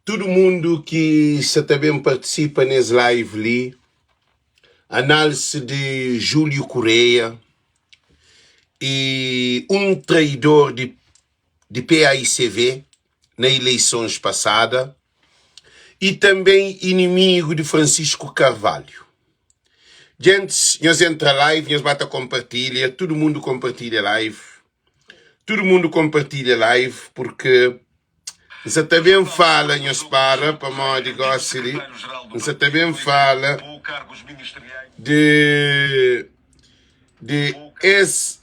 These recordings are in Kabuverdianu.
Tudu mundu ki sa ta ben partisipa nes live li, analisi di Julio Correia e un traidor di di PAICV na ileisons pasada e tanben inimigu di Francisco Carvalho. Gentis, nhos entra live, nhos ba ta konpartilha, tudu mundu konpartilha live, tudu mundu konpartilha live purki N sa ta ben fala, nhos para, pamodi gósi li N sa ta ben fala di di es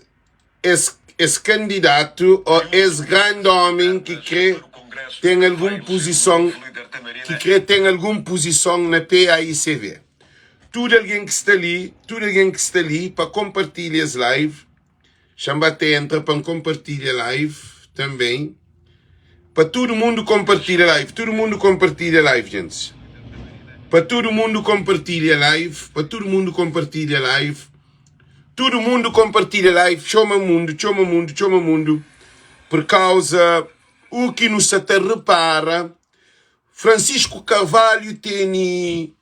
es es kandidatu ô es grandi ómi ki krê ten algun puzison ki krê ten algun puzison na PAICV. Tudu algen ki sta li, tudu algen ki sta li pa konpartilha es live. Xa-m ba ta entra pa N konpartilha live tanben. Pa tudu mundu konpartilha live, tudu mundu konpartilha live, gentis. Pa tudu mundu konpartilha live, pa tudu mundu konpartilha live. Tudu mundu konpartilha live, txoma mundu, txoma mundu, txoma mundu. Pur kauza u ki nu sa ta repara, Francisco Carvalho tene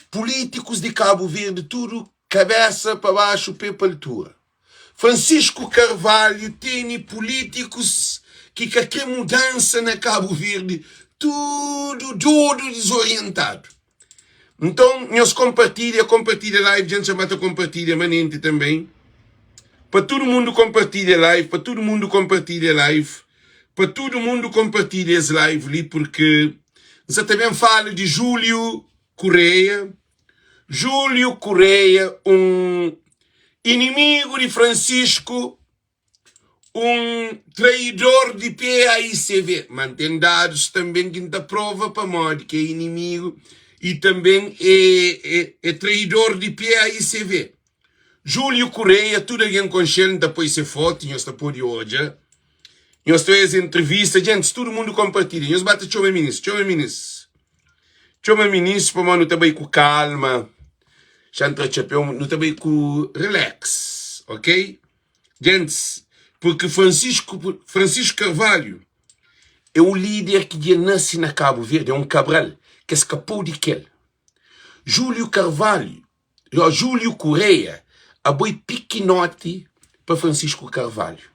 Pulítikus di Kabu Verdi tudu kabésa pa baxu pé pa altura. Francisco Carvalho tene pulítikus ki ka kre mudansa na Kabu Verdi tudu dodu dizorientadu. Nton nhos konpartilha, konpartilha live, dja N txoma ta konpartilha manenti tanben. Pa tudu mundu konpartilha live, pa tudu mundu konpartilha live, pa tudu mundu konpartilha es live li purki N sa ta ben fala di Júlio Correia. Júlio Correia, un inimigu di Francisco, un traidor di PAICV. Ma N ten dadus tanben ki N ta prova pamodi ki é inimigu i tanben é, é, é traidor di PAICV. Júlio Correia, tudu algen konxe-l, N ta poi se fotu, nhos ta pode odja. Nhos ta es entrevista, gentis, tudu mundu konpartilha. Nhos ba ta txoma minis, txoma minis. Txoma minis pamodi nu ta bai ku kalma. Xa N tra txapéu, nu ta bai ku relax, ok? Gentis, porque Francisco, Francisco Carvalho é o líder ki dja nase na Cabo Verde, é um Cabral, ki es ka pode kel. Júlio Carvalho, ó, Júlio Correia, abo é pikinoti pa Francisco Carvalho.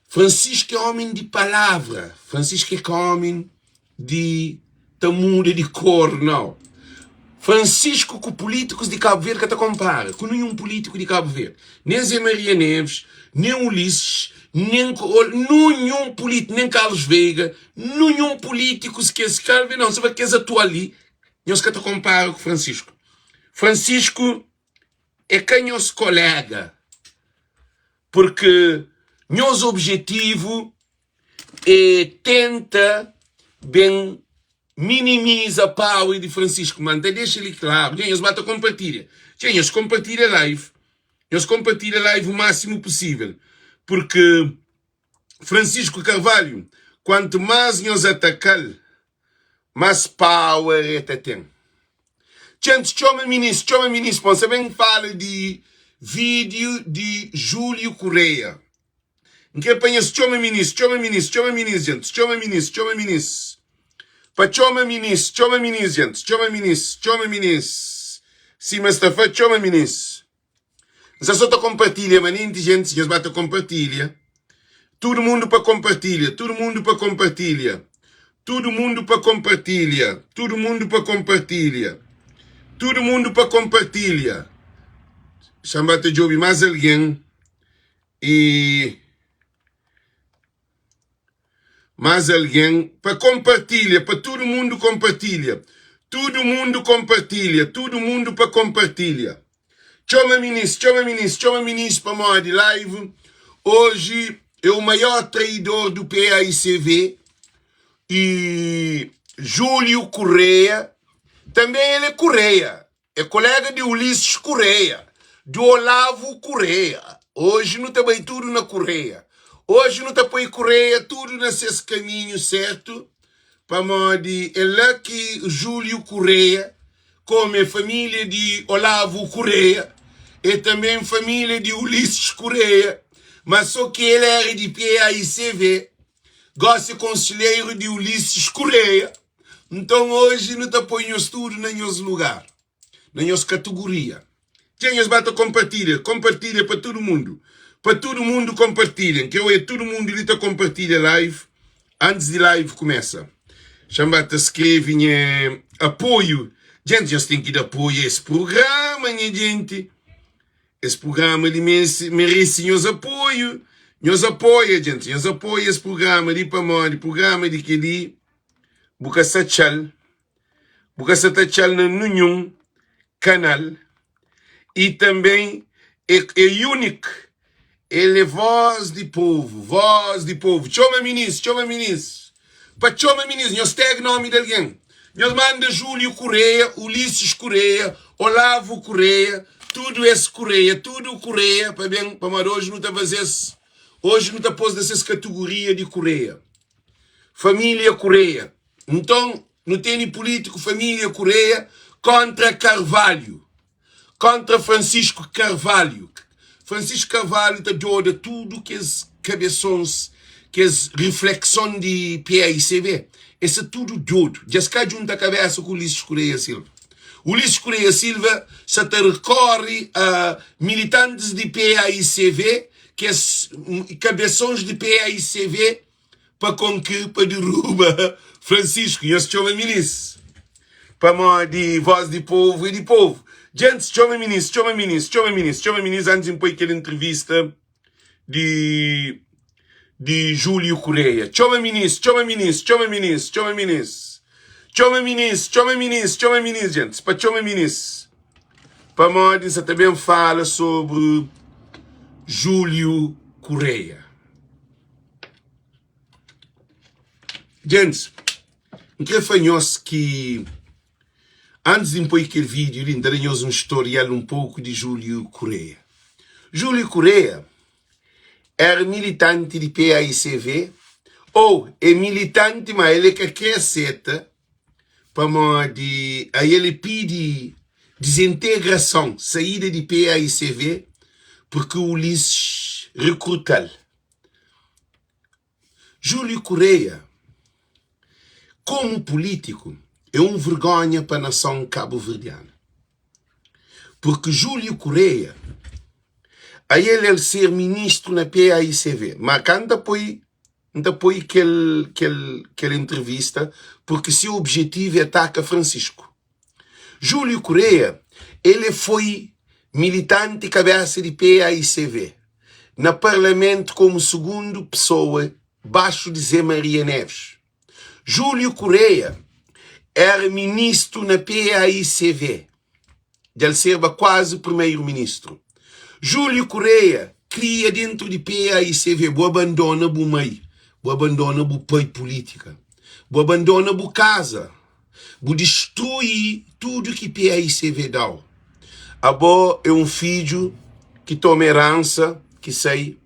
Francisco é homem de palavra. Francisco é ka homem de ta muda de cor, não. Francisco ku políticos de Cabo Verde ka ta compara ku nenhum político de Cabo Verde. Nem Zé Maria Neves, nem Ulisses, nem nenhum político, nem Carlos Veiga, nenhum político que esse cara, não, só que esse atual ali, nós ka ta compara com Francisco. Francisco é ka nhos kolega, porque nhos objetivo é tenta ben minimiza power di Francisco, ma N ta dexa li klaru, dja nhos ba ta konpartilha, dja nhos konpartilha live, nhos konpartilha live o máximo possível, porque Francisco Carvalho, kuantu más nhos ataka-l, Mas power e ta ten. Txentis txoma minis, txoma minis pon sa ben fala di video di Julio Correia. N kre pa nhos txoma minis, txoma minis, txoma minis gentis, txoma minis, txoma minis. Pa txoma minis, txoma minis gentis, txoma minis, txoma minis. Sima es ta fla, txoma minis. N sta so ta konpartilha manenti gentis, nhos ba ta konpartilha. Tudu mundu pa konpartilha, tudu mundu pa konpartilha. Tudu mundu pa konpartilha, tudu mundu pa konpartilha. Tudu mundu pa konpartilha. Xa-m ba ta djobe más algen i Más algen pa konpartilha, pa tudu mundu konpartilha. Tudu mundu konpartilha, tudu mundu pa konpartilha. Txoma minis, txoma minis, txoma minis pamodi live oji é o maior traidor do PAICV e Júlio Correia, também ele é Correia. É kolega di Ulisses Correia, di Olavo Correia. Oji nu ta bai tudu na Correia. Oji nu ta poi Correia tudu na ses kaminhu sertu, pamodi é la ki Júlio Correia, komu é família di Olavo Correia, é tanben família di Ulisses Correia, ma so ki el era di PAICV. Gósi é konselheru di Ulisses Correia. Nton oji nu ta poi nhos tudu na nhos lugar, na nhos kategoria. Dja nhos ba ta konpartilha, konpartilha pa tudu mundu, pa tudu mundu konpartilha. N kre oia tudu mundu li ta konpartilha live antis di live kumesa. Xa-m ba ta skrebe nha apoiu. Djenti, nhos ten ki da apoiu a es prugrama, nha djenti. Es prugrama li merese nhos apoiu. Nhos apoia, djenti, nhos apoia es prugrama li pamodi prugrama di kel-li bu ka sa txal, bu ka sa ta txal na ninhun kanal i tanbê é, é únik. El é vós di povu, vós di povu. Txoma minis, txoma minis. Pa txoma minis, nhos tag nomi di algen. Nhos manda Júlio Correia, Ulisses Correia, Olavo Correia, tudu es Correia, tudu Correia pa ben, pamodi oji nu ta faze-s, oji nu ta pô-s na ses kategoria di Correia. Família Correia. Nton, nu tene pulítiku família Correia kontra Carvalho. Kontra Francisco Carvalho. Francisco Carvalho ta djoda tudu kes kabesons, kes riflekson di PAICV. Es sta tudu djodu. Dja es ka djunta kabesa ku Ulisses Correia Silva. Ulisses Correia Silva sa ta rekorre a militantis di PAICV, kes kabesons di PAICV pa konki pa deruba Francisco. Nhos txoma minis pamodi voz di povu é di povu. Djentis txoma minis, txoma minis, txoma minis, txoma minis antis di N poi kel entrevista di di Júlio Correia. Txoma minis, txoma minis, txoma minis, txoma minis. Txoma minis, txoma minis, txoma minis, djentis, pa txoma minis. Pamodi N sa ta ben fala sobri Júlio Correia. Djentis, N kre fla nhos ki antis di N poi kel vídiu li, N ta da nhos un storial un poku di Júlio Correia. Júlio Correia éra militanti di PAICV, ô é militanti má el é ka kre seta pamodi ael é pidi dizintegrason, saída di PAICV, purki Ulisses rekruta-l. Júlio Correia, komu pulítiku, é un vergonha pa nason kabuverdianu. Purki Júlio Correia, ael el ser ministru na PAICV, ma ka N ta poi, N ta poi kel, kel, kel entrevista, purki se objetivu é ataka Francisco. Júlio Correia, el é foi militanti kabesa di PAICV na parlamentu komu sugundu pesoa baxu di Zé Maria Neves. Júlio Correia era ministru na PAICV, dja el serba kuazi primeru-ministru. Júlio Correia kria dentru di PAICV, bu abandona bu mai, bu abandona bu pai pulítika, bu abandona bu kaza. Bu distrui tudu ki PAICV da-u. Abo é un fidju ki toma eransa ki sai,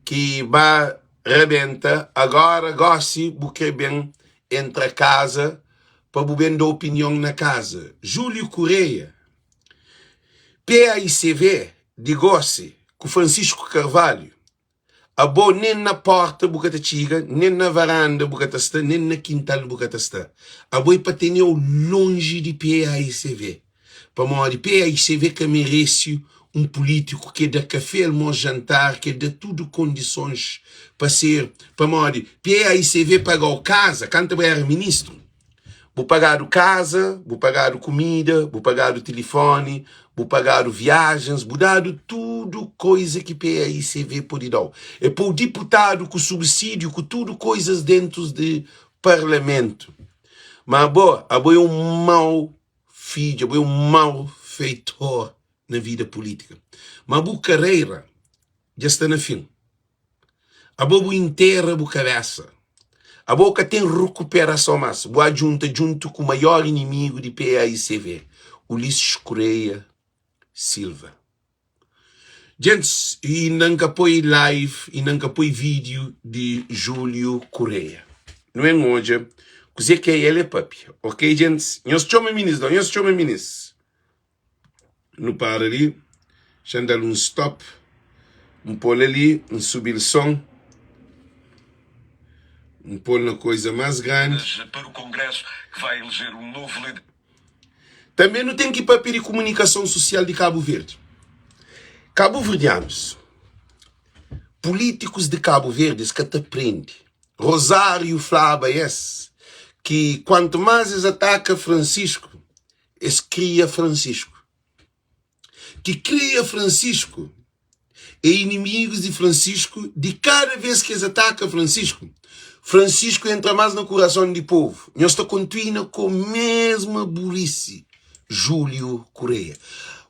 ki ba rabenta, agora gosi bu kre ben entra kaza pa bu ben da opinion na kaza. Júlio Correia, PAICV di gosi ku Francisco Carvalho. Abo nen na porta bu ka ta txiga, nen na varanda bu ka ta sta, nen na kintal bu ka ta sta. Abo é pa tene-u lonji di PAICV, pamodi PAICV ka merese un pulítiku ke da kafé, almos, jantar, ke da tudu kondisons pa ser, pamodi PAICV paga-u kaza kantu bu era ministru. Bu pagadu kaza, bu pagadu kumida, bu pagadu tilifoni, bu pagadu viajens, bu dadu tudu koiza ki PAICV pode da-u. E pô-u diputadu ku subsídiu, ku tudu koizas dentu di parlamentu. Ma abo, abo é un mau fidju, abo é un mau feitor na vida pulítika. Ma bu karera dja sta na fin. Abo bu intera bu kabesa. Abo ka ten rukuperason mas. Bu a djunta djuntu ku maior inimigu di PAICV, Ulisses Correia Silva. Djentis, inda N ka poi live, inda N ka poi vídiu di Júlio Correia. Nu en odja kuze ki el e papia. Ok, djentis? Nhos txoma minis, nau, nhos txoma minis. Nu para li, xa N da-l un stop, N pô-l ali, N subi-l son. N pô-l na koisa más grandi. Tanbê nu ten ki papia di kumunikason susial di Kabu Verdi. Kabuverdianus, pulítikus di Kabu Verdi es ka ta prende. Rosário flaba es ki kuantu más es ataka Francisco, es kria Francisco. Ki kria Francisco é inimigus di Francisco di kada vez ki es ataka Francisco, Francisco entra más na kurason di povu. Nhos ta kontuina ku mesma burisi Julio Correia.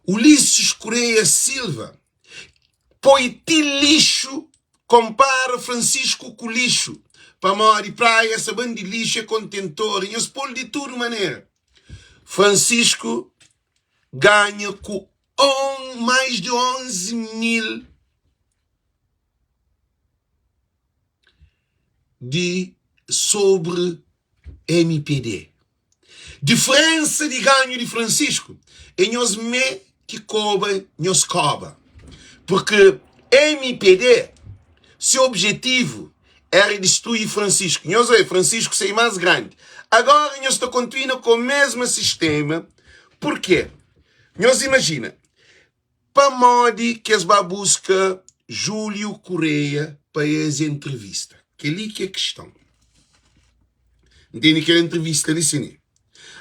Ulisses Correia Silva poi ti lixu konpara Francisco ku lixu pamodi praia saban di lixu é kontentor nhos pol di tudu manera. Francisco ganha ku on mais di 11 mil di sobri mpd. Diferensa di ganhu di Francisco é nhos mé ki koba nhos koba. Porque mpd se objetivo era destrui Francisco. Nhos oe, Francisco sai mais grande. Agora nhos ta kontinua com mesma sistema. Porquê? Nhos imagina, pamodi ki es ba buska Júlio Correia pa es entrevista? Kel-li ki é kiston. N tene kel entrevista li sini.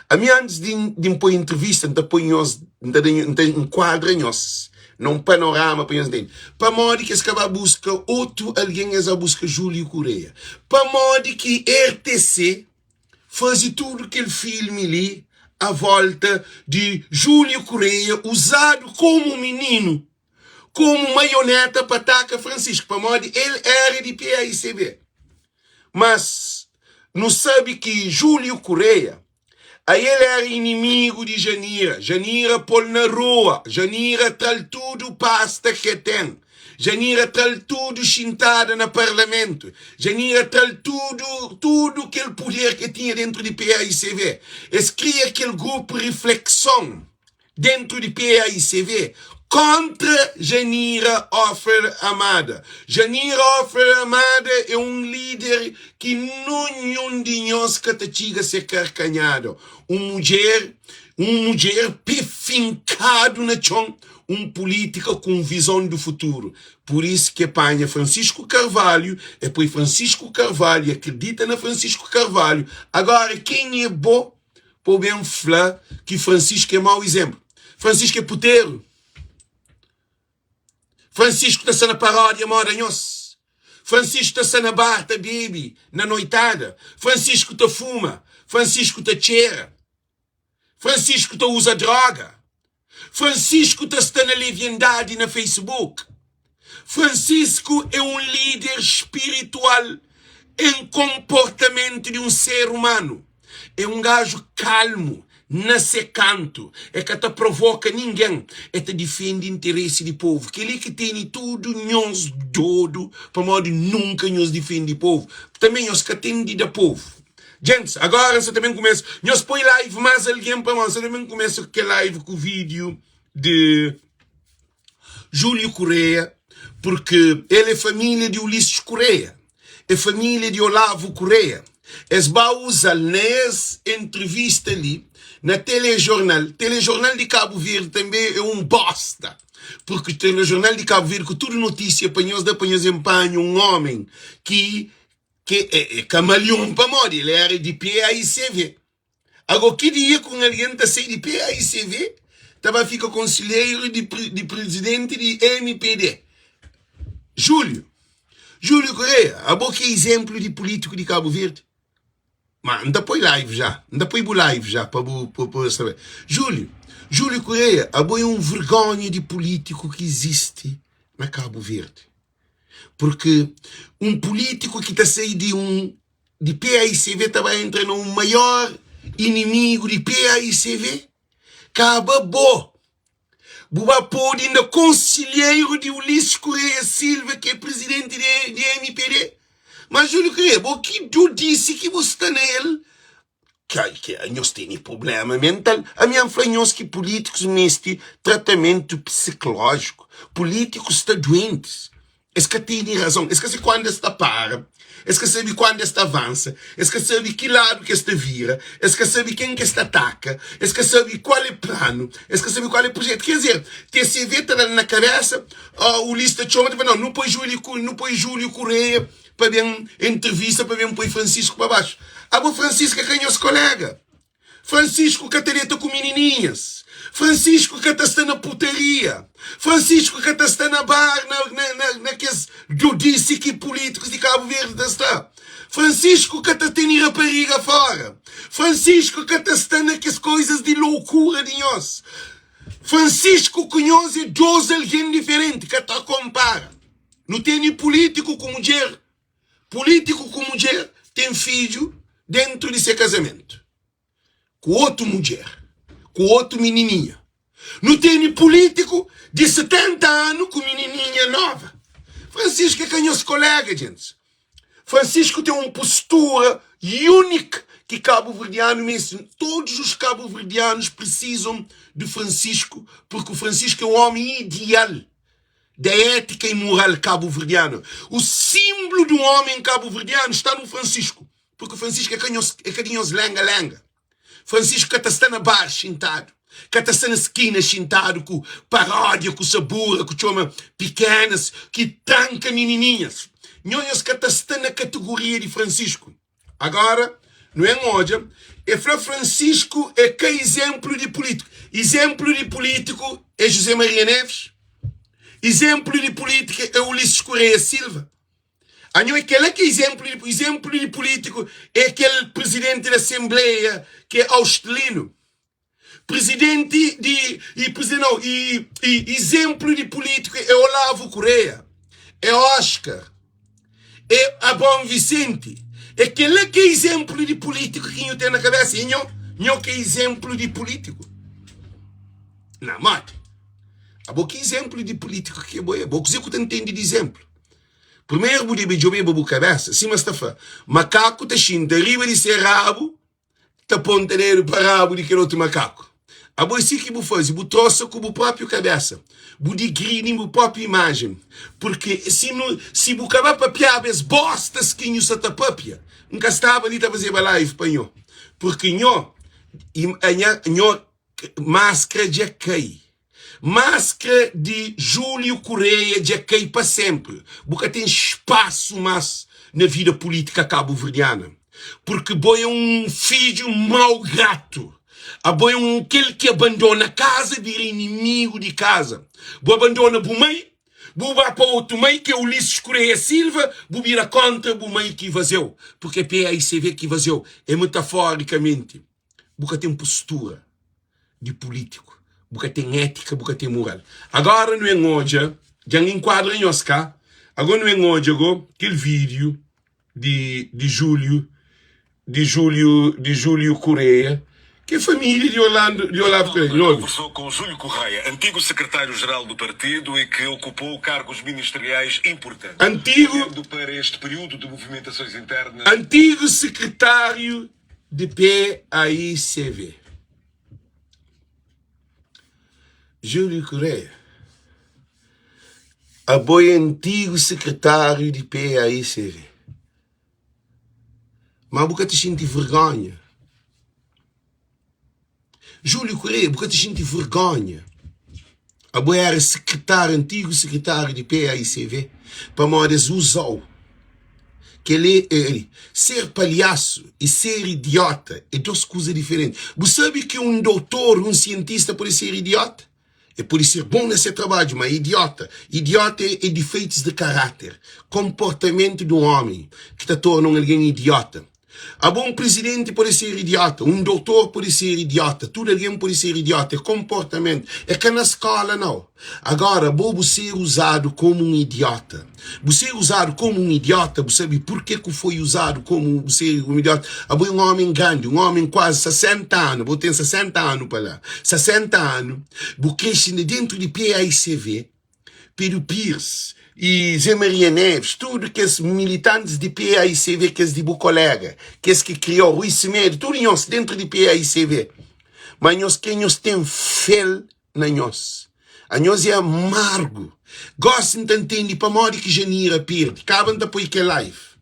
Ami antis di di N poi entrevista, N ta poi nhos, N ta da N ta nkuadra nhos na un panorama pa nhos ntende. Pamodi ki es ka ba buska otu algen, es ba buska Júlio Correia? Pamodi ki RTC faze tudu kel filmi li a volta di Júlio Correia uzadu komu mininu, komu maioneta pa ataka Francisco, pamodi el era di PAICB. Mas nu sabe ki Júlio Correia a el era inimigu di Janira. Janira pô-l na rua, Janira tra-l tudu pasta ki el ten. Janira tra-l tudu xintada na parlamentu. Janira tra-l tudu, tudu kel puder ki el tinha dentru di PAICV. Es kria kel grupu Reflekson dentru di PAICV kontra Janira Offer Amada. Janira Offer Amada é un líder ki nunhun di nhos ka ta txiga se karkanhada. Un mudjer, un mudjer pé finkadu na txon un pulítika ku un vizon di futuru. Pur isu ki e panha Francisco Carvalho, e poi Francisco Carvalho, e akredita na Francisco Carvalho. Agora ken é bo pa bu ben fla ki Francisco é mau izénplu? Francisco é puteru? Francisco ta sta na paródia moda nhos? Francisco ta sta na bar ta bebe na noitada? Francisco ta fuma? Francisco ta txera? Francisco ta uza droga. Francisco ta sta na leviandadi na Facebook. Francisco é un líder spiritual em konportamentu di un ser umanu. É un gaju kalmu na se kantu, é ka ta provoka ningen, é ta difende interesi di povu. Kel-li ki tene tudu nhos dodu pamodi nunka nhos difende povu. Tanbe nhos ka ten di da povu. Gents, agora nsa ta ben kumesa. Nhos poi live más algen pamodi nsa ta ben kumesa ku kel live ku vídeo de Júlio Correia, porque el é família de Ulisses Correia, é família de Olavo Correia. Es ba uza-l na es entrevista li na telejornal. Telejornal di Cabo Verde tanbe é un bosta, porque telejornal di Cabo Verde ku tudu notísia pa nhos da pa nhos enpanha un homem ki Ke é kamalion pamodi el era di PAICV. Ago ki dia ku un algen ta sai di PAICV ta ba fika konselheiru di di prizidenti di MPD? Julio, Julio Correia, abo ki é izemplu di pulitiku di Kabu Verdi. Ma N ta poi live ja, N ta poi bu live ja pa bu pa bu sabe. Julio, Julio Correia, abo é un vergonha di pulitiku ki izisti na Kabu Verdi. Porque un pulítiku ki ta sai di un di PAICV ta bai entra na un maior inimigu di PAICV? Kaba bo! Bu ba pode inda konsilheiru di Ulisses Correia Silva ki é prizidenti di, di MPD? Mas Júlio Correia, bo ki dudisi ki bu sta na el Ki nhos tene prublema mental. Ami N fla nhos ki pulítikus meste tratamentu psiklójiku. Pulítikus sta duentis. Es ka tene razon. Es ka sabe kuandu es ta para, es ka sabe kuandu es ta avansa, es ka sabe ki ladu ki es ta vira, es ka sabe ken ki es ta ataka, es ka sabe kual é planu, es ka sabe kual é projetu. Ker dizer, TCV ta da-l na kabésa, Ulisses ta txoma, ta fla, nau, nu poi Júlio, nu poi Júlio Correia pa ben entrevista, pa ben poi Francisco pa baxu. Abo Francisco é ka nhos koléga. Francisco ka ta deta ku minininhas Francisco ka ta sta na putaria Francisco ka ta sta na bar na, na, na, na kes dodisi ki políticos di Cabo Verde ta sta Francisco ka ta tene rapariga fora Francisco ka ta sta na kes coisas di loucura di nhos Francisco ku nhos é dos algen diferenti ka ta compara Nu tene político ku mudjer Pulítiku ku mudjer ten fidju dentu di se kazamentu ku otu mudjer, ku otu minininha. Nu tene pulítiku di 70 anu ku minininha nova. Francisco é ka nhos kolega, djentis. Francisco ten un postura únika ki kabuverdianu meste. Todos os kabuverdianos precisam de Francisco, porque o Francisco é um homem ideal. da ética e moral cabo-verdiana. O símbolo de um homem cabo-verdiano está no Francisco, porque o Francisco é ka nhos, é ka di nhos lenga-lenga. Francisco ka ta sta na bar xintadu, ka ta sta na skina xintadu ku paródia, ku sabura, ku txoma pikenas ki tranka minininhas. Nho nhos ka ta sta na kategoria di Francisco. Agora, nu en odja, e fla Francisco é ka izénplu di pulítiku. Izénplu di pulítiku é José Maria Neves. Izénplu di pulítika é Ulisses Correia Silva. Anho é kel-la ki é izénplu di izénplu di pulítiku é kel prizidenti di asenbleia ki é Austelino. Prizidenti di i prizi nau i i izénplu di pulítiku é Olavo Correia, é Oscar, é Abraão Vicente. É kel-la ki é izénplu di pulítiku ki nhu ten na kabésa. I nho, nho ki é izénplu di pulítiku? Na modi? Abo ki izénplu di pulítiku ki bo é? Bo kuzê ku ta ntende di izénplu? Primeru bu debe djobeba bu kabésa, sima sta fla, makaku ta xinta riba di se rabu ta ponta dedu pa rabu di kel otu makaku. Abo é si ki bu faze, bu trosa ku bu própi kabésa, bu digridi bu própi imajen. Purkê si nu, si bu ka ba papiaba es bóstas ki nhu sa ta papia, N ka staba li ta fazeba live pa nho. Purkê nho, nha, nho maskra dja kai. Maskra di Júlio Correia dja kai pa senpri. Bu ka ten spasu mas na vida pulítika kabuverdiana, purki bo é un fidju mau gratu. Abo é un kel ki abandona kaza, bira inimigu di kaza. Bu abandona bu mai, bu ba pa otu mai, ki é Ulisses Correia Silva, bu bira kontra bu mai ki vazeu, purki é PAICV ki vazeu, é metaforicamenti. Bu ka ten postura di pulítiku, bu ka ten étika, bu ka ten mural. Agora nu en odja, dja N inkuadra nhos ka? Agora nu en odja go kel vídiu di di Júlio, di Júlio, di Júlio Correia, ki é família di Orlando, di Olavo Correia. Nu obi. Conversou com Júlio Correia, antigo secretário-geral do partido e que ocupou cargos ministeriais importantes. Antigo, Olhando para este período de movimentações internas, antigo secretário de PAICV. Júlio Correia, abo é antigu sekretáriu di PAICV, má bu ka ta xinti vergonha? Júlio Correia, bu ka ta xinti vergonha? Abo éra sekretáriu, antigu sekretáriu di PAICV, pamodi es uza-u. Kel-li é ser palhasu i ser idióta é dôs kuza diferenti. Bu sabe ki un dotor, un sientista pode ser idióta? El pode ser bon na se trabadju, má é idióta. Idióta é difeitus di karáter, konportamentu di un ómi ki ta torna un algen idióta. Abo un prizidenti pode ser idiota, un doutor pode ser idiota, tudu algen pode ser idiota, é konportamentu, é ka na skola nau. Agora abo bu ser uzadu komu un idiota, bu ser uzadu komu un idiota, bu sabe purke ku foi uzadu komu bu ser un idiota? Abo é un omi grandi, un omi kuazi 60 anu, bo ten 60 anu pa la, 60 anu, bu krexe na dentru di PAICV, Pedro Pires e Zé Maria Neves, tudu kes militantis di PAICV, kes di bu kolega, kes ki kriou, Rui Semedo, tudu nhos dentru di PAICV, ma nhos ke nhos ten fel na nhos. Anhos é amargu. Gosi N ta ntende pamodi ki Janira perde. Kaba N ta poi kel live.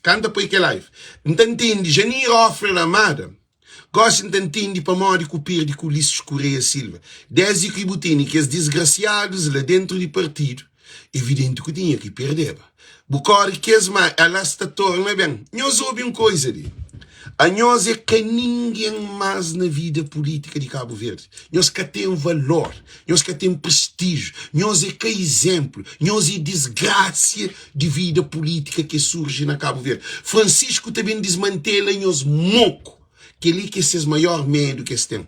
Ka N ta poi kel live. N ta ntende Janira ofre ramada. Gosi N ta ntende pamodi ku perde ku Ulisses Correia Silva. Desdi ki bu tene kes disgrasiadus la dentru di partidu, evidenti ku tinha ki perdeba. Bu kore kes ma ela sta torna ben. Nhos obi un koiza li, anhos é ka ningen mas na vida pulitika di Kabu Verdi. Nhos ka ten valor, nhos ka ten prestiju, nhos é ka izenplu, nhos é disgrasia di vida pulitika ke surji na Kabu Verdi. Francisco ta ben dismantela nhos moku. Keli ke ses maior medu kes ten.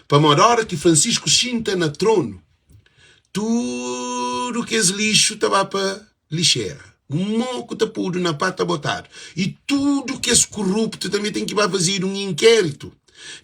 Pamodi ora ki Francisco xinta na tronu, tudu kes lixu ta ba pa lixera. Moku ta podu na pá ta botadu. I tudu kes kuruptu tanbe ten ki ba fazedu un inkéritu.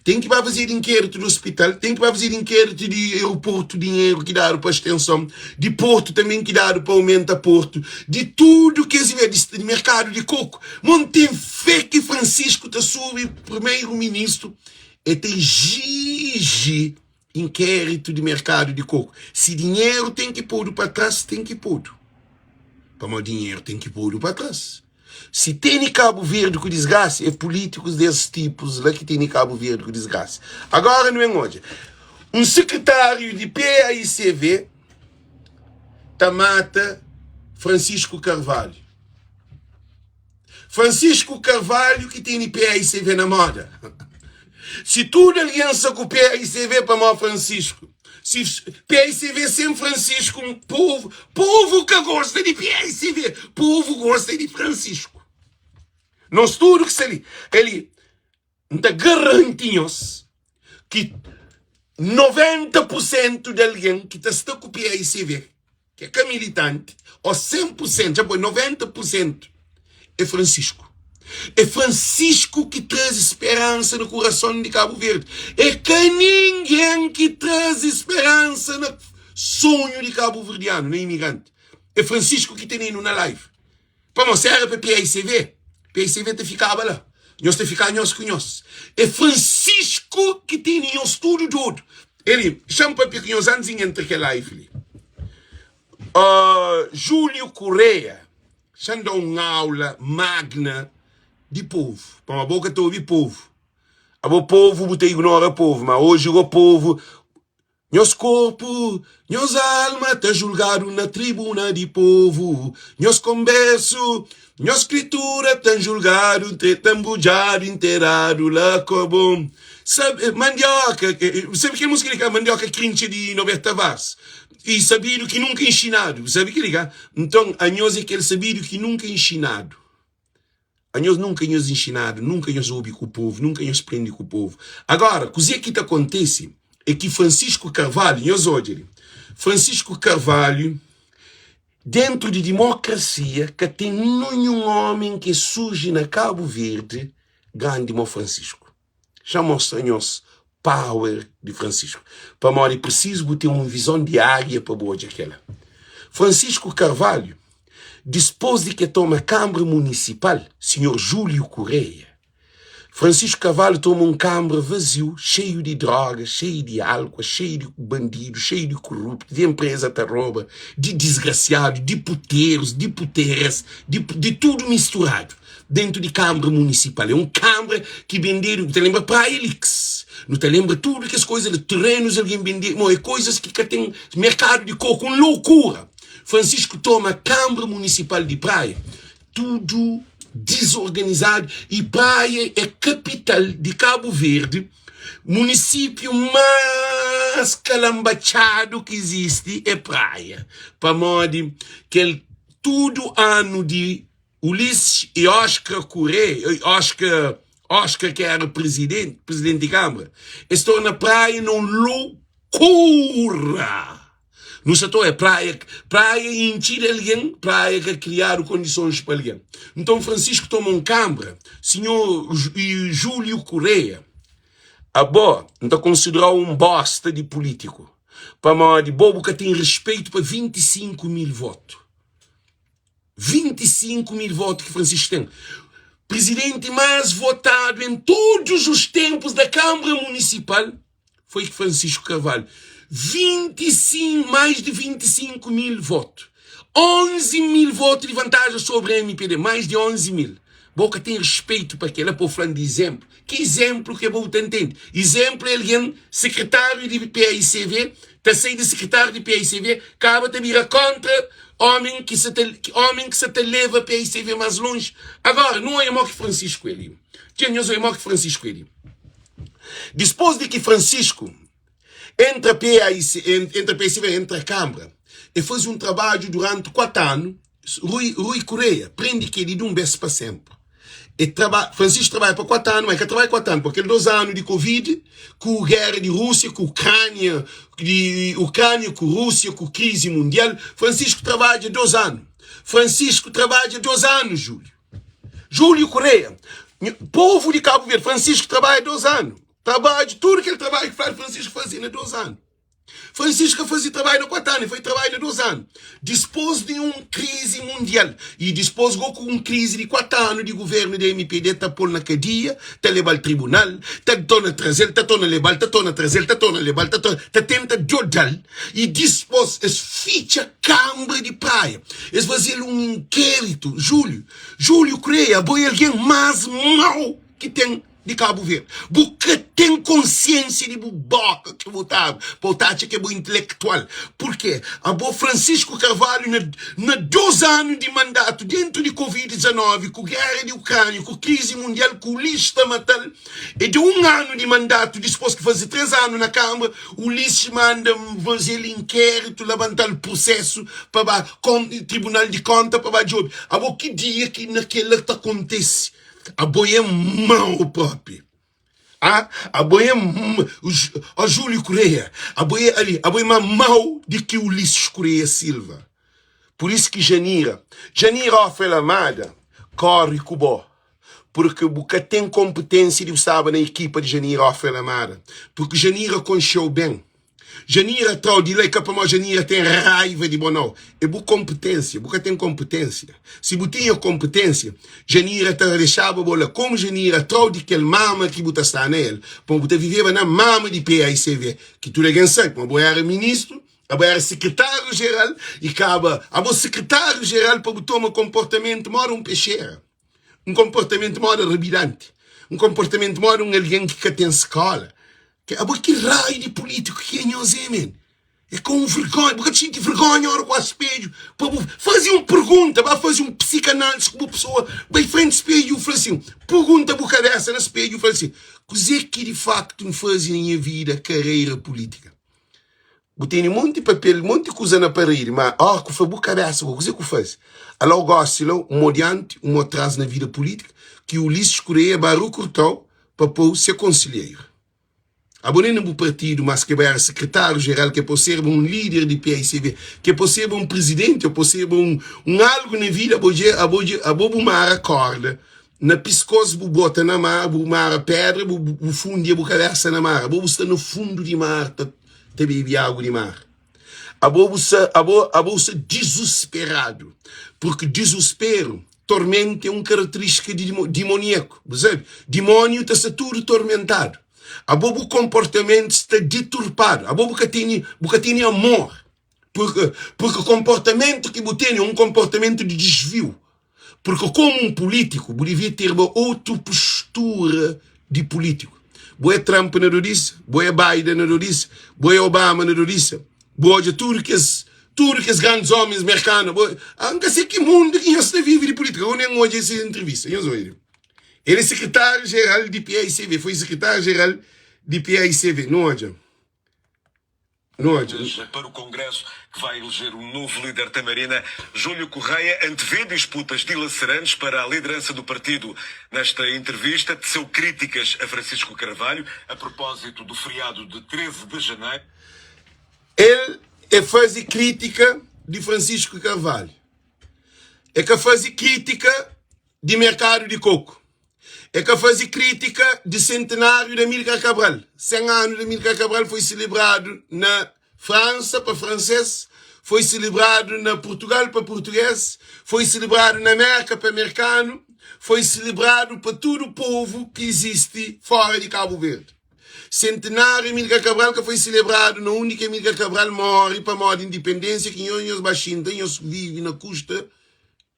Ten ki ba fazedu inkéritu di ospital, ten ki ba fazedu inkéritu di aeroportu, dinheru ki dadu pa stenson, di portu tanbe ki dadu pa aumenta portu, di tudu kes di merkadu di koku. Mo N ten fé ki Francisco ta subi primeru ministru, e ta exiji Inkéritu di merkadu di koku. Si dinheru ten ki podu pa tras, ten ki podu. Pamodi dinheru ten ki podu pa tras. Si tene Kabu Verdi ku disgrasa, é pulítikus des tipus la ki tene Kabu Verdi ku disgrasa. Agora nu ben odja. Un sekretáriu di PAICV ta mata Francisco Carvalho. Francisco Carvalho ki tene PAICV na moda. Si tudo alguém sa ku PAICV pamó Francisco. Si PAICV sem Francisco, um povo, povo ka gosta di PAICV, povo gosta di Francisco. Nós tudo ki sta li, ali N ta garanti nhos ki 90 pur sentu di algen ki ta sta ku PAICV, ki é ka militanti, ô 100 pur sentu, dja poi 90 pur sentu, é Francisco. É Francisco ki traze speransa na kurason di Kabu Verdi. É ka ningen ki traze speransa na sonhu di kabuverdianu, na imigranti. É Francisco ki tene-nu na live. Pamodi si éra pa PAICV, PAICV ta fikaba la. Nhos ta fika nhos ku nhos. É Francisco ki tene nhos tudu dodu. Eli, xa-m papia ku nhos antis di N entra kel live li. Uh, Júlio Correia, xa-m da un aula magna di povu. Pamodi abo ka ta obi povu. Abo povu, bu ta ignora povu. Ma oji go povu Nhos korpu, nhos alma ta julgadu na tribuna di povu. Nhos konbersu, nhos skritura ta julgadu, ta nbrudjadu, interadu la kobon. Sabe, mandioka, sabe kel múzika li ka? Mandioka krintxa di Norberto Tavares. E sabidu ki nunka inxinadu. Sabe kel li ka? Nton, anhos é kel sabidu ki nunka inxinadu. Anhos nunka nhos inxinadu, nunka nhos obi ku povu, nunka nhos prende ku povu. Agora, kuzê ki ta kontese é ki Francisco Carvalho, nhos odja li, Francisco Carvalho, dentru di dimokrasia, ka ten ninhun omi ki surji na Kabu Verdi grandi mo Francisco. Xa mostra nhos power di Francisco. Pamodi é prisizu bu ten un vizon di águia pa bu odja kela. Francisco Carvalho, dispôs di ke toma Kambra Munisipal, sinhor Júlio Correia, Francisco Carvalho toma un kambra vaziu, xeiu di droga, xeiu di álkua, xeiu di bandidu, xeiu di koruptu, di enpreza ta roba, di disgrasiadu, di puterus, di puteras, di, di tudu misturadu. Dentu di Kanbra Munisipal. É un kanbra ki bendedu, bu ta lenbra Praia Lix, nu ta lenbra tudu kes koiza la, terenus algen bende, mo é koizas ki ka ten merkadu di koku, un lokura. Francisco toma Kanbra Munisipal di Praia, tudu dizorganizadu i Praia é kapital di Kabu Verdi, munisípiu más kalanbatxadu ki izisti é Praia, pamodi kel tudu anu di Ulisses e Oscar Correia, Oscar, Oscar que era presidente, presidente de Câmara, es torna praia num loucura. Nu sa ta oia praia, praia intxi di algen, praia ka kriadu kondisons pa algen. Nton Francisco toma un Câmara, sinhor Júlio Correia, abo N ta konsiderau un bosta di pulítiku, pamodi bo bu ka ten respeito pa 25 mil votu. 25 mil votu ki Francisco ten. Presidenti más votadu em todos os tempos da Câmara Municipal foi Francisco Carvalho. 25, mais di 25 mil votu. 11 mil votu di vantaja sobri mpd, mais di 11 mil. Bo ka ten respeitu pa kela pa bo fla-m di izénplu. Ki izénplu ke bo ta ntende? Izénplu é algen sekretáriu di paicv ta sai di sekretáriu di paicv kaba ta bira kóntra ómi ki sa ta ómi ki sa ta leva paicv más lonji. Agora, nu oia mo ki Francisco é li. Txeu nhos oia mo ki Francisco é li. Dispôs di ki Francisco entra PAIC, entra PAICV, entra Kâmara, e faze un trabadju duranti 4 anu, Rui, Rui Correia prende kel-li di un bês pa sénpri. E traba, Francisco trabadja pa 4 anu, ma e ka trabadja 4 anu, purki kel 2 anu di Covid, ku géra di Rúsia, ku Ukrânia, di Ukrânia ku Rúsia, ku krizi mundial, Francisco trabadja 2 anu. Francisco trabadja 2 anu, Júlio. Júlio Correia, povu di Kabu Verdi, Francisco trabadja 2 anu. Trabadju, tudu kel trabadju ki fladu Francisco faze na 2 anu. Francisco ka faze trabadju na 4 anu, el faze trabadju na 2 anu. Dispôs di un krizi mundial y dispôs go ku un krizi di 4 anu di guvernu di mpd ta pô-l na kadia, ta leba-l tribunal, ta torna traze-l, ta torna leba-l, ta torna traze-l, ta torna leba-l, ta torna, ta tenta djoda-l y dispôs es fitxa kanbra di Praia, es faze-l un inkéritu. Júlio, Júlio Correia, abo é algen más mau ki ten. di Kabu Verdi. Bu ka ten konsiensia di bu boka ki bu ta abri pa bu ta atxa ki bo intelektual. Purke abo Francisco Carvalho na na 2 anu di mandatu dentu di covid 19 ku gera di Ukrania ku krizi mundial ku Ulisses ta matal e da 1 anu di mandatu dispos ki faze 3 anu na kambra Ulisses manda fazel inkeritu labantal prusesu pa ba kon tribunal di konta pa ba djobe abo ki dia ki na kela ta kontese. Abo é mau propi. Ah, abo é ó Júlio Correia, abo é ali, abo é mais mau de que Ulisses Correia Silva. Por isso que Janira, Janira Ofel Amada, corre ku bo, porque bu ka tem competência de bu estaba na equipa de Janira Ofel Amada, porque Janira concheu bem. Janira trau di la é ka pamodi Janira ten raiva di bo nau, é bu konpetênsia, bu ka ten konpetênsia. Si bu tinha konpetênsia, Janira ta dexaba bo la. Komu Janira trau di kel mama ki bu ta sta na el, pamodi bu ta viveba na mama di PAICV, ki tudu algen sabe, pamodi bu éra ministru, abo éra sekretáriu jeral i kaba abo sekretáriu jeral pa bu toma konportamentu moda un pexera. Un konportamentu moda rabidanti, un konportamentu moda un algen ki ka ten skola. Ke abo ki raiu di pulítiku ki é nhos é men? É ka un vergonha, bu ka ta xinti vergonha ora ku ba spedju pa bu faze un pergunta, ba faze un psikanálise ku bu pesoa, bai frenti spedju i fla sin, pergunta bu kabesa na spedju i fla sin, kuzê ki di faktu N faze na nha vida, kareira pulítika? Bu tene monti papel, monti kuza na paredi, ma óra ku fla bu kabesa bo, kuzê ku faze? Alau gósi la, un mô dianti, un mô tras na vida pulítika, ki Ulisses Correia ba rekurta-u pa pô-u se konselheiru. Abo nen na bu partidu, mas ke bo éra sekretáriu-jeral, ke pô serba un líder di PAICV, ke pô serba un prizidenti, ô pô serba un, un algu na vida, abo dje, abo dje, abo bu mara kórda na piskós, bu bota na mar, bu mara pédra, bu, bu fundia bu kabésa na mar, abo bu sta na fundu di mar ta ta bebi agu di mar. Abo bu sa, abo, abo bu sa dizusperadu, purki dizusperu, tormentu é un karakterístika di dimoniaku, bu sabe? Dimóniu ta sta tudu tormentadu. Abo bu konportamentu sta diturpadu, abo bu ka tene, bu ka tene amor, purki, purki konportamentu ki bu tene é un konportamentu di disviu. Purki komu un pulítiku, bu devia terba otu postura di pulítiku. Bu é Trump na dodisa, bu é Biden na dodisa, bu é Obama na dodisa, bu odja tudu kes tudu kes grandis omis merkanu, bu ah, N ka se ki mundu ki nhos ta vive di pulítika. Eu nen odja ese entrevista, nhos odja. El é sekretáriu jeral di PAICV, foi sekretáriu jeral di PAICV, nu odja. Para o Congresso que vai eleger um novo líder tamarina, Júlio Correia antevê disputas dilacerantes para a liderança do partido. Nesta entrevista, teceu críticas a Francisco Carvalho a propósito do feriado de 13 de janeiro. El é faze crítica di Francisco Carvalho. É ka faze crítica di merkadu di koku. E ka faze kritika di sentenáriu di Amílcar Cabral. 100 anu di Amílcar Cabral foi selebradu na Fransa pa fransês, foi selebradu na Purtugal pa purtugês, foi selebradu na Mérka pa merkanu, foi selebradu pa tudu povu ki izisti fora di Kabu Verdi. Sentenáriu Amílcar Cabral ka foi selebradu na undi ki Amílcar Cabral móre pamodi indipendénsia ki nho nhos ba xinta nhos vive na kusta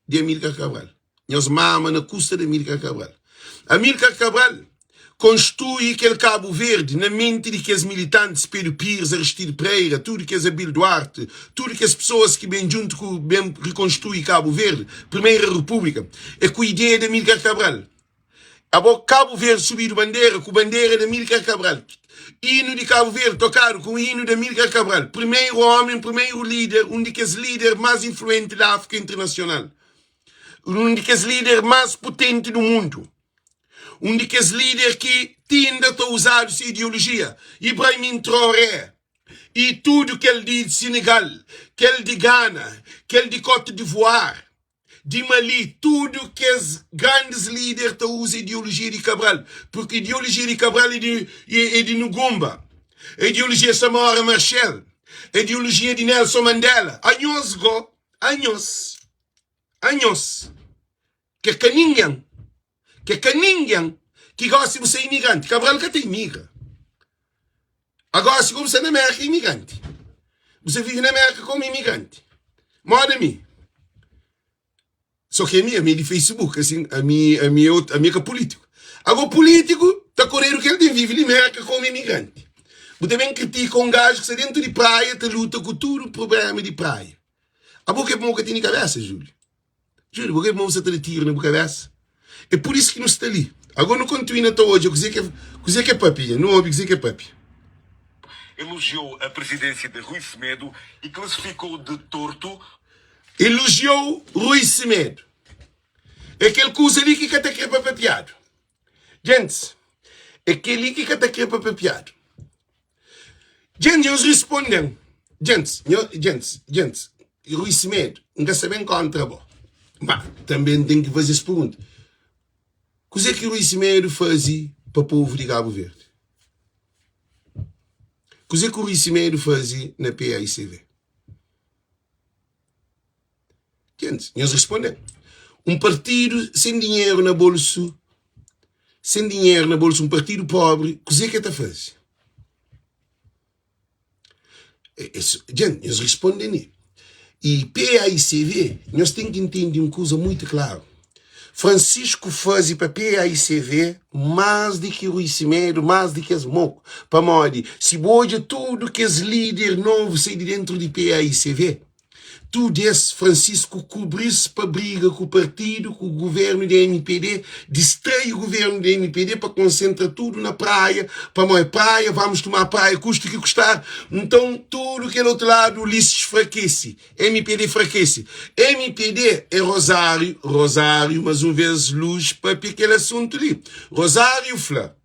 di Amílcar Cabral. Nhos mama na kusta di Amílcar Cabral. Amílcar Cabral konstrui kel Kabu Verdi na menti di kes militantis, Pedro Pires, Aristide Pereira, tudu kes Abil Duarte, tudu kes pesoas ki ben djuntu ku ben rikonstrui Kabu Verdi, Primeira Repúblika, é ku ideia di Amílcar Cabral. Abo Kabu Verdi subidu bandera ku bandera di Amílcar Cabral. Inu di Kabu Verdi tokadu ku inu di Amílcar Cabral. Primeru omi, primeru lider, un di kes lider mas influenti di Áfrika internasional. Un di kes lider mas putenti du mundu. Un di kes lider ki ti inda ta uzadu se ideolojia. Ibrahim Traoré i tudu kel di Senegal, kel di Gana, kel di Cote d'Ivoire. Di Mali, tudu kes grandis lider ta uza ideolojia di Cabral, purki ideolojia di Cabral é di, é di Nugumba, ideolojia Samora Machel, ideolojia di Nelson Mandela. Anhos go, anhos, anhos, ke ka ningen, ke ka ningen ki gosi bu sa imigranti. Cabral ka ta imigra. Agora, si bu sta na Merka, imigranti. Bu sta vive na Merka komu imigranti. Moda mi. So ki ami, ami é di Facebook, asin, ami, ami é otu, ami é ka pulítiku. Agora, pulítiku ta koredu ki el ten vive li Merka komu imigranti. Bu ta ben kritika un gaju ki sta dentu di praia ta luta ku tudu prublema di praia. Abo ke pamo ka tene kabesa, Júlio? Júlio, bo ke pamo bu sta ta da tiru na bu kabesa? É pur isu ki nu sta li. Agora nu kontinua ta odja kuzê ki kuzê ki é papia. Nu obi kuzê ki é papia. Elogiou a presidência de Rui Semedo e classificou de torto. Elogiou Rui Semedo. É kel kuza li ki ka ta kre pa papiadu. Gentis, é kel-li ki ka ta kre pa papiadu. Gentis, nhos responde-m. Gentis, nho, gentis, gentis, Rui Semedo, N ka sta ben kóntra bo. Má, tanbe N ten ki faze es pergunta, Kuzê ki Rui Semedo faze pa povu di Kabu Verdi? Kuzê ki Rui Semedo faze na PAICV? Gentis, nhos responde-m. Un partidu sen dinheru na bolsu, sen dinheru na bolsu, un partidu pobri, kuzê ki el ta faze? Djent, nhos responde mi. I PAICV, nhos ten ki ntende un kuza muitu klaru. Francisco faze pa PAICV más di ki Rui Semedo, más di kes moku. Pamodi, si bu odja tudu kes líder novu sai di dentru di PAICV, Tudu es, Francisco kubri-s pa briga ku partidu, ku guvernu di mpd, distrai guvernu di mpd pa konsentra tudu na Praia, pamodi Praia, vamos tomar Praia kuste ki kustar. Nton, tudu kel otu ladu, Ulisses frakese, mpd frakese. Mpd é Rosário, Rosário, mas un vez luz papia kel asuntu li. Rosário fla.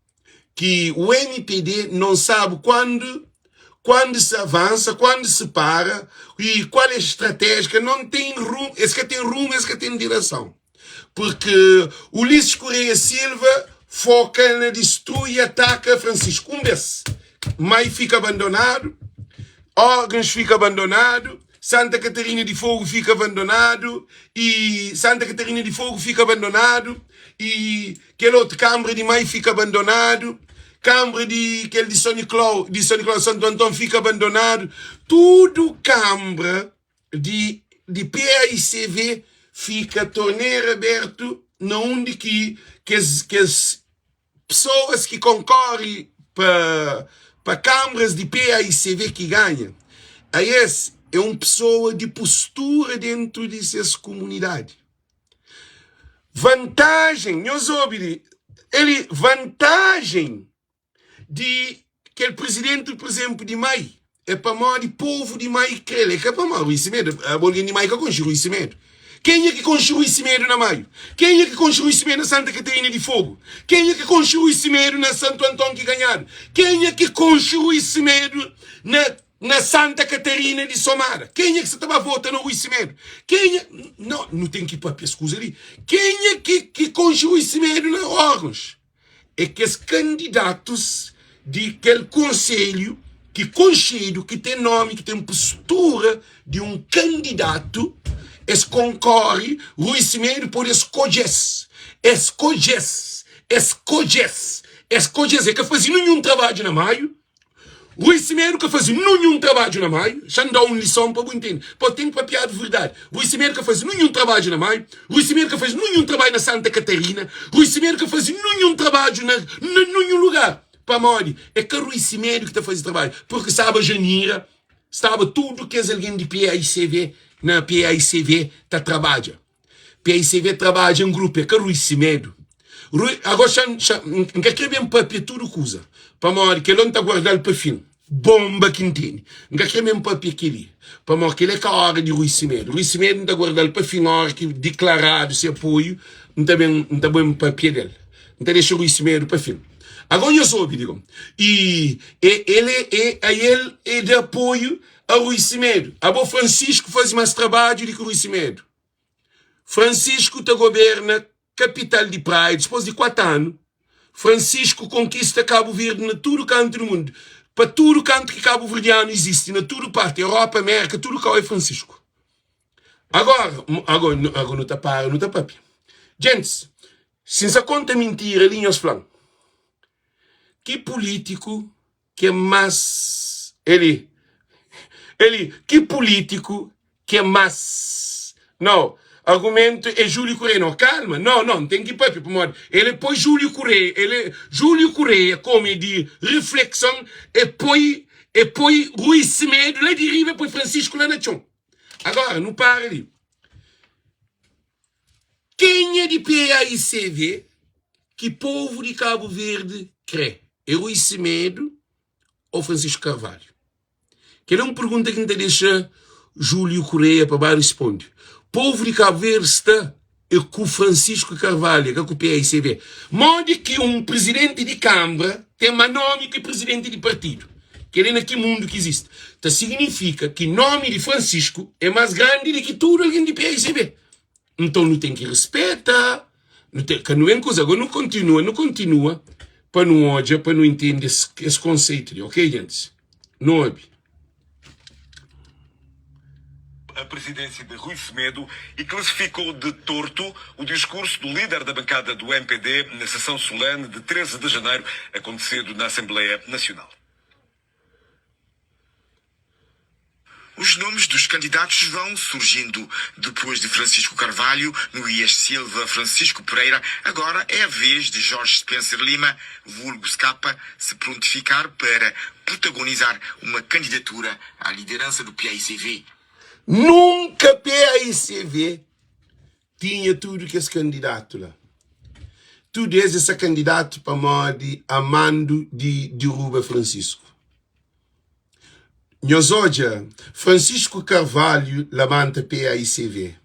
que o MPD não sabe quando, quando se avança, quando se para e qual é a estratégia, não tem rumo, esse que tem rumo, esse que tem direção. Porque Ulisses Correia Silva foca na destrui e ataca Francisco. Um vez, Mai fica abandonado, órgãos fica abandonado, Santa Catarina de Fogo fica abandonado e Santa Catarina de Fogo fica abandonado e Kel otu kanbra di mai fika abandonadu, kanbra di kel di São Nicolau, di São Nicolau, Santu Anton fika abandonadu, tudu kanbra di di PAICV fika tornera abertu na undi ki kes kes pesoas ki konkori pa pa kanbras di PAICV ki ganha, a es é un pesoa di postura dentu di ses komunidadi. Vantajen, nhos obi li, eli, vantajen di kel prizidenti, pur izénplu, di Mai, é pamodi povu di Mai kre-l, é ka pamodi Rui Semedo, abo algen di Mai ka konxe Rui Semedo. Kenha ki konxe Rui Semedo na Maiu? Kenha ki konxe Rui Semedo na Santa Katarina di Fogu? Kenha ki konxe Rui Semedo na Santu Anton ki ganhadu? Kenha ki konxe Rui Semedo na Na Santa Catarina di Somada, kenha ki sa ta ba vota na Rui Semedo? Kenha, no, nu ten ki papia es kuza li. Kenha ki, ki konxe Rui Semedo na órgãos? É kes kandidatus di kel konselhu ki konxedu, ki ten nomi, ki ten postura di un kandidatu, es konkore, Rui Semedo pode skodje-s, es skodje-s, es skodje-s. Es kodje-s, e ka faze ninhun trabadju na Maiu. Rui Semedo ka faze ninhun trabadju na Maiu. Xa-m da-u un lison pa bu intende. Pa ten ki papiadu verdadi. Rui Semedo ka faze ninhun trabadju na Maiu. Rui Semedo ka faze ninhun trabadju na Santa Katarina. Rui Semedo ka faze ninhun trabadju na na ninhun lugar. Pamodi? É ka Rui Semedo ki ta faze trabadju. Purki staba Janira, staba tudu kes algen di PAICV na PAICV ta trabadja. PICV trabadja en grupu, é ka Rui Semedo. Rui, agora xa, xa, N ka kre ben papia tudu kuza, pamodi kel-la N ta guarda-l pa fin. Bonba ki N tene. N ka kre ben papia kel-li, pamodi kel-la é ka óra di Rui Semedo. Rui Semedo N ta guarda-l pa fin, óra ki diklaradu se apoiu, N ta ben, N ta ben papia del. N ta dexa Rui Semedo pa fin. Agora nhos obi, digam, e, e, el é, e, a el é da apoiu a Rui Semedo. Abo Francisco faze más trabadju di ki Rui Semedo. Francisco ta goberna kapital di Praia dispôs di 4 anu. Francisco konkista Kabu Verdi na tudu kantu di mundu. Pa tudu kantu ki kabuverdianu izisti, na tudu parti, Europa, Amérika, tudu kau é Francisco. Agora, agora, agora nu ta para, nu ta papia. Gentis, si N sa konta mintira li, nhos fla-m. Ki pulítiku ki é más Eli Eli ki pulítiku ki é más No argumentu é Júlio Correia No kalma no no N ten ki papia pamodi el é poi Júlio Correia el é Júlio Correia komu é di reflekson é poi é poi Rui Semedo la di riba é poi Francisco la na txon Agora nu para li Kenha di PAICV ki povu di Kabu Verdi kre? É Rui Semedo ou Francisco Carvalho? Kel é un pergunta ki N ta dexa Júlio Correia pa ba risponde. Povu di Kabu Verdi sta é ku Francisco Carvalho, é ka ku PAICV. Modi ki un prizidenti di kanbra ten ma nomi ki prizidenti di partidu? Kel é na ki mundu ki izisti? Ta signifika ki nomi di Francisco é mas grandi di ki tudu algen di PAICV. Nton nu ten ki rispeta, nu ten, ka nu ben kuza. Agora nu kontinua, nu kontinua pa nu odja, pa nu intende es, es konseitu li, ok gentis? Nu obi. A presidência de Rui Semedo e classificou de torto o discurso do líder da bancada do MPD na sessão solene de 13 de janeiro, acontecido na Assembleia Nacional. Os nomes dos candidatos vão surgindo. Depois de Francisco Carvalho, Nuías Silva, Francisco Pereira, agora é a vez de Jorge Spencer Lima, vulgo Scapa, se prontificar para protagonizar uma candidatura à liderança do PAICV. Nunka PAICV tinha tudu kes kandidatu la. Tudu es é sa kandidatu pamodi amandu di diruba Francisco. Nhos odja, Francisco Carvalho labanta PAICV.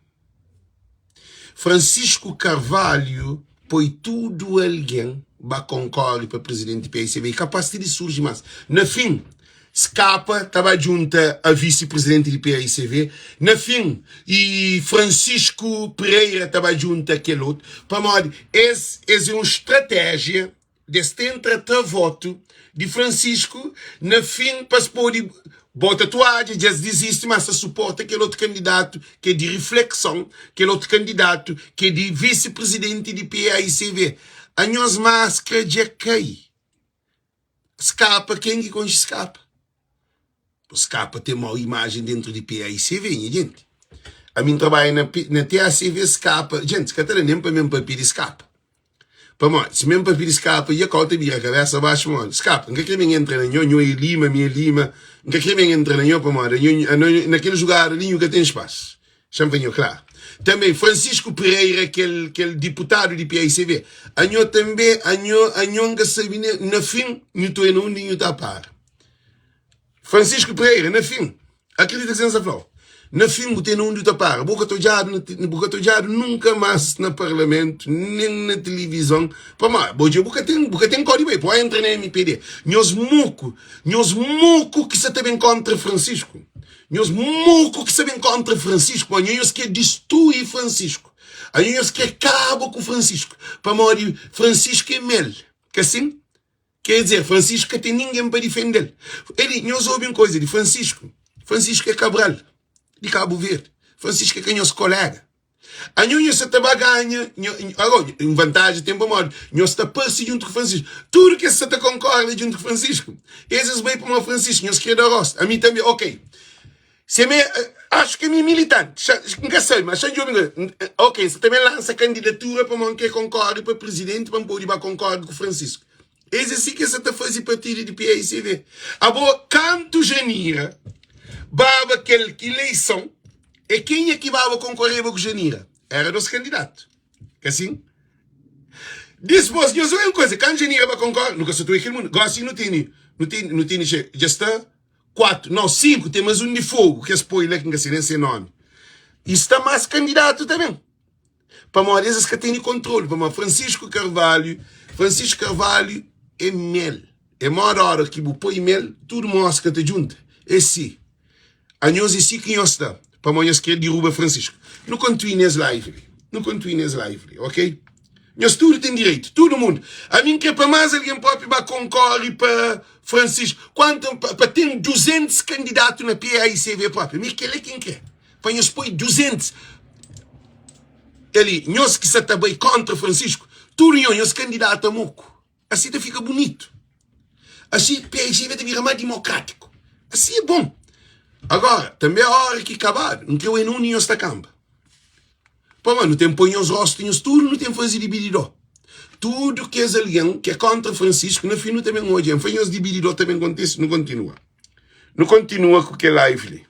Francisco Carvalho poi tudu algen ba konkore pa prizidenti PAICV i kapaz ti di surji mas. Na fin, Skapa ta ba djunta a visi prizidenti di PAICV. Na fin, i Francisco Pereira ta ba djunta kel otu. Pamodi es es é un stratéjia Des tenta tra votu di Francisco na fin pa es pode bota tuadja, dja es disisti mas ta suporta kel otu kandidatu ki é di riflekson, kel otu kandidatu ki é di visi prizidenti di PAICV. Anhos maskra dja kai. Skapa ken ki konxe skapa? Skapa ten mau imajen dentru di PAICV nha jenti. Ami N trabadja na TACV skapa, jenti ka ta da nen pa mi N papia di skapa. Pamodi, si mesmu pa pidi skapa, ia kau ta bira kabesa baxu modi. Skapa, N ka kre ben entra na nho, nho é lima, mi é lima, N ka kre ben entra na nho pamodi anho, ano, na kel jugada li nhu ka ten spasu. Xa-m fla nho klaru. Tanbe, Francisco Pereira, kel, kel diputadu di PAICV, anho tanbe, anho, anho N ka sabe ne, na fin, nhu ta oi na undi nhu ta para. Francisco Pereira, na fin, akredita ki N sa fla-u, na fin bu ten na undi bu ta para, bu ka ta odjadu, bu ka ta odjadu nunka mas na parlamentu, nen na tilivizon, pamodi bo dja bu ka ten, bu ka ten kódi bai, pô entra na MPD. Nhos moku, nhos moku ki sa ta ben kontra Francisco, nhos moku ki sa ben kontra Francisco, pamodi nhos kre distrui Francisco, anho nhos kre kaba ku Francisco, pamodi Francisco é mel, ka sin? Quer dizer, Francisco ka ten ningen pa difende-l. Eli, nhos obi un koisa di Francisco. Francisco é Cabral, di Cabo Verde. Francisco é ka nhos kolega. Anho nho sa ta ba ganha nho, ago un vantaji ten pamodi nho sta parse djuntu ku Francisco. Tudu kes sa ta konkorda djuntu ku Francisco, es es bai pamodi Francisco, nhos kre da rostu. Ami tanbe, ok. Se me, acho ki ami é militante, xa, N ka sabe, ma xa N djobe un kuza. Ok, N sa ta ben lansa kandidatura pamodi N kre konkorda pa prizidenti pa N pode ba konkorda ku Francisco. Es é si ki es sa ta faze partidu di PAICV. Abo, kantu Janira baba kel ileison, é kenha ki baba konkoreba ku Janira? Era dos kandidatu, ka sin? Dispos, nhos obi un kuza, kantu Janira ba konkore, nu ka sa ta obi kel mundu. Gosi nu tene, nu tene, nu tene, dja sta 4, nau, 5, ten mas un di fogu ki es poi la ki N ka se nen se nomi. I sta mas kandidatu tanben. Pamodi es es ka tene kontrolu, pamodi Francisco Carvalho, Francisco Carvalho é mel. É moda ora ki bu poi mel, tudu moska ta djunta. É si. Anhos é si ki nhos sta, pamodi nhos kre diruba Francisco. Nu kontui nes live li. Nu kontui nes live li, ok? Nhos tudu ten direitu, tudu mundu. Ami N kre pa más algen propi ba konkore pa Francisco. Kuantu pa, pa ten 200 kandidatu na PAICV propi. Mi kel-la ki N kre. Pa nhos poi 200 ali, nhos ki sa ta bai kontra Francisco, tudu nho, nhos kandidata moku. Asi ta fika bunitu. Asi PAICV ta bira más dimokrátiku. Asi é bon. Agora, tanbe óra ki kabadu, N kre oe na undi nhos ta kanba. Pamodi nu ten poi nhos rostu nhos tudu nu ten faze dibididó. Tudu kes algen ki é kontra Francisco, na fin nu ta ben odja. N fla nhos dibididó ta ben kontise. Nu kontinua. Nu kontinua ku kel live li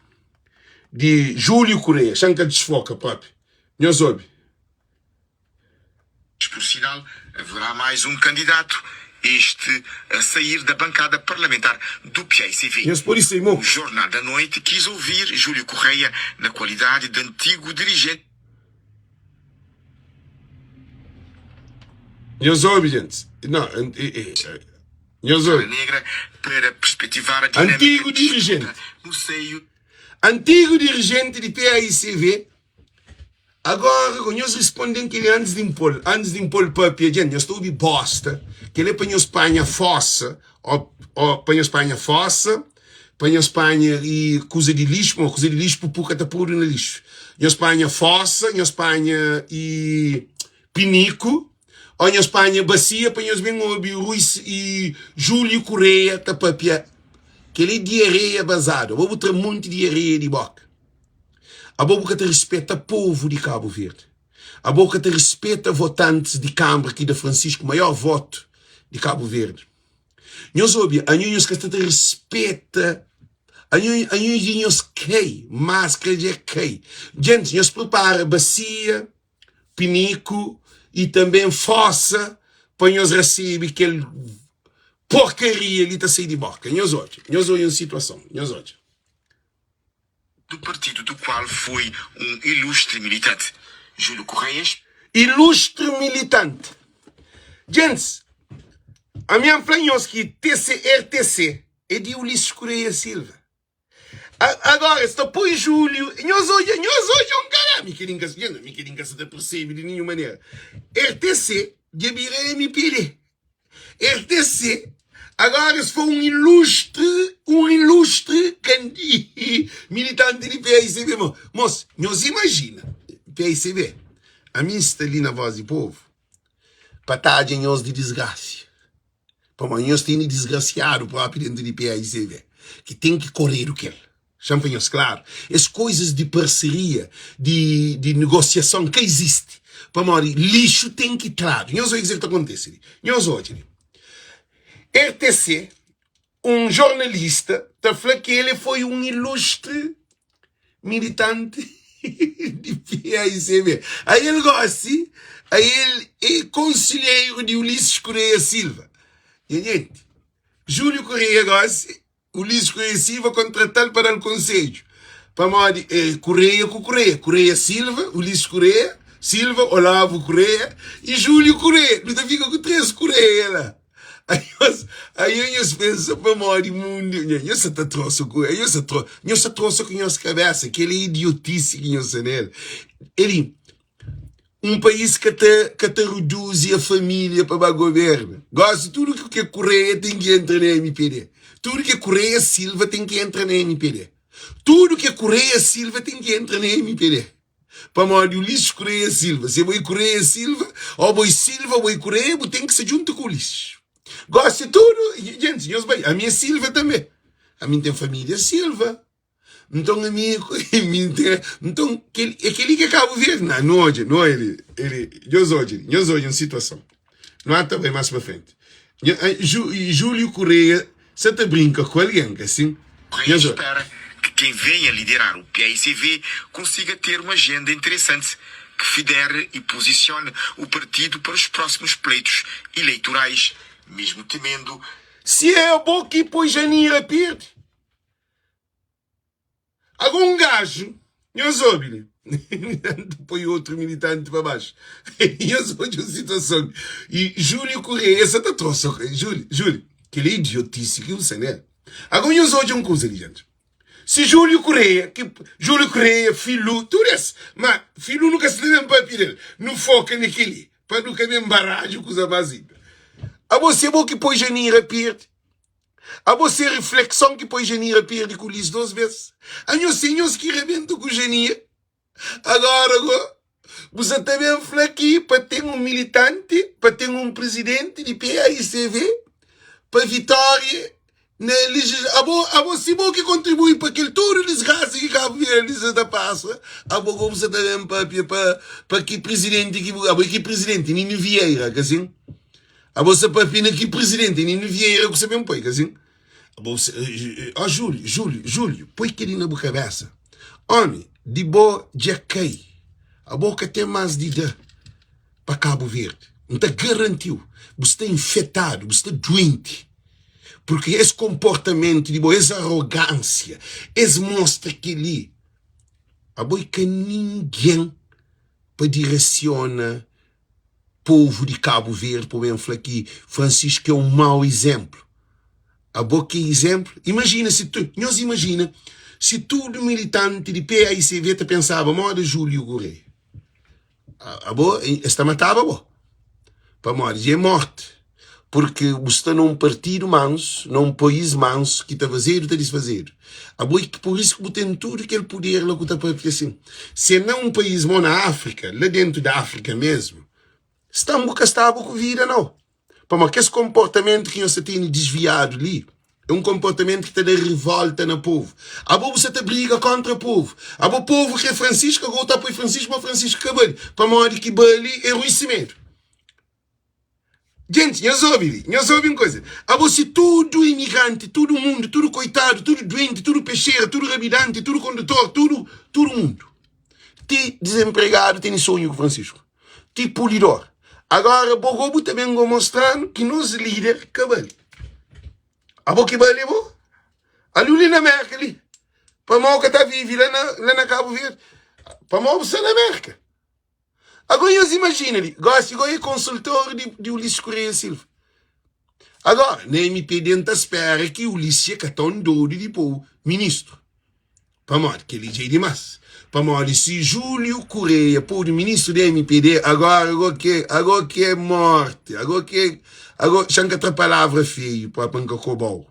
di Júlio Correia. Xa N ka disfoka propi. Nhos obi. Por sinal, haverá mais um candidato, este a sair da bancada parlamentar do PAICV. Nhos pode sai mo. O Jornal da Noite quis ouvir Júlio Correia na qualidade de antigo dirigente. Nhos obi, gentis. Não, nhos obi. Negra para perspectivar a dinâmica Antigo de disputa dirigente. no seio Antigo dirigente di PAICV. Agora go nhos responden keli antis di npol antis di npol papia dja nhos ta obi bosta keli é pa nhos panha fosa o o pa nhos panha fosa pa nhos panha i kuza di lixu mo kuza di lixu pupu ka ta podu na lixu nhos panha fosa nhos panha i piniku o nhos panha basia pa nhos ben obi Rui i Julio Correia ta papia keli é diarreia bazadu abo bu tra monti diarreia di boka. Abo bu ka ta rispeta povu di Kabu Verdi. Abo ka ta rispeta votantis di Kambra ki da Francisco maior votu di Kabu Verdi. Nhos obi, anho nhos ka sta ta rispeta anho anho di nhos kai, maskra dja kai. Gentis, nhos pripara basia, piniku i tanben fosa pa nhos rasebe kel porkaria li ta sai di boka. Nhos odja, nhos odja un situason, nhos odja. do partido do qual foi um ilustre militante. Júlio Correia. Ilustre militante. Gentis, ami N fla nhos ki TCRTC é di Ulisses Correia Silva. Agora es ta poi Júlio, nhos odja, nhos odja un kara, ami kel-li N ka, gentis, ami kel-li N ka sa ta persebe di ninhun manera. RTC dja bira MPD. RTC, agora es foi um ilustre, um ilustre candi, militante di PAICB. Mo, mos, nhos imagina, PAICB, ami N sta li na Voz di Povo pa tadja nhos di disgrasia, pamodi nhos tene disgrasiadu propi dentu di PAICB, ki ten ki koredu kel. Xa-m fla nhos klaru, es koizas di parseria, di, di negosiason ka izisti. Pamodi lixu ten ki tradu. Nhos odja kuzê ki ta kontise li. Nhos odja li. RTC, un jornalista ta fla ki el foi un ilustre militanti di PAICB. Aí el gosi, aí el é konselheru di Ulisses Correia Silva. Nha gente, Júlio Correia gosi Ulisses Correia Silva kontrata-l pa da-l konsedju, pamodi é Correia ku Correia, Correia Silva, Ulisses Correia Silva, Olavo Correia y Júlio Correia. Nu ta fika ku 3 Correia la. Anhos, anhos nhos pensa pamodi mundu, nha, nhos sa ta trosa ku, anhos sa tro, nhos sa trosa ku nhos kabesa, kel é idiotisi ki nhos sta nel. Eli, Un país ka ta ka ta reduzi a família pa ba governa. Gosi tudu ki ke Correia ten ki entra na MPD. Tudu ke Correia Silva ten ki entra na MPD. Tudu ke Correia Silva ten ki entra na MPD. Pamodi Ulisses Correia Silva, se bo é Correia Silva, ou bo é Silva, bo é Correia, bu ten ki sta djuntu ku Ulisses. Gosi tudu, gentis, nhos bai, ami é Silva tanbe. Ami N ten família Silva. Nton ami mi N ten, nton kel, é kel-li ki é Kabu Verdi? Nah, nu odja, nu odja li, li, nhos odja li, nhos odja un situason. Nu ata bai más pa frenti. Nha, Ju, Júlio Correia sa ta brinka ku algen, ka sin? Correia espera que quem venha liderar o paicv consiga ter uma agenda interessante que federe e posicione o partido para os próximos pleitos eleitorais, mesmo temendo Si é abo ki poi Janira perde. Ago un gaju, nhos obi li, militante poi otru militante pa baxu. Nhos odja un situason. I Júlio Correia sa ta trosa. Júlio, Júlio, kel-li é idiotice ki bu sta nel. Ago nhos odja un kuza li, gente. Si Júlio Correia, ki Júlio Correia, Filu, tudu es, ma Filu nu ka sta ben papia del. Nu foka na kel-li, pa nu ka ben baradja kuza más inda. Abo si é bo ki poi Janira perde. Abo se reflexon ki poi Janira perde ku Ulisses 2 bes. Anhos se nhos ki rebenta ku Janira. Agora go bu sa ta ben fla ki pa ten un militante, pa ten un presidente di PAICV pa vitória na legis abo abo si bo ki kontribui pa kel tudu disgrasa ki Cabo Verde sa ta pasa, abo go bu sa ta ben papia pa pa ki presidente ki bu abo é ki presidente Nino Vieira ka sin? Abo sa papia na ki presidente Nino Vieira ku sa ben poi ka sin? Abo sa oh Júlio, Júlio, Júlio, poi keli na bu kabesa. Omi di bo dja kai. Abo ka ten mas di da pa Cabo Verde. N ta garantiu, bu sta infetadu, bu sta duenti. Porque es komportamentu di bo, es arrogansia, es mostra keli. Abo i ka ningen pa diresiona povu di Kabu Verdi pa ben fla ki Francisco é un mau izénplu. Abo ki é izénplu? Imajina si tu, nhos imajina si tudu militanti di PAICV ta pensaba moda Júlio Correia. Abo, es ta mataba bo. Pamodi dja é morti. Purki bu sta na un partidu mansu, na un país mansu ki ta fazedu ta disfazedu. Abo é pur isu ki bu ten tudu kel puder la ku ta papia asin. Si é na un país mo na Áfrika, la dentu di Áfrika mesmu, sta bu ka staba ku vida nau. Pamodi kes konportamentu ki nhos ta tene disviadu li, é un konportamentu ki ta da rivolta na povu. Abo bu sa ta briga kontra povu. Abo povu kre Francisco, ago bu ta poi Francisco, ma Francisco ka bali. Pamodi ki bali é Rui Semedo. Gente, nhos obi li, nhos obi un koza. Abo si tudu imigranti, tudu mundu, tudu koitadu, tudu duenti, tudu pexera, tudu rabidanti, tudu kondutor, tudu, tudu mundu. Ti dizenpregadu tene sonhu ku Francisco. Ti pulidor. Agora bo go bu ta ben go mostranu ki nos lider ka bali. Abo ki bali bo? Ali li na Merka li. Pamodi ka ta vivi la na, la na Cabo Verde? Pamodi bu sta na Merka? Agora nhos imajina li, gosi go é konsultor di, di Ulisses Correia Silva. Agora, na MPD N ta spera ki Ulisses é ka tão dodu di pô ministru. Pamodi? Kel-li dja é dimás. Pamodi si Júlio Correia podu ministru di MPD, agora go ki, agora ki é morti, agora ki é, agora, xa N ka tra palavra feio pa, pa N ka koba-u.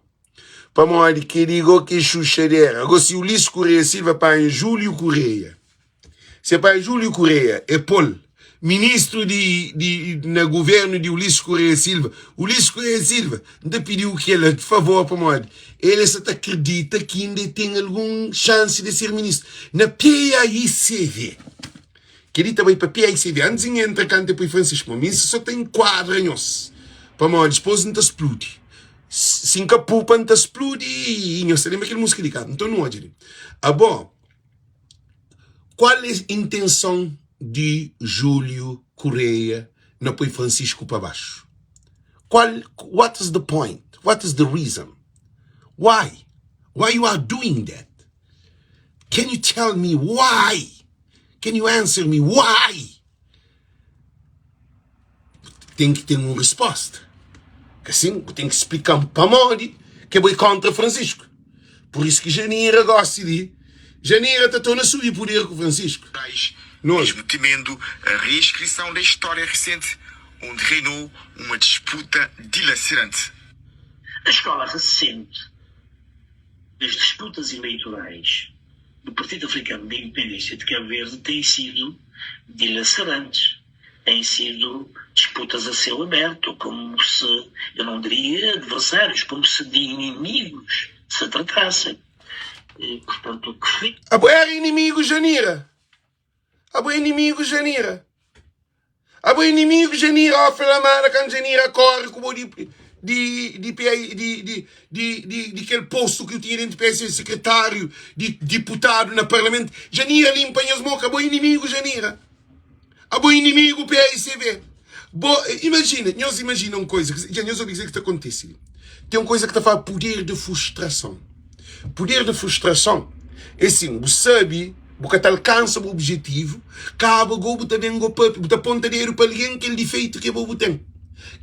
Pamodi kel-li go ki é xuxadera. Agora si Ulisses Correia Silva panha Júlio Correia, Se pai Júlio Correia é pol ministru di, di, na governu di Ulisses Correia Silva. Ulisses Correia Silva, N ta pidiu kela di favor pamodi el sa ta kridita ki inda el ten algun xansi di ser ministru na PAICV. Kel-li ta bai pa PAICV. Antis di N entra kantu e poi Francisco, ma mi N sa ta enkuadra nhos pamodi dipôs N ta spludi. Si N ka pupa N ta spludi i nhos ta lenbra kel múzika di ka. Nton nu odja li. Abo. Kual é intenson di Júlio Correia na poi Francisco pa baxu? Kual, what is the point? What is the reason? Why? Why you are doing that? Can you tell me why? Can you answer me why? Ten ki ten un resposta. Ka sin, bu ten ki splika-m pamodi ke bo é kontra Francisco. Pur isu ki Janira gosi di Janira ta torna subi puder ku Francisco. Nojo. Mesmo temendo a reescrição da história recente, onde reinou uma disputa dilacerante. A escola recente das disputas eleitorais. do Partido Africano da Independência de Cabo Verde têm sido dilacerantes, têm sido disputas a céu aberto, como se, eu não diria adversários, como se de inimigos se tratassem. E, portanto, o que foi. Abo era inimigo Janira. Abo é inimigo Janira. Abo é inimigo Janira. Ó, fla mara kan Janira corre ku bo di di di di di di di di kel posto ki tinha dentro PS secretário di deputado na parlamento. Janira limpa nhas moca. Abo é inimigo Janira. Abo é inimigo PICV. Bo imagina, nhos imagina um coisa, dja nhos obi kuzê ki ta kontise li. Tem um coisa ki ta fala poder de frustração. Poder de frustração é assim, bu sabe, bu ka ta alcansa bu objetivo, kaba go bu ta ben go papia, bu ta ponta dedo pa alguém kel difeito ke bo bu tem.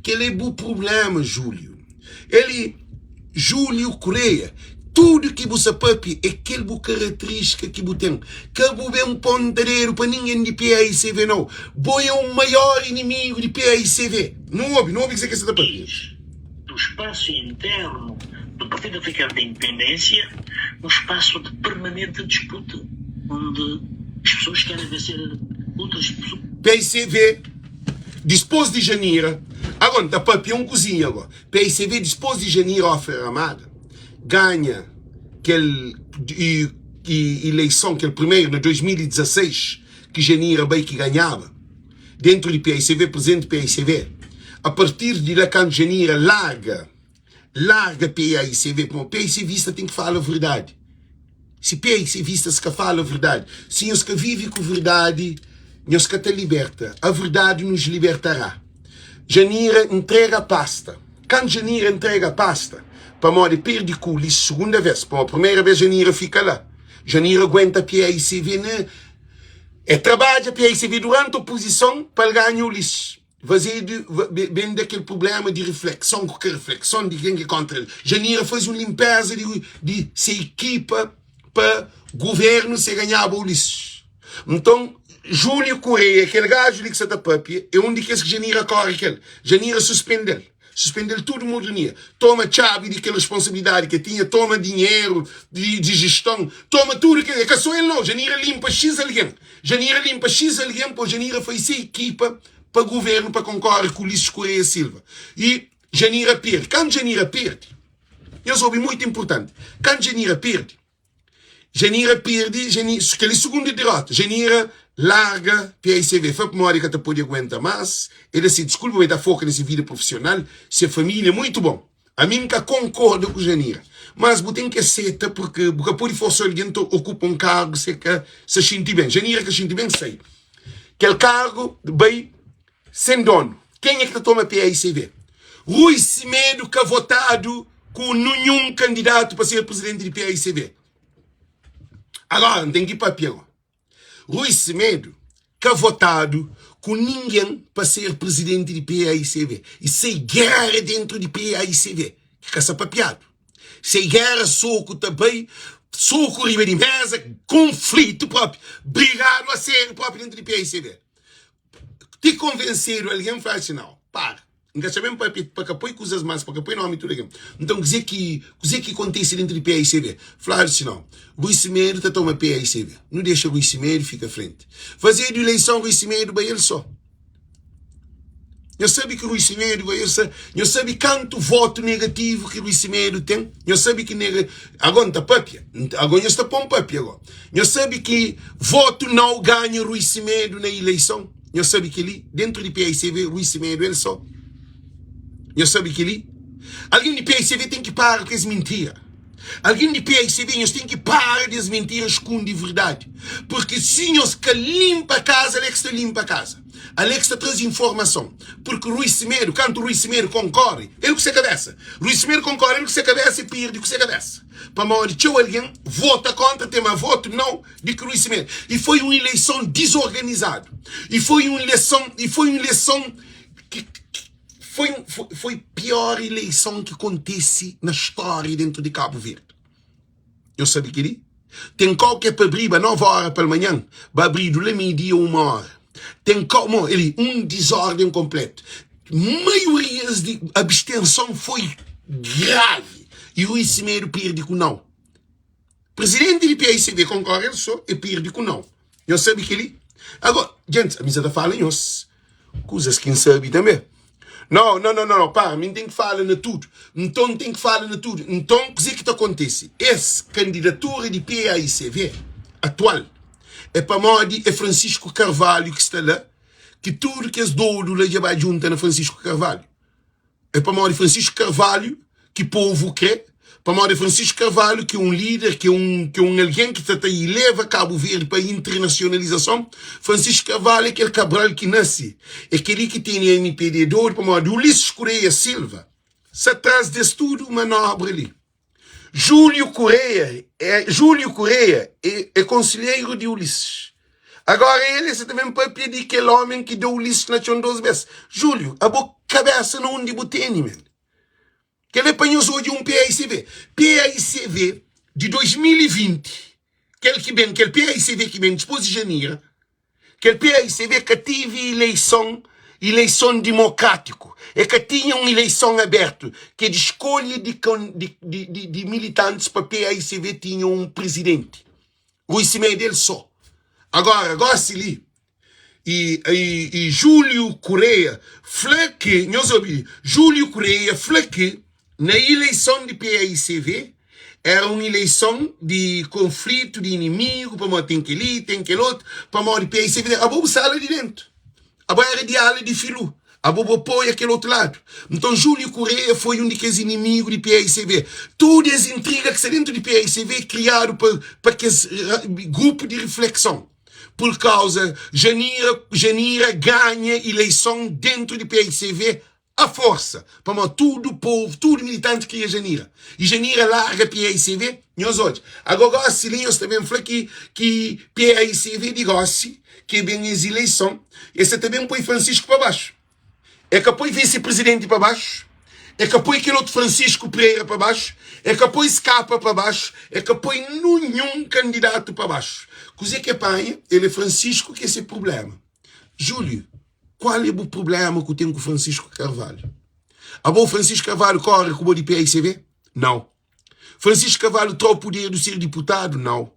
Kel é bu problema, Júlio. Eli, Júlio Correia, tudu ki bu sa papia é kel bu karaterístika ki bu ten. Ka bu ben ponta dedu pa ningen di PAICV nau. Bo é un maior inimigu di PAICV. Nu obi, nu obi kuzê ki es sa ta papia. Do espaço interno do Partido Africano da Independência um espaço de permanente disputa, onde as pessoas querem vencer outras pessoas. PAICV, dispôs di Janira, agora N ta papia un kuzinha agora. PICV dispôs di Janira Offer Ramada ganha kel ileison, kel primeru na 2016 ki Janira bai ki ganhaba dentru di PICV, prezidenti PICV. A partir di la kantu Janira larga larga PAICV, pamodi PAICVista ten ki fala verdadi. Si PAICVistas ka fala verdadi, si nhos ka vive ku verdadi, nhos ka ta liberta. A verdade nos libertará. Janira ntrega pasta. Kantu Janira ntrega pasta, pamodi perde kuli segunda vez, pamodi primeira vez Janira fika la. Janira aguenta PAICV na E trabadja PAICV duranti opozison pa el ganha Ulisses. Vazedu ben da kel prubléma di riflekson ku ka riflekson di ken ki kontra el. Janira faze un linpéza di se ekipa pa guvernu se ganhaba Ulisses. Nton, Júlio Correia, kel gaju li ki sa ta papia, é un di kes ki Janira kóre ku el. Janira suspende-l. Suspende-l tudu murdonia. Toma txabi di kel responsabilidadi ki el tinha, toma dinheru di jeston, toma tudu kel. É ka sô el nau, Janira linpa xis algen. Janira linpa xis algen pa Janira faze se ekipa pa guvernu pa konkore ku Ulisses Correia Silva. I Janira perde. Kantu Janira perde, nhos obi, muitu inpurtanti, kantu Janira perde, Janira perde, Jani, kel-li sugundu derota. Janira larga PICV, fla pamodi ka ta pode aguenta más. El da se diskulpa, ma el ta foka na se vida profisional, se família, muitu bon. Ami N ka konkorda ku Janira, mas bu ten ki aseta purki bu ka pode forsa algen ta okupa un kargu si el ka sa xinti ben. Janira ka xinti ben, sai. Kel kargu bai Sen donu, kenha ki ta toma PAICV? Rui Semedo ka votadu ku nunhun kandidatu pa ser prizidenti di PAICV. Agora, N ten ki papia agora. Rui Semedo ka votadu ku ningen pa ser prizidenti di PAICV. I sai gera dentru di PAICV, ki ka sa papiadu. Sai gera, soku ta bai, soku riba di meza, konflitu propi, brigadu a seriu propi dentru di PAICV. Ti konvensedu algen fla si nau, para. N ka sabe papia pa ka poi kuzas mas, pa ka poi nomi tudu algen. Nton kuze ki kuze ki kontise dentru di PAICB? Fladu si nau, Rui Semedo ta toma PAICB. Nu dexa Rui Semedo fika frenti. Fazedu ileison Rui Semedo bai el so. Nhos sabe ki Rui Semedo bai el so. Nhos sabe kantu votu negativu ki Rui Semedo ten? Nhos sabe ki nega ago N ta papia, ago nhos ta pon papia ago. Nhos sabe ki votu nau ganha Rui Semedo na ileison? Nhos sabe keli? Dentru di PICV, Rui Semedo el so. Nhos sabe keli? Algen di PICV ten ki para ku es mintira. Algen di PICV, nhos ten ki para di es mintira, skundi verdadi. Purki si nhos ka linpa kaza, Alex ta linpa kaza. Alex ta traze informason. Purki Rui Semedo, kantu Rui Semedo konkore, el ku se kabesa. Rui Semedo konkore, el ku se kabesa, e pirdi ku se kabesa. Pamodi txeu algen vota kontra, ten ma votu nau di ki Rui Semedo. E foi un ileison dizorganizadu. E foi un ileison, e foi un ileison ki, ki foi, foi, foi pior ileison ki kontise na stória dentru di Kabu Verdi. Nhos sabe kel-li? Ten kau ki é pa abriba 9 óra palmanhan, ba abridu la meio-dia, uma óra. Ten kau, mo, eli, un dizórden konplétu. Maiorias di abstenson foi gravi. E Rui Semedo perde ku nau. Presidenti di paicv konkore el so, e pirdi ku nau. Nhos sabe kel-li? Agora, gentis, ami sa ta fala nhos kuzas ki N sabe tanbe. Nau, nau, nau, nau, para, mi N ten ki fala na tudu. Nton, N ten ki fala na tudu. Nton, kuzê ki ta kontise? Es kandidatura di paicv atual é pamodi é Francisco Carvalho ki sta la, ki tudu kes dodu la dja ba djunta na Francisco Carvalho. É pamodi Francisco Carvalho ki povu kre, pamodi é Francisco Carvalho ki é un líder, ki é un, ki é un algen ki ta ta ileva Kabu Verdi pa internasionalizason. Francisco Carvalho é kel Cabral ki nase, é kel-li ki tene MPD dodu, pamodi Ulisses Correia Silva sa tras des tudu manobra li. Júlio Correia é, Júlio Correia é, é conselheiro de Ulisses. Agora ele sa ta ben papia di kel homem ki da Ulisses na txon dos bes. Júlio, abo cabeça na undi bu tene, men? Kel é pa nhos odja un PAICV. PAICV di 2020, kel ki ben, kel PAICV ki ben dipôs di Janira, Kel PAICV ka tive ileison ileison dimokrátiku. E ka tinha un ileison abertu ki é di skolha di di di di militantis pa PAICV tinha un prizidenti. Rui Semedo el só. Agora, gósi li, i i i Júlio Correia fla ki, nhos obi li, Júlio Correia fla ki Na ileison di PAICV, éra un ileison di konflitu, di inimigu, pamodi ten kel-li, ten kel otu, pamodi PAICV, abo bu sta la di déntu, abo éra di ala di Filu, abo bu apoia kel otu ladu. Nton, Júlio Correia foi un di kes inimigu di PAICV. Tudu es intriga ki sta déntu di PAICV kriadu pa pa kes grupu di riflekson, pur kauza Janira Janira ganha ileison déntu di PAICV A forsa, pamodi tudu povu, tudu militanti kria Janira. I Janira larga PAICV, nhos odja. Ago gosi li nhos ta ben fla ki ki PAICV di gosi ki ben es ileison, es sa ta ben poi Francisco pa baxu. E ka poi visi prizidenti pa baxu, e ka poi kel otu Francisco Pereira pa baxu, e ka poi Skapa pa baxu, e ka poi nunhun kandidatu pa baxu. Kuze ke panha? El é Francisco ki é se prublema. Júlio, Qual é bu problema ku ten ku Francisco Carvalho? Abo Francisco Carvalho corre ku bo di PICV? Não. Francisco Carvalho trau poder do ser deputado? Não.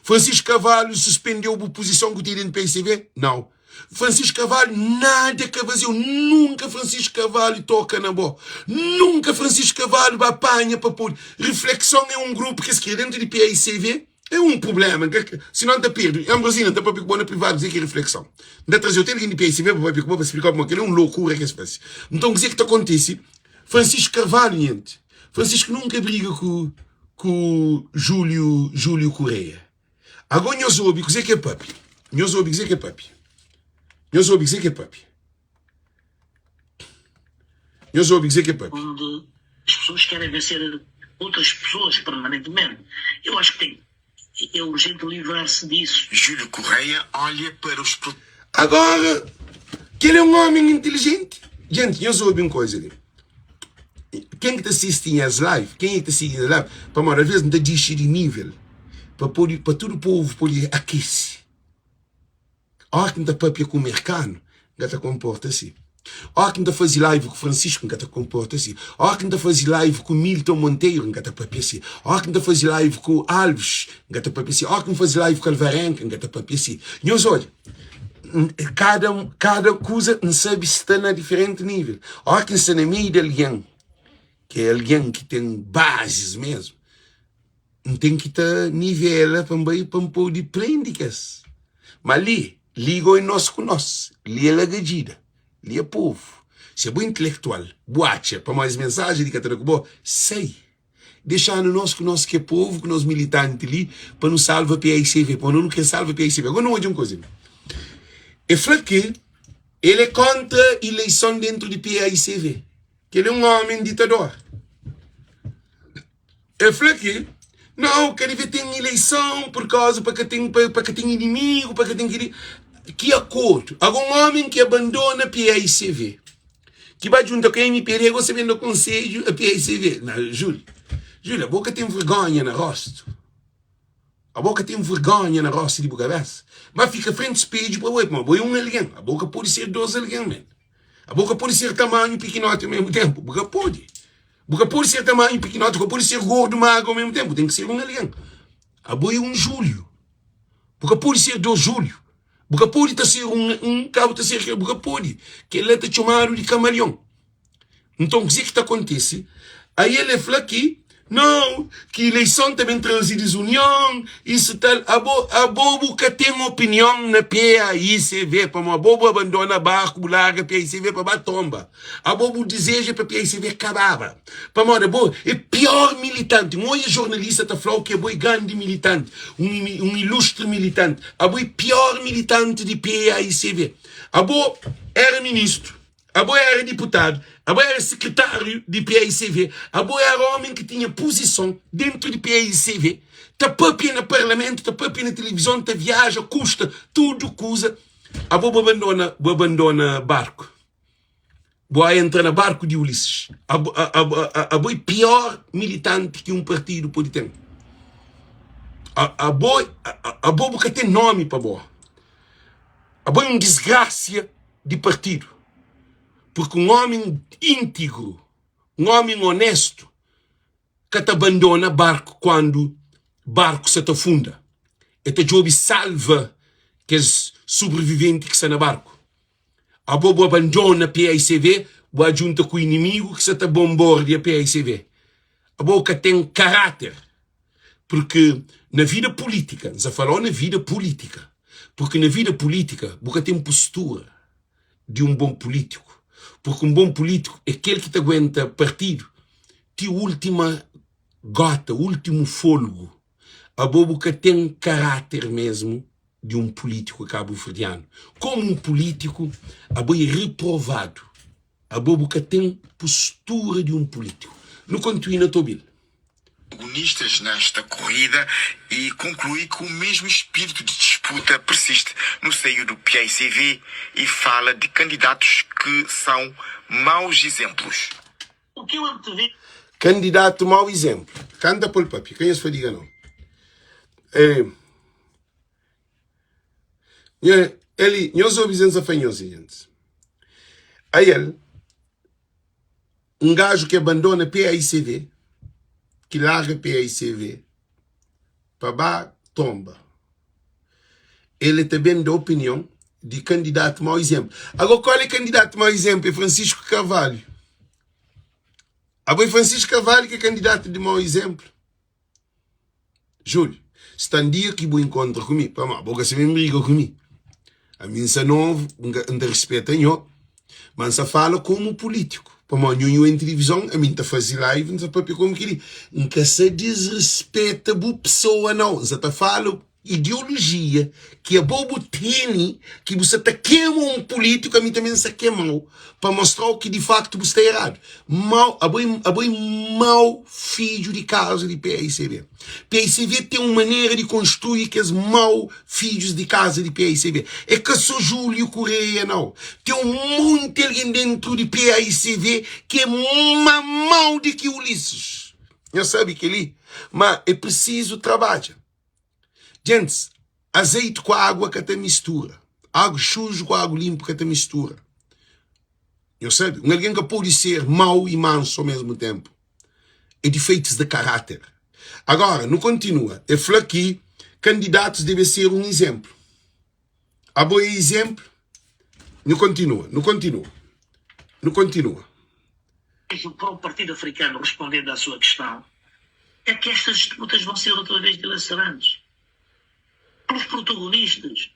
Francisco Carvalho suspendeu bu posição ku ten dentro PICV? Não. Francisco Carvalho nada ka fazeu, nunca Francisco Carvalho toca na bo, nunca Francisco Carvalho ba panha pa pode. Reflexão é um grupo que se cria dentro de PICV. É un prubléma, sinon N ta perde. Ambrosina, N ta papia ku bo na privadu kuzê ki é riflekson. N ta traze otu algen di PSB pa papia ku bo pa splika-u pamodi kel-li é un lokura ki es fase. Nton, kuzê ki ta kontise? Francisco Carvalho, nhente, Francisco nunka briga ku ku Júlio Júlio Correia. Agó nhos obi kuzê ki el papia. Nhos obi kuzê ki el papia. Nhos obi kuzê ki el papia. Nhos obi kuzê ki el papia. Onde as pessoas querem vencer outras pessoas permanentemente. Eu acho que tem, é urgente livrar-se disso. Júlio Correia olha para os pro. Agora, kel é un ómi intilijenti. Jenti, nhos obi un koza li. Ken ki ta sisti nhas live, ken ki ta sigi nhas live, pamodi alvês N ta dixi di nível pa pode, pa tudu povu pode akese. Óras ki N ta pâpia ku un merkanu, N ka ta konporta si. Óras ki N ta faze live ku Francisco, N ka ta konporta si. Óras ki N ta faze live ku Milton Monteiro, N ka ta pâpia si. Óras ki N ta faze live ku Alves, N ka ta pâpia si. Óras ki N faze live ku Alvarenga, N ka ta pâpia si. Nhos odja, kada, kada kuza N sabe sta na diferenti nível. Óras ki N sta na meiu di algen, ki é algen ki ten bazis mésmu, N ten ki ta nivela pa N bai pa N pode prende kes. Ma li, li go é nos ku nos. Li é lagadjida. Li é povu. Si abo é intelektual, bu atxa pamodi es mensajen li ka ta da ku bo, sai. Dexa-nu nos ku nos ki é povu, ku nos militanti li, pa nu salva PAICV. Pamodi nu krê salva PAICV. Agora nu odja un kuza li. E fla ki el é kontra ileison dentru di PAICV. Kel é un omi ditador. El fla ki nau, ka devia ten ileison pur kauza pa ka ten pa ka ten inimigu, pa ka ten kili. Ki akordu? Ago un omi ki abandona PAICV, ki ba djunta ku MPD, gosi ben da konsedju a PAICV. Na, Júlio, Júlio, abo ka ten vergonha na rostu? Abo ka ten vergonha na rostu di bu kabesa? Ba fika frenti spedju pa bo, pamodi bo é un algen, abo ka pode ser dos algen, men. Abo ka pode ser tamanhu pikinoti ao mesmu tenpu, bu ka pode. Bu ka pode ser tamanhu pikinoti, bu ka pode ser gordu magru ao mesmu tenpu, bu ten ki ser un algen. Abo é un Júlio. Bu ka pode ser dos Júlio. Bu ka pode ta ser un, un ka bu ta ser kel, bu ka pode. Kel-la ta txomadu di kamalion. Nton, kuzê ki ta kontise? Aí el fla ki, Nau, ki ileison ta ben traze dizunion, isu tal. Abo, abo bu ka ten opinion na PAICV, pamodi abo bu abandona barku, bu larga PAICV pa ba tonba. Abo bu dizeja pa PAICV kababa, pamodi abo é pior militanti. N oia jornalista ta fla-u ki abo é grandi militanti, un, un ilustre militanti. Abo é pior militanti di PAICV. Abo era ministru. Abo era diputadu, abo era sekretáriu di paicv, abo era ómi ki tinha puzison dentu di paicv, ta pâpia na parlamentu, ta pâpia na tilivizon, ta viaja, kusta tudu kuza. Abo bu abandona, bu abandona barku, bu a entra na barku di Ulisses. Abo, abo, abo é pior militanti ki un partidu pode ten. Abo, abo bu ka ten nomi pa bo. Abo é un disgrasia di partidu. Purki un ómi íntigru, un ómi onéstu, ka ta bandona barku kandu barku sa ta funda. El ta djobe salva kes sobreviventi ki sta na barku. Abo bu abandona PAICV, bu ba djunta ku inimigu ki sa ta bonbordia PAICV. Abo ka ten karáter. Purki na vida pulítika, N sa fala-u na vida pulítika, purki na vida pulítika bu ka ten postura di un bon pulítiku, purki un bon pulítiku é kel ki ta aguenta partidu ti última gota, últimu folgu. Abo bu ka ten karáter mesmu di un pulítiku kabuverdianu. Komu un pulítiku, abo é reprovadu. Abo bu ka ten postura di un pulítiku. Nu kontinua ta obi-l. Protagonistas nesta corrida e conclui que o mesmo espírito de disputa persiste no seio do PAICV e fala de candidatos que são maus exemplos. O que eu antevejo. Candidato mau exemplo. Canta pol papia, ka nhos fadiga não. Eh, nha, eli, nhos obi zenza fai nhos gentis. Ael, Un gaju ki abandona PAICV, ki larga PAICV pa ba tonba, el e ta ben da opinion di kandidatu mau izenplu. Ago kual e kandidatu mau izenplu? É Francisco Carvalho. Abo é Francisco Carvalho ki é kandidatu di mau izenplu? Júlio, sta un dia ki bu inkontra ku mi, pamodi bo ka sabe briga ku mi. Ami N sta novu, N ka, N ta rispeta nho, ma N sta fala komu pulítiku, pamodi nho nho en tilivizon, ami N ta faze live, N ta papia komu kel-li. N ka sta disrispeta bu pesoa nau, N sta ta fala ideolojia ki abo bu tene, ki bu sta ta kema un pulítiku, ami tanbe N sta kema-u pa mostra-u ki di faktu bu sta eradu. Mau, abo é, abo é mau fidju di kaza di PAICV. PAICV ten un manera di konstrui kes mau fidjus di kaza di PAICV. É ka so Júlio Correia, nau. Ten un monti algen dentru di PAICV ki é ma mau di ki Ulisses. Nhos sabe kel-li? Ma é prisizu trabadja. Gentis, azeiti ku agua ka ta mistura. Agu suju ku agu linpu ka ta mistura. Nhos sabe, un algen ka pode ser mau i mansu ao mesmu tenpu. É difeitus di karáter. Agora, nu kontinua. El fla ki kandidatus debe ser un izenplu. Abo é izenplu? Nu kontinua, nu kontinua, nu kontinua. Para o Partido Africano, respondendo à sua questão, é que estas disputas vão ser outra vez dilacerantes. Pelos protagonistas,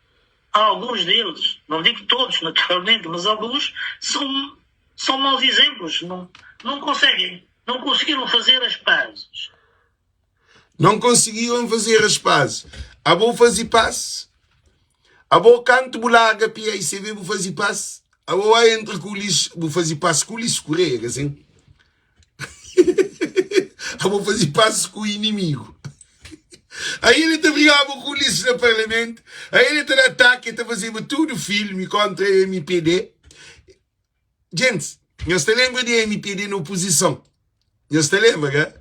alguns deles, não digo todos naturalmente, mas alguns são, são maus exemplos, não, não conseguem, não conseguiram fazer as pazes. Não conseguiram fazer as pazes. Abo faze paz? Abo kantu bu larga PICV bu faze paz? Abo vai entra ku Ulisses, bu faze paz ku Ulisses Correia, ka sin? Abo faze paz ku inimigu. Aí ele ta brigaba ku Ulisses na parlamento, aí ele ta da ataque, ta fazeba tudo filme contra MPD. Gentis, nhos ta lenbra di MPD na opozison? Nhos ta lenbra, ka?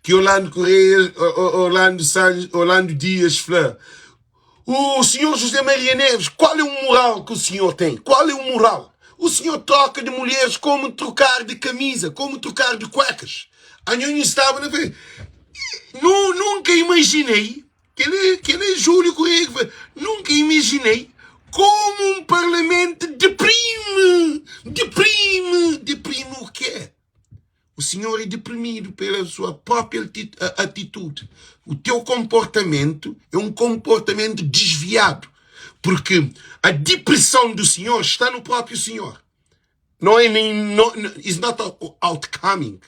Ki Orlando Correia, Orlando Sanches, Orlando Dias fla, O senhor José Maria Neves, qual é o moral que o senhor tem? Qual é o moral? O senhor troca de mulheres como trocar de camisa, como trocar de cuecas. A nho estava na frente. Nunca imaginei. Kel-li, kel-li é Júlio Correia ki fla. Nunka imaginei como um parlamento deprime, deprime, deprime o quê? O senhor é deprimido pela sua própria atitude. O teu comportamento é um comportamento desviado. Porque a depressão do senhor está no próprio senhor. Não é nem. No, it's not outcoming.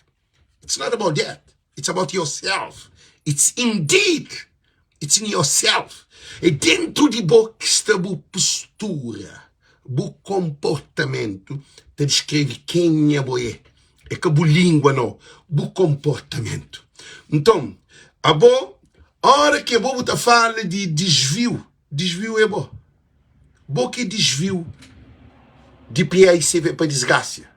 It's not about that. It's about yourself. It's indeed. It's in yourself. É dentro de bo que está bu postura, bu comportamento ta descreve quem é bo é. É ka bu língua não, bu comportamento. Então, a bo, hora que bo bu ta fala de desvio, desvio é bo. Bo que desvio de PAICV pa desgracia.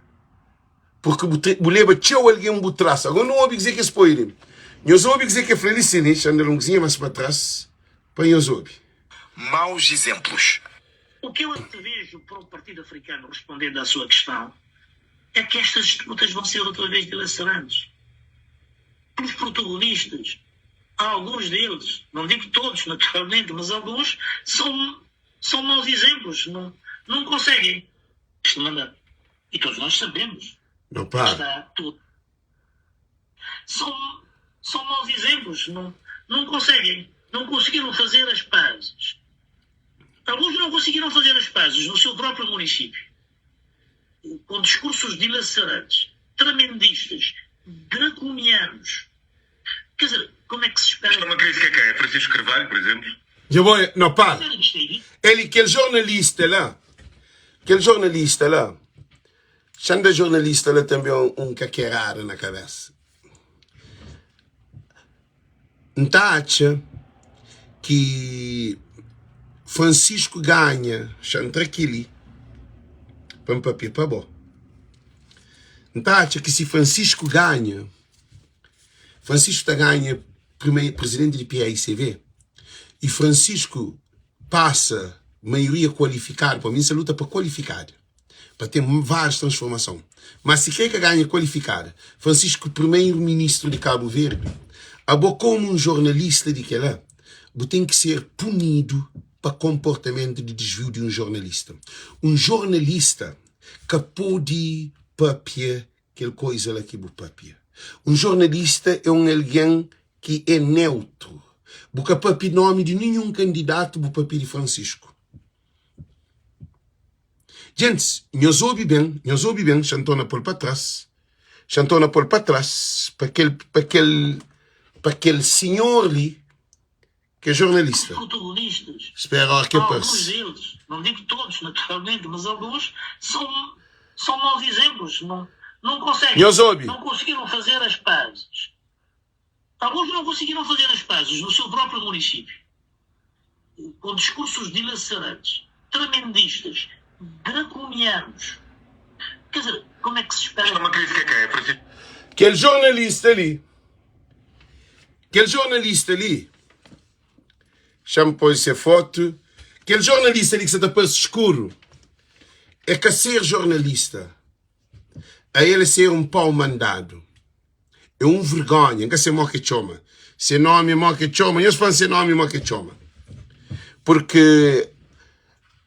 Purki bu bu leba txeu algen bu tras. Agora nu obi kuzê ki es poi li. Nhos obi kuzê ki el fla li si li. Xa N da-l un kuzinha más pa tras pa nhos obi. Maus exemplos. O que eu antevejo para o Partido Africano, respondendo à sua questão, é que estas disputas vão ser outra vez dilacerantes. Pelos protagonistas, alguns deles, não digo todos naturalmente, mas alguns são, são maus exemplos, não, não conseguem este mandato. E todos nós sabemos. Não para. Está tudo. São, são maus exemplos. Não, não conseguem. Não conseguiram fazer as pazes. Alguns não conseguiram fazer as pazes no seu próprio município. Com discursos dilacerantes, tremendistas, draconianos. Quer dizer, como é que se espera. Isto é uma crítica a quem? A Francisco Carvalho, por exemplo? Dja bo, no para. Ele, kel jornalista lá, kel jornalista lá, xa da jornalista lá também um, um caquerada na cabeça. N ta atxa ki Francisco ganha, xa N tra kili pa N papia pa bo. N ta atxa ki si Francisco ganha, Francisco ta ganha primeiro presidente di PAICV e Francisco passa maioria qualificada, pa mim sa luta pa qualificada, pa tem várias transformação. Mas se kre ka ganha qualificada, Francisco primeiro ministro de Cabo Verde, abo como um jornalista di kela, bu tem ki ser punido pa comportamento de desvio de um jornalista. Um jornalista ka pode papia Kel koiza la ki bu papia. Un jornalista é un algen ki é neutru. Bu ka papia nomi di ninhun kandidatu, bu papia di Francisco. Djentis, nhos obi ben, nhos obi ben, xa N torna pô-l pa tras, xa N torna pô-l pa tras, pa kel, pa kel, pa kel sinhor li Que é jornalista. Os protagonistas, Espera a hora que alguns aparece. deles, não digo todos naturalmente, mas alguns são, são maus exemplos, não, não conseguem, Nhos obi. não conseguiram fazer as pazes. Alguns não conseguiram fazer as pazes no seu próprio município, com discursos dilacerantes, tremendistas, draconianos. Quer dizer, como é que se espera? Isto é uma crítica a quem? A Francisco Kel jornalista li. Kel jornalista li, xa-m poi se fotu, kel jornalista li ki sa ta parse skuru, é ka ser jornalista, a el é ser un pau mandadu. É un vergonha, N ka se mo ke txoma, se nomi é mo ke txoma, nhos fla-m se nomi mo ke txoma. Porque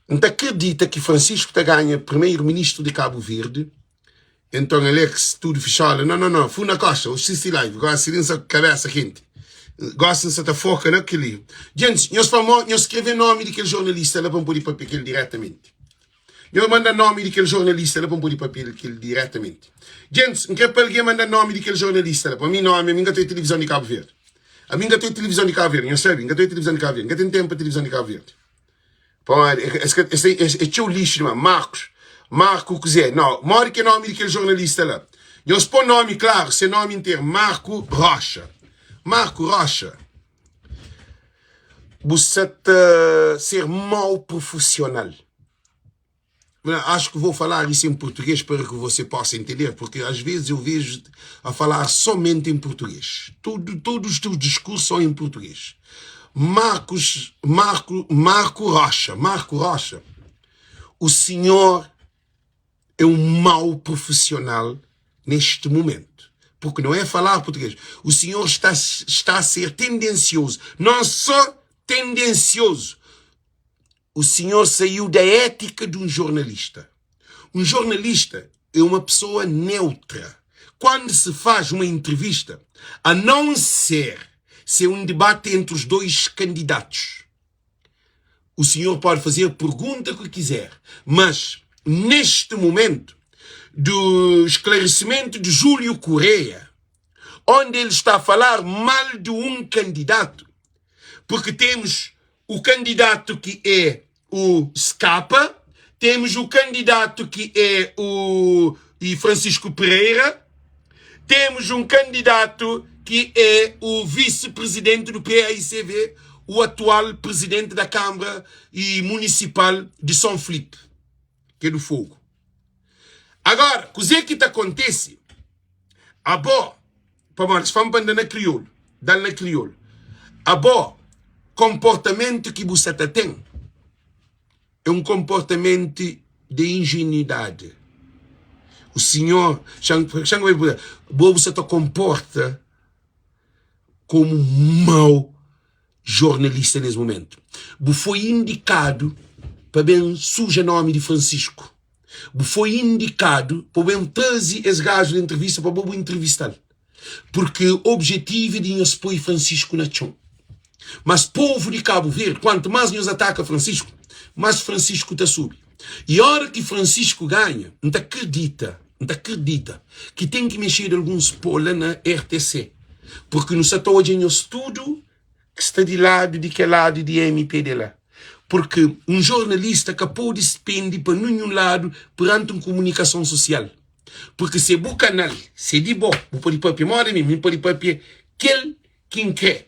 N ta kridita ki Francisco ta ganha primeiro-ministro di Cabo Verde, Enton Alex tudo fixola no no no funa coxa o sisti live gosi li nsa ku cabeça quente gosi nsa ta foca na keli djentis nhos fla mo nhos screve nome di kel jornalista la pa npodi papia kel diretamente nhos manda nome di kel jornalista la pa npodi papia kel diretamente djentis nkre pa alguém manda nome di kel jornalista la pa mi nome ami nka ta televizão di Cabo Verde ami nka ta televizão di Cabo Verde nhos sabe nka ta televizão di Cabo Verde nka ten tempo pa televizão di Cabo Verde Pamodi es ka es es é txeu lixu dimás. Marcos, Marco kuzê? Nau, modi ki é nomi di kel jornalista la? Nhos pô nomi klaru, se nomi interu, Marco Rocha. Marco Rocha, bu sa ta ser mau profusional. Acho que vou falar isso em português para que você possa entender, porque às vezes eu vejo a falar somente em português. Tudo, todos os teus discursos são em português. Marcos, Marco, Marco Rocha, Marco Rocha, o senhor é um mau profissional neste momento. Porque não é falar português. O senhor está, está a ser tendencioso. Não só tendencioso. O senhor saiu da ética de um jornalista. Um jornalista é uma pessoa neutra. Quando se faz uma entrevista, a não ser se é um debate entre os dois candidatos, o senhor pode fazer a pergunta que quiser, mas neste momento do esclarecimento de Júlio Correia, onde ele está a falar mal de um candidato, porque temos o candidato que é o Scapa, temos o candidato que é o e Francisco Pereira, temos um candidato que é o vice-presidente do PAICV, o atual presidente da Câmara e Municipal de São Filipe, que é do Fogo. Agora, kuzê ki ta kontese? Abo, pamodi es fla-m pa N da na kriolu, da-l na kriolu. Abo, konportamentu ki bu sa ta ten é un konportamentu di injenuidadi. O sinhor, xa-m bo bu sa ta konporta komu un mau jornalista nes momentu. Bu foi indikadu pa ben suja nomi di Francisco. Bu foi indikadu pa bu ben traze es gaju na entrevista pa bo bu entrevista-l. Porque objetivu é di nhos poi Francisco na txon. Mas povu di Kabu Verdi, kuantu mas nhos ataka Francisco, mas Francisco ta subi. I ora ki Francisco ganha, N ta kridita, N ta kridita ki ten ki mexedu alguns po la na RTC. Porque nu sa ta odja nhos tudu ki sta di ladu di kel ladu di mpd la. Porque un jornalista ka pode spende pa ninhun ladu peranti un kumunikason susial. Porque se bu kanal, se di bo, bu pode papia moda mi, mi pode papia kel ki N kre.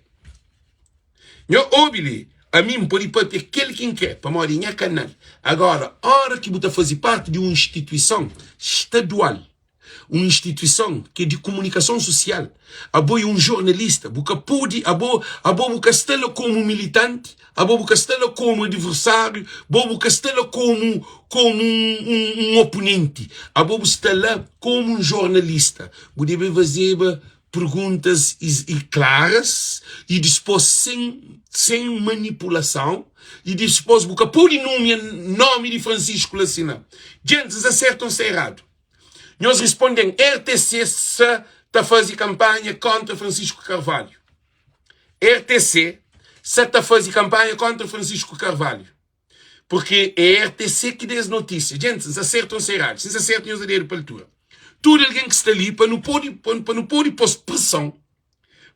Nho obi li, ami N pode papia kel ki N kre, pamodi é nha kanal. Agora, ora ki bu ta faze parti di un instituison stadual, un instituison ki é di kumunikason susial, abo é un jornalista, bu ka pode, abo, abo bu ka sta la komu militanti, abo bu ka sta la komu adiversáriu, bo bu ka sta la komu, komu un, un, un oponenti, abo bu sta la komu un jornalista. Bu debe fazeba perguntas i klaras i dispôs sen, sen manipulason i dispôs bu ka pode numia nomi di Francisco la si na. Djentis, N sta sertu o N sta eradu? Nhos responde-m, RTC sa ta faze kanpanha kontra Francisco Carvalho. RTC sa ta faze kanpanha kontra Francisco Carvalho. Porque é RTC ki da es notísia. Djentis, N sta sertu o N sta eradu? Si N sta sertu, nhos da dedu pa altura. Tudu algen ki sta li, pa nu pode, pa nu pode pô-s preson,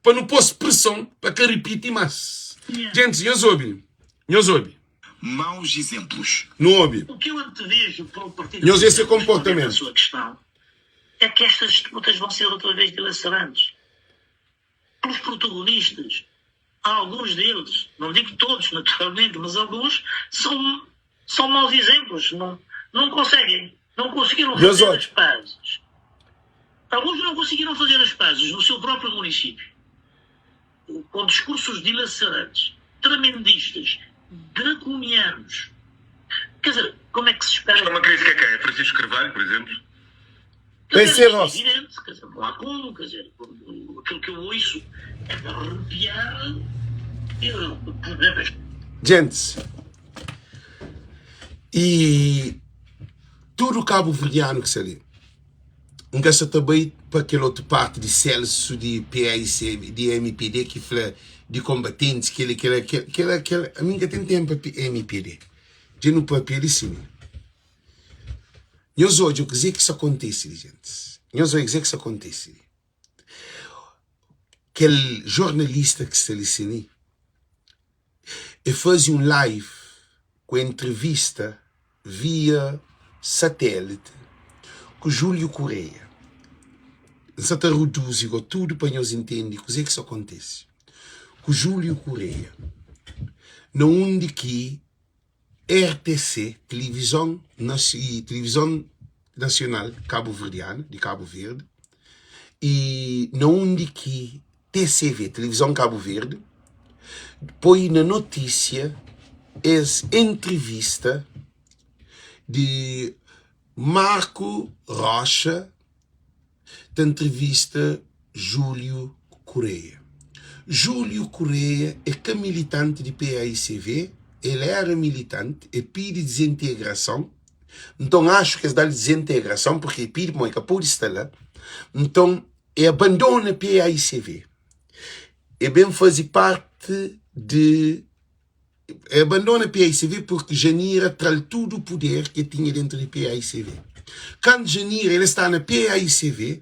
pa nu pô-s preson pa ka ripiti más. Djentis, nhos obi, nhos obi. Maus izenplus. Nu obi. O que eu antevejo para o Partido Nhos esse Comunista, respondendo à comportamento. sua questão, é que estas disputas vão ser outra vez dilacerantes. Pelos protagonistas, alguns deles, não digo todos naturalmente, mas alguns são, são maus exemplos, não, não conseguem, não conseguiram Nhos fazer odja. as pazes. Alguns não conseguiram fazer as pazes no seu próprio município, com discursos dilacerantes, tremendistas, draconianos. Quer dizer, como é que se espera Isto é uma crítica a quem? A Francisco Carvalho, por exemplo? Quer Vai dizer, ser isto é nosso. evidente, quer dizer, não há como, quer dizer, aquilo que eu ouço é de arrepiar, eu, por exemplo, Djentis, i tudu kabuverdianu ki sta li, N ka sa ta bai pa kel otu parti di Celso, di PAIC, di MPD ki fla di konbatentis, kel-li, kel-la, kel-la, kel-la, ami N ka ten tenpu pa MPD. Dja nu papia li sima. Nhos odja kuzê ki sta kontise li, gentis. Nhos odja kuzê ki sta kontise li. Kel jornalista ki sta li si li, e faze un live ku entrevista via satélite ku Júlio Correia. N sa ta reduzi go tudu pa nhos intende kuzê ki sta kontise ku Júlio Correia, na undi ki RTC, Tilivizon Tilivizon Nasional Kabuverdianu, di Kabu Verdi, i na undi ki TCV, Tilivizon Kabu Verdi, poi na notísia es entrivista di Marco Rocha. ta ntrivista Júlio Correia. Júlio Correia é ka militanti di paicv, el éra militanti, el pidi dizintegrason, nton axu ki es da-l dizintegrason purki el pidi pamodi el ka pode sta la, nton el abandona paicv, el ben faze parti di El abandona paicv purki Janira tra-l tudu puder ki el tinha dentu di paicv. Kantu Janira el sta na paicv,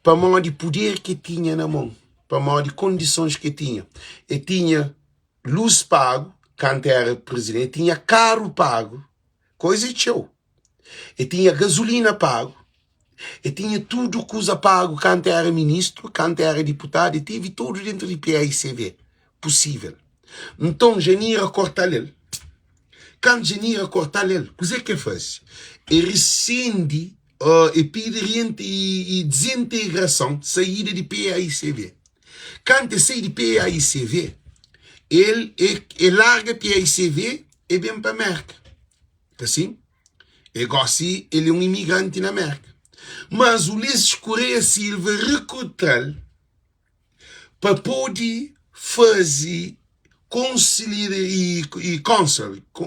pamodi puder ki el tinha na mon, pamodi kondisons ki el tinha, el tinha lus pagu kantu el éra prizidenti, el tinha karu pagu, koza é txeu. E tinha gazulina pagu, e tinha tudu kuza pagu kantu era ministru, kantu era diputadu, e tevi tudu dentu di paicv pusível. Nton Janira korta-l el. Kantu Janira korta-l el, kuzê ki el faze? E resindi, e pidi i dizintegrason, saída di paicv. Kantu e sai di paicv, el e larga paicv e ben pa Merka. Ka sin? E gosi el é un imigranti na Merka. Mas Ulisses Correia Silva rekruta-l pa pode faze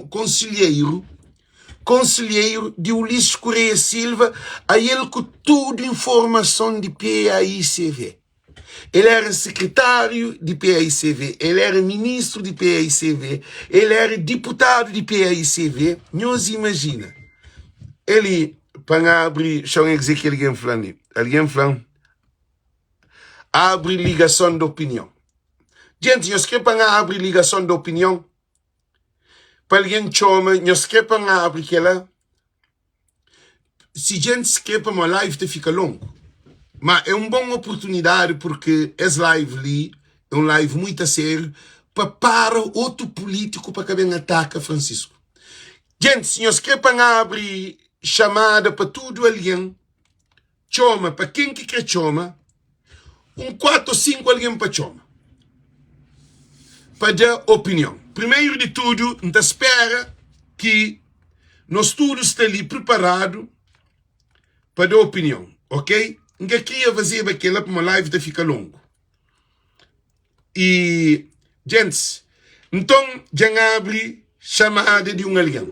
konselheiru konselheiru di Ulisses Correia Silva a el ku tudu informason di PAICV. El éra sekretáriu di paicv, el éra ministru di paicv, el éra diputadu di paicv. Nhos imajina! El, pa N abri, xa N kuzê ki algen fla-m li. Algen fla-m, abri ligason di opinion. Djenti, nhos krê pa N abri ligason di opinion? Pa algen txoma, nhos krê pa N abri kel-la? Si djentis kre pamo live ta fika longu ma é un bon oportunidadi porque es live li é un live muito a sério pa para otu pulítiku pa ka ben ataka Francisco. Djentis, si nhos kre pa N abri xamada pa tudu algen txoma pa ken ki kre txoma un 4 o 5 algen pa txoma pa da opinion. Primeiro di tudu N ta spera ki nos tudu sta li priparadu pa da opinion, ok? N ka kria fazeba kela pamo live ta fika longu. E djentis, nton dja N abri xamada di un algen.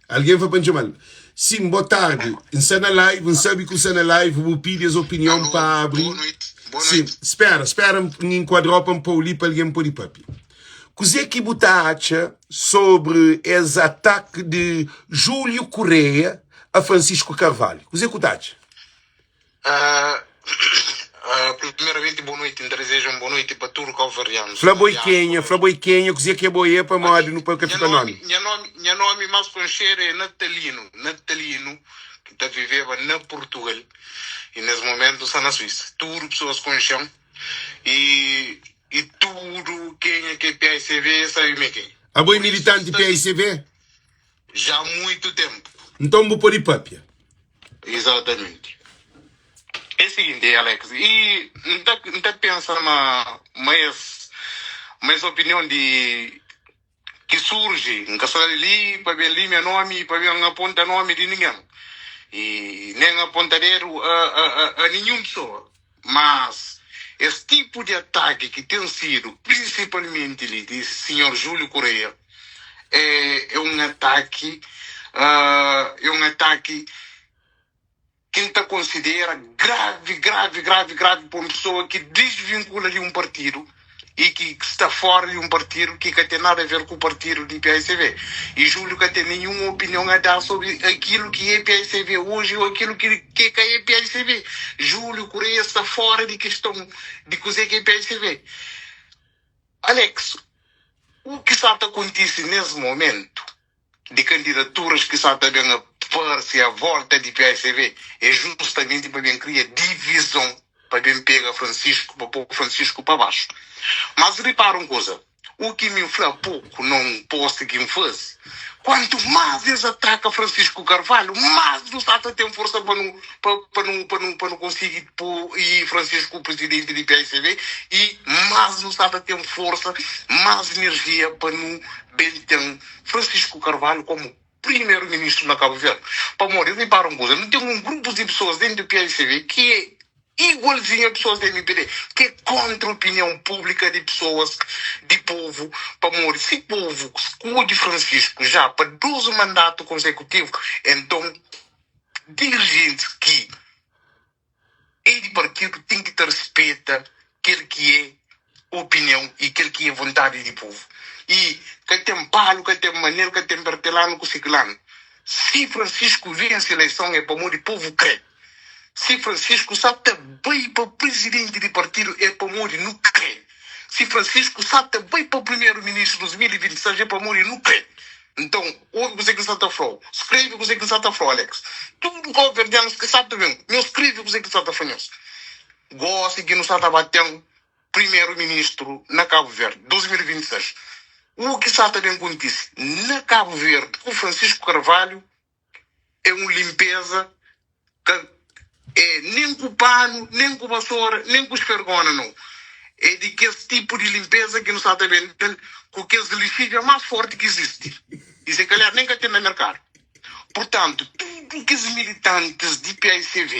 Alguém foi para chamar. Sim, boa tarde. N na live, N sabe que na live, vou pedir as opinião Alô, para abrir. boa noite, boa Sim, noite. espera, espera me enquadrar para pôr ali para alguém poder papi. Kuzê ki bu ta atxa sobre es atake de Júlio Correia a Francisco Carvalho? Kuzê ku ta atxa? Ah, ah, primeiramente, boa noite. N ta deseja un boa noite pa tudu kauverdianus Fla na boi kenha, diáspora. fla boi kenha, kuzê ki bo é pamodi Ok, nu pa ka nha fika nomi, nomi. nha nomi, nha nomi más konxedu é Natalino, Natalino, ki ta viveba na Purtugal i nes momentu N sta na Suísa. Tudu pesoas konxe-m i, i tudu kenha ki é PICV sabe mi é kenha. Abo é Pur isu, militanti sta li PICV? já há muitu ténpu. Nton bu pode papia. Exatamente. É seguinte, Alex, e N ta, N ta pensa ma, ma es, ma es opinion di ki surji, N ka sta li pa ben limia nomi, pa ben aponta nomi di ningen, e nen aponta dedu a, a, a, a ninhun pesoa, mas es tipu di ataki ki ten sidu, prinsipalmenti li di sinhor Júlio Correia, é, é un ataki, é un ataki ki N ta konsidera gravi, gravi, gravi, gravi pa un pesoa ki disvinkula di un partidu i ki sta fora di un partidu ki ka ten nada a ver ku partidu di paicv. I Júlio ka ten ninhun opinion a da sobri akilu ki é paicv oji o akilu ki ki ka é paicv. Júlio Correia sta fora di kiston di kuzê ki é paicv. Alex, u ki sa ta kontise nes momentu di kandidaturas ki sa ta ben aparse a volta di paicv é justamenti pa ben kria divizon, pa ben pega Francisco, pa po Francisco pa baxu. Mas ripara un kuza, u ki mi fla poku na un post ki N faze. Kuantu más es ataka Francisco Carvalho, más nu sta ta ten forsa pa nu pa pa nu pa nu pa nu konsigi po i Francisco presidenti di paicv i más nu sta ta ten forsa, más enerjia pa nu ben ten Francisco Carvalho komu primeru ministru na Cabo Verde. Pamodi, ripara un kuza, nu ten un grupus di pesoas dentu paicv ki é Igualzinho a pessoas di mpd ki é kontra opinião pública di pessoas di povo pamodi si povo skodje Francisco já pa 2 mandato consecutivo enton dirigentes ki é di partido ten ki ta respeta kel ki é opinião e kel ki é vontade di povo e ka ten palu ka ten manel ka ten bertelano ku siklano si Francisco vence eleição é pamodi povo kre. Si Francisco sa ta bai pa presidenti di partidu é pamodi nu kre. Si Francisco sa ta bai pa primeru ministru 2026 é pamodi nu kre. Nton, obi kuzê ki N sa ta fla-u. Skrebe kuzê ki N sa ta fla-u, Alex. Tudu kauverdianus ki sa ta ben, nhos skrebe kuzê ki N sa ta fla nhos. Gósi ki nu sa ta ba ten primeru ministru na Kabu Verdi 2026, u ki sa ta ben kontise na Kabu Verdi ku Francisco Carvalho é un linpeza ka é nen ku panu, nen ku vasora, nen ku sfergona nau. É di kes tipu di linpeza ki nu sa ta bende-l ku kes lixívia más fórti ki izisti i se kalhar nen ka ten na merkadu. Purtantu, tudu kes militantis di paicv,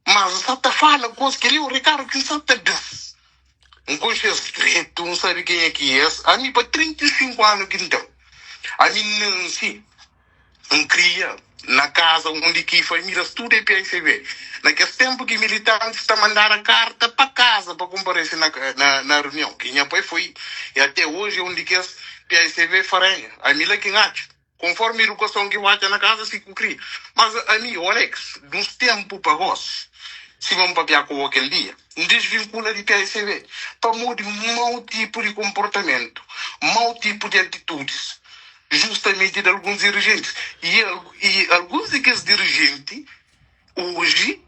mas N sa ta fala ku es, kel-li é un rekadu ki N sa ta da-s. N konxe-s dretu, N sabe kenha ki es. Ami pa 35 anu ki N ten, ami N nanse N kria na kaza undi ki famílias tudu é PICV. Na kes ténpu ki militantis ta mandada karta pa kaza pa konparese na runion, ki nha pai foi i até oji é un di kes PICV farenha. Ami la ki N atxa, konformi idukason ki bu atxa na kaza, si ku kria. Mas ami, Olex, dus ténpu pa gósi, sima N papia ku bo kel dia, N disvinkula di PICV pamodi mau tipu di konportamentu, mau tipu di atitudis. Justamenti di alguns dirijentis. I i alguns di kes dirijenti oji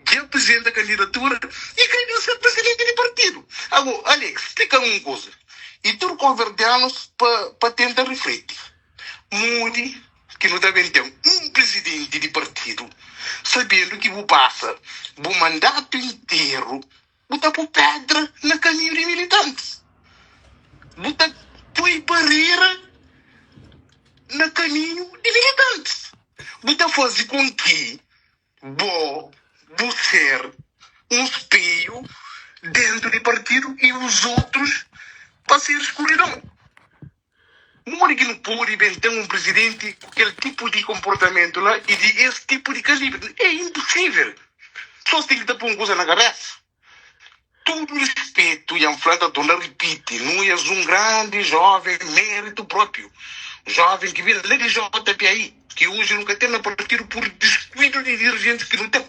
dja aprizenta kandidatura i kre ben ser prizidenti di partidu. Ago, Alex, splika-m un kuza, i tudu kauverdianus pa pa tenta rifliti, modi ki nu ta ben ten un prizidenti di partidu sabendu ki bu pasa bu mandatu interu Bu ta pui pedra na kaminhu di militantis. Bu ta pui barera na kaminhu di militantis. Bu ta faze kon ki bo bu ser un speiu dentu di partidu i os otrus pa ser skuridon. Modi ki nu pode ben ten un prizidenti ku kel tipu di konportamentu la i di es tipu di kalibri? É inpusível! Pesoas ten ki ta poi un kuza na kabésa. Tudu rispetu, dja N fla, ta torna ripiti, Nuias un grandi jóven, méritu própiu, jóven ki ben la di JPAI, ki oji nu ka ten na partidu pur diskuidu di dirijentis ki nu ten.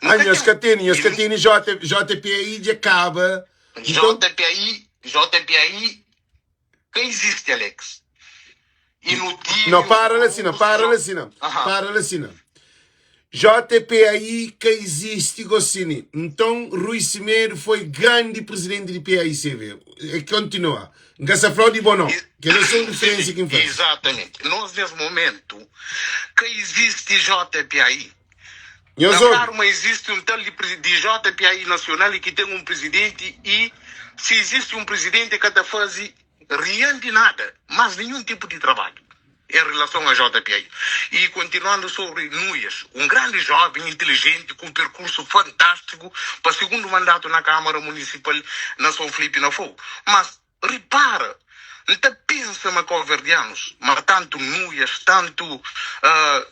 Nu Ah, ka nhos ka ten. tene, nhos I ka nu tene J, JPAI dja kaba. Nton, JPAI, JPAI Ka izisti, Alex. I nu tive Não, un para lá sina, grupu para lá jo. sina, Aham. para lá sina. JPAI ka izisti gosini. Nton, Rui Semedo foi grandi presidenti di PAICV. E kontinua. N ka sa flau di bo no. I- Kel é só un Sim, referência sim, ki N faz. exatamente. Nós, nes momentu, ka izisti JPAI. Nhos Ta obi. fladu ma izisti un tal di di JPAI nasional i ki ten un prizidenti i si izisti un prizidenti e ka ta fazi real di nada, mas ninhun tipu di trabadju en rilason a JPAI. I kontinuandu sobri Nuias, un grandi joven intilijenti ku un perkursu fantastiku pa sigundu mandatu na Kamara Munisipal na Son Filipi na Fogu. Mas Ripara, N ta pensa ma kauverdianus, ma tantu Nuias, tantu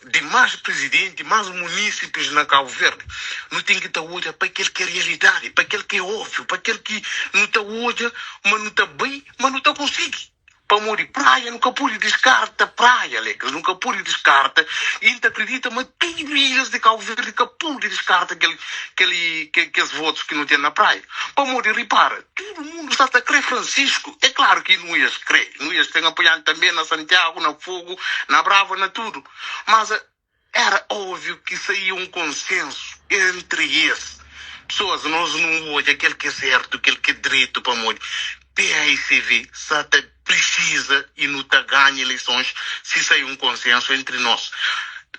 dimas prizidenti, mas munisipis na Kabu Verdi, nu ten ki ta odja pa kel ki é rialidadi, pa kel ki é óbviu, pa kel ki nu ta odja ma nu ta bai, ma nu ta konsigi. Pamodi praia, nu ka pode diskarta praia, Alex, nu ka pode diskarta i N ta kridita ma tudu ilhas di Kabu Verdi ka pode diskarta kel, kel, kes votus ki nu ten na praia. Pamodi, ripara, Tudu mundu sa ta kre Francisco. É klaru ki Nuias kre. Nuias ten apoianti tanbe na Santiagu, na Fogu, na Brava, na tudu. Mas era óviu ki saía un konsensu entri es pesoas. Nos nu odja kel ki é sertu, kel ki é dretu, pamodi paicv sa ta. precisa e nu ta ganha eleições se sair um consenso entre nós.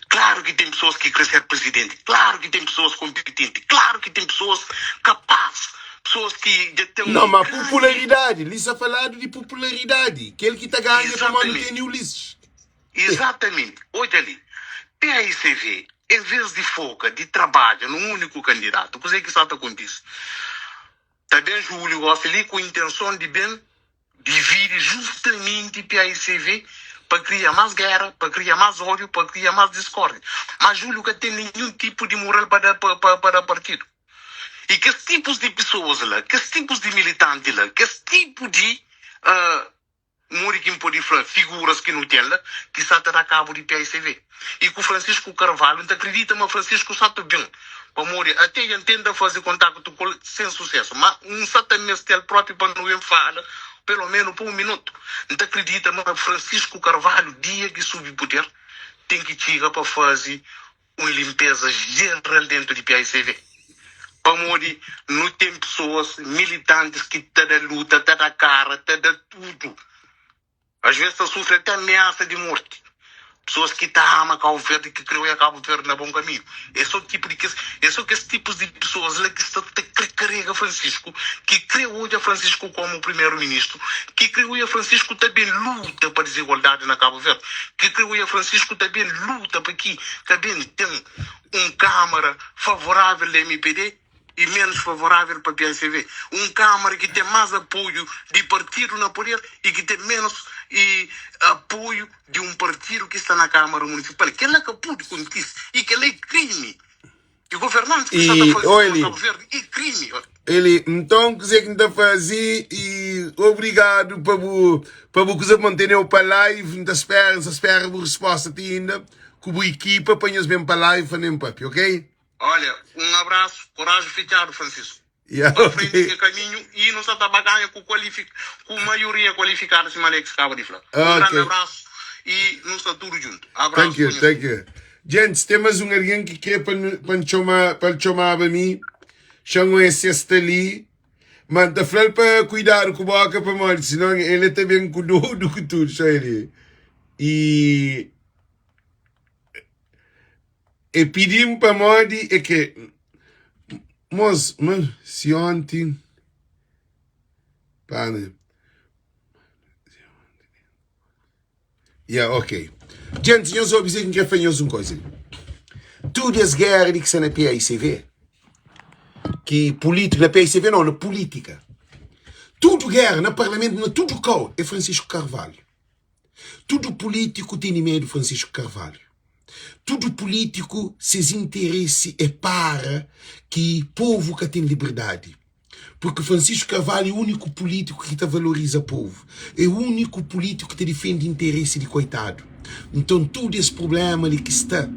Claro que tem pessoas que querem ser presidente, claro que tem pessoas competentes, claro que tem pessoas capazes, pessoas que já têm Não, um mas grande. popularidade, li sa faladu di popularidade. Kel ki ta ganha pamodi nu Exatamente, tene Ulisses. exatamente. Olha ali, PAICV, em vez de foca, de trabalha num único candidato, coisa que está a acontecer. Tá bem, Júlio gosta ali com a intenção de bem divide justamente PAICV para criar mais guerra, para criar mais ódio, para criar mais discórdia. Mas Júlio nunca tem nenhum tipo de moral para dar, para, para, para partido. E que esses tipos de pessoas lá, que esses tipos de militantes lá, que esse tipo de uh, Muriquim pode falar, figuras que não tem lá, que está a dar cabo de PICV. E com Francisco Carvalho, não acredita, mas Francisco está bem. Para morrer, até ele tenta fazer contato com ele sem sucesso, mas um satanês ele próprio para não fala, pelo menos por um minuto. Não acredita, mas Francisco Carvalho, dia que sube poder, tem que chegar para fazer uma limpeza geral dentro de PICV. Para morrer, não tem pessoas militantes que tá da luta, tá da cara, tá da tudo. Às vezes sofre até ameaça de morte. Pessoas que tá ama Cabo Verde, que criou a Cabo Verde na bom caminho. Esse é o tipo de que, esse é esse tipo de pessoas lá que está que carrega Francisco, que criou a Francisco como primeiro-ministro, que criou a Francisco também luta para a desigualdade na Cabo Verde, que criou a Francisco também luta para que também tem um câmara favorável da MPD e menos favorável para a PSV. Um Câmara que tem mais apoio de partido na poder e que tem menos e, apoio de um partido que está na Câmara Municipal. Que ela acabou de acontecer e que ela é crime. E o governante que está E, a fazer olha, Cabo Verde é crime. Ele, então, que que está fazer e obrigado para o para o coisa manter eu para live, não espera, não espera a resposta ainda, com a equipa para nós bem para live, nem papi, ok? Olha, um abraço, coragem fechado, Francisco. Yeah, Para frente ok. que é caminho e não está baganha com, qualific, com maioria qualificada, se Alex acaba de falar. Um grande Ok. abraço e não está tudo junto. Abraço. Thank you, thank you. Gente, tem mais um alguém que quer para para chamar para chamar para mim. Chama esse está ali. Mas tá falando para cuidar com a boca para morrer, senão ele também com do com tudo, só ele. E e pedimos para morrer é que mas, mano, se ontem pá, né? Yeah, ok. Gente, nós vamos dizer que quer fazer uma coisa. Tudo as guerras que está na PICV, que política, na PICV não, na política. Tudo guerra, no parlamento, na tudo qual, é Francisco Carvalho. Tudo político tem medo de Francisco Carvalho. Tudo político, seus interesse é para que povo que tem liberdade. Porque Francisco Carvalho é o único político que te valoriza o povo. É o único político que te defende interesse de coitado. Então, todo esse problema ali que está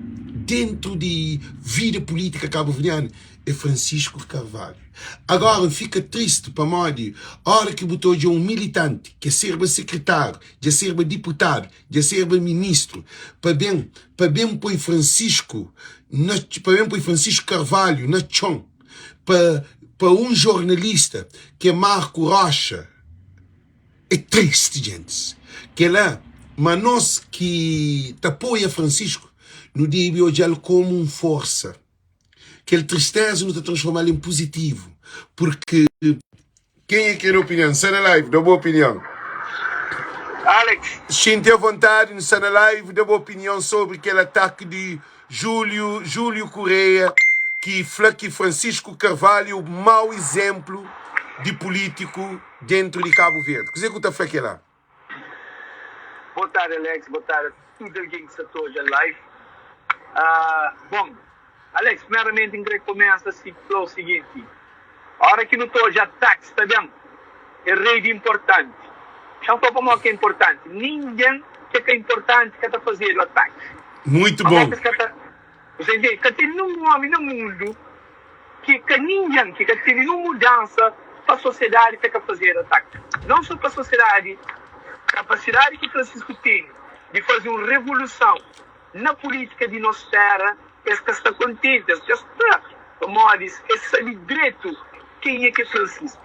dentro de vida política cabo-verdiana é Francisco Carvalho. Agora, fica triste para mim, hora que botou de um militante, que serva secretário, de serva deputado, de serva ministro, para bem, para bem põe Francisco, na, para bem põe Francisco Carvalho na chão, para para um jornalista que é Marco Rocha, é triste, gente. Que lá, mas nós que te apoia Francisco, no deve olhar como um força. Que ele tristeza não te transformar em positivo. Porque quem é que quer opinião? Está na live, dá boa opinião. Alex. Sinta à vontade, está na live, dá boa opinião sobre aquele ataque de Júlio, Júlio Correia, que fala que Francisco Carvalho é o mau exemplo de político dentro de Cabo Verde. Quer dizer que o tá lá? Boa tarde, Alex. Boa tarde a tudo alguém que está hoje a live. Uh, bom, Alex, primeiramente, eu queria começar assim, pelo seguinte. A hora que não estou já táxi, está bem? É rede importante. Já estou para que é importante. Ninguém que é importante que está fazendo o ataque. Muito bom. Você entende? Que tem nenhum homem no mundo que, que ninguém que, que tem nenhuma mudança para a sociedade tem que fazer ataque. Não só para a sociedade, a capacidade que Francisco tem de fazer uma revolução na política de nossa terra, esse que está contente, esse que está, como diz, esse sabe direito quem é que é Francisco.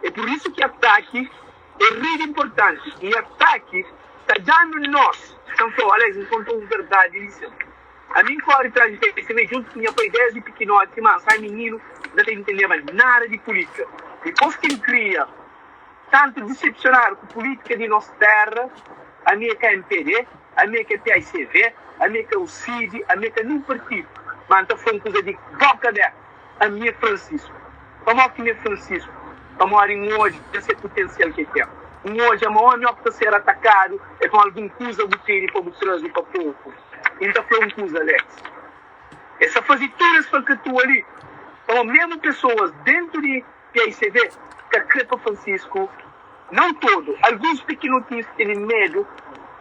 É por isso que ataque É rei di inportanti i ataki ta danu nos. N fla-u, Alex, N konta un verdadi li sin. Ami N kóre tras di PSB djuntu ku nha pai désdi pikinoti, má N sai mininu, N ka ta intendeba nada di pulítika. Dipôs ki N kria, tantu disepsionadu ku pulítika di nos térra, ami é ka mpd, ami é ka PICV, ami é ka UCID, ami é ka nin partidu, má N ta fla un kuza di bóka abértu, Ami é Francisco. Pamodi ki mi é Francisco? Pamodi N odja se putensial ki el ten. N odja ma omi oki ta ser atakadu é pa algun kuza bu tene pa bu traze pa povu. I N ta fla un kuza, Alex, es sa faze tudu es falkatua li pamodi memu pesoas dentu di PICV ka kre pa Francisco, nau todo, alguns pikinotinhus ki tene medu,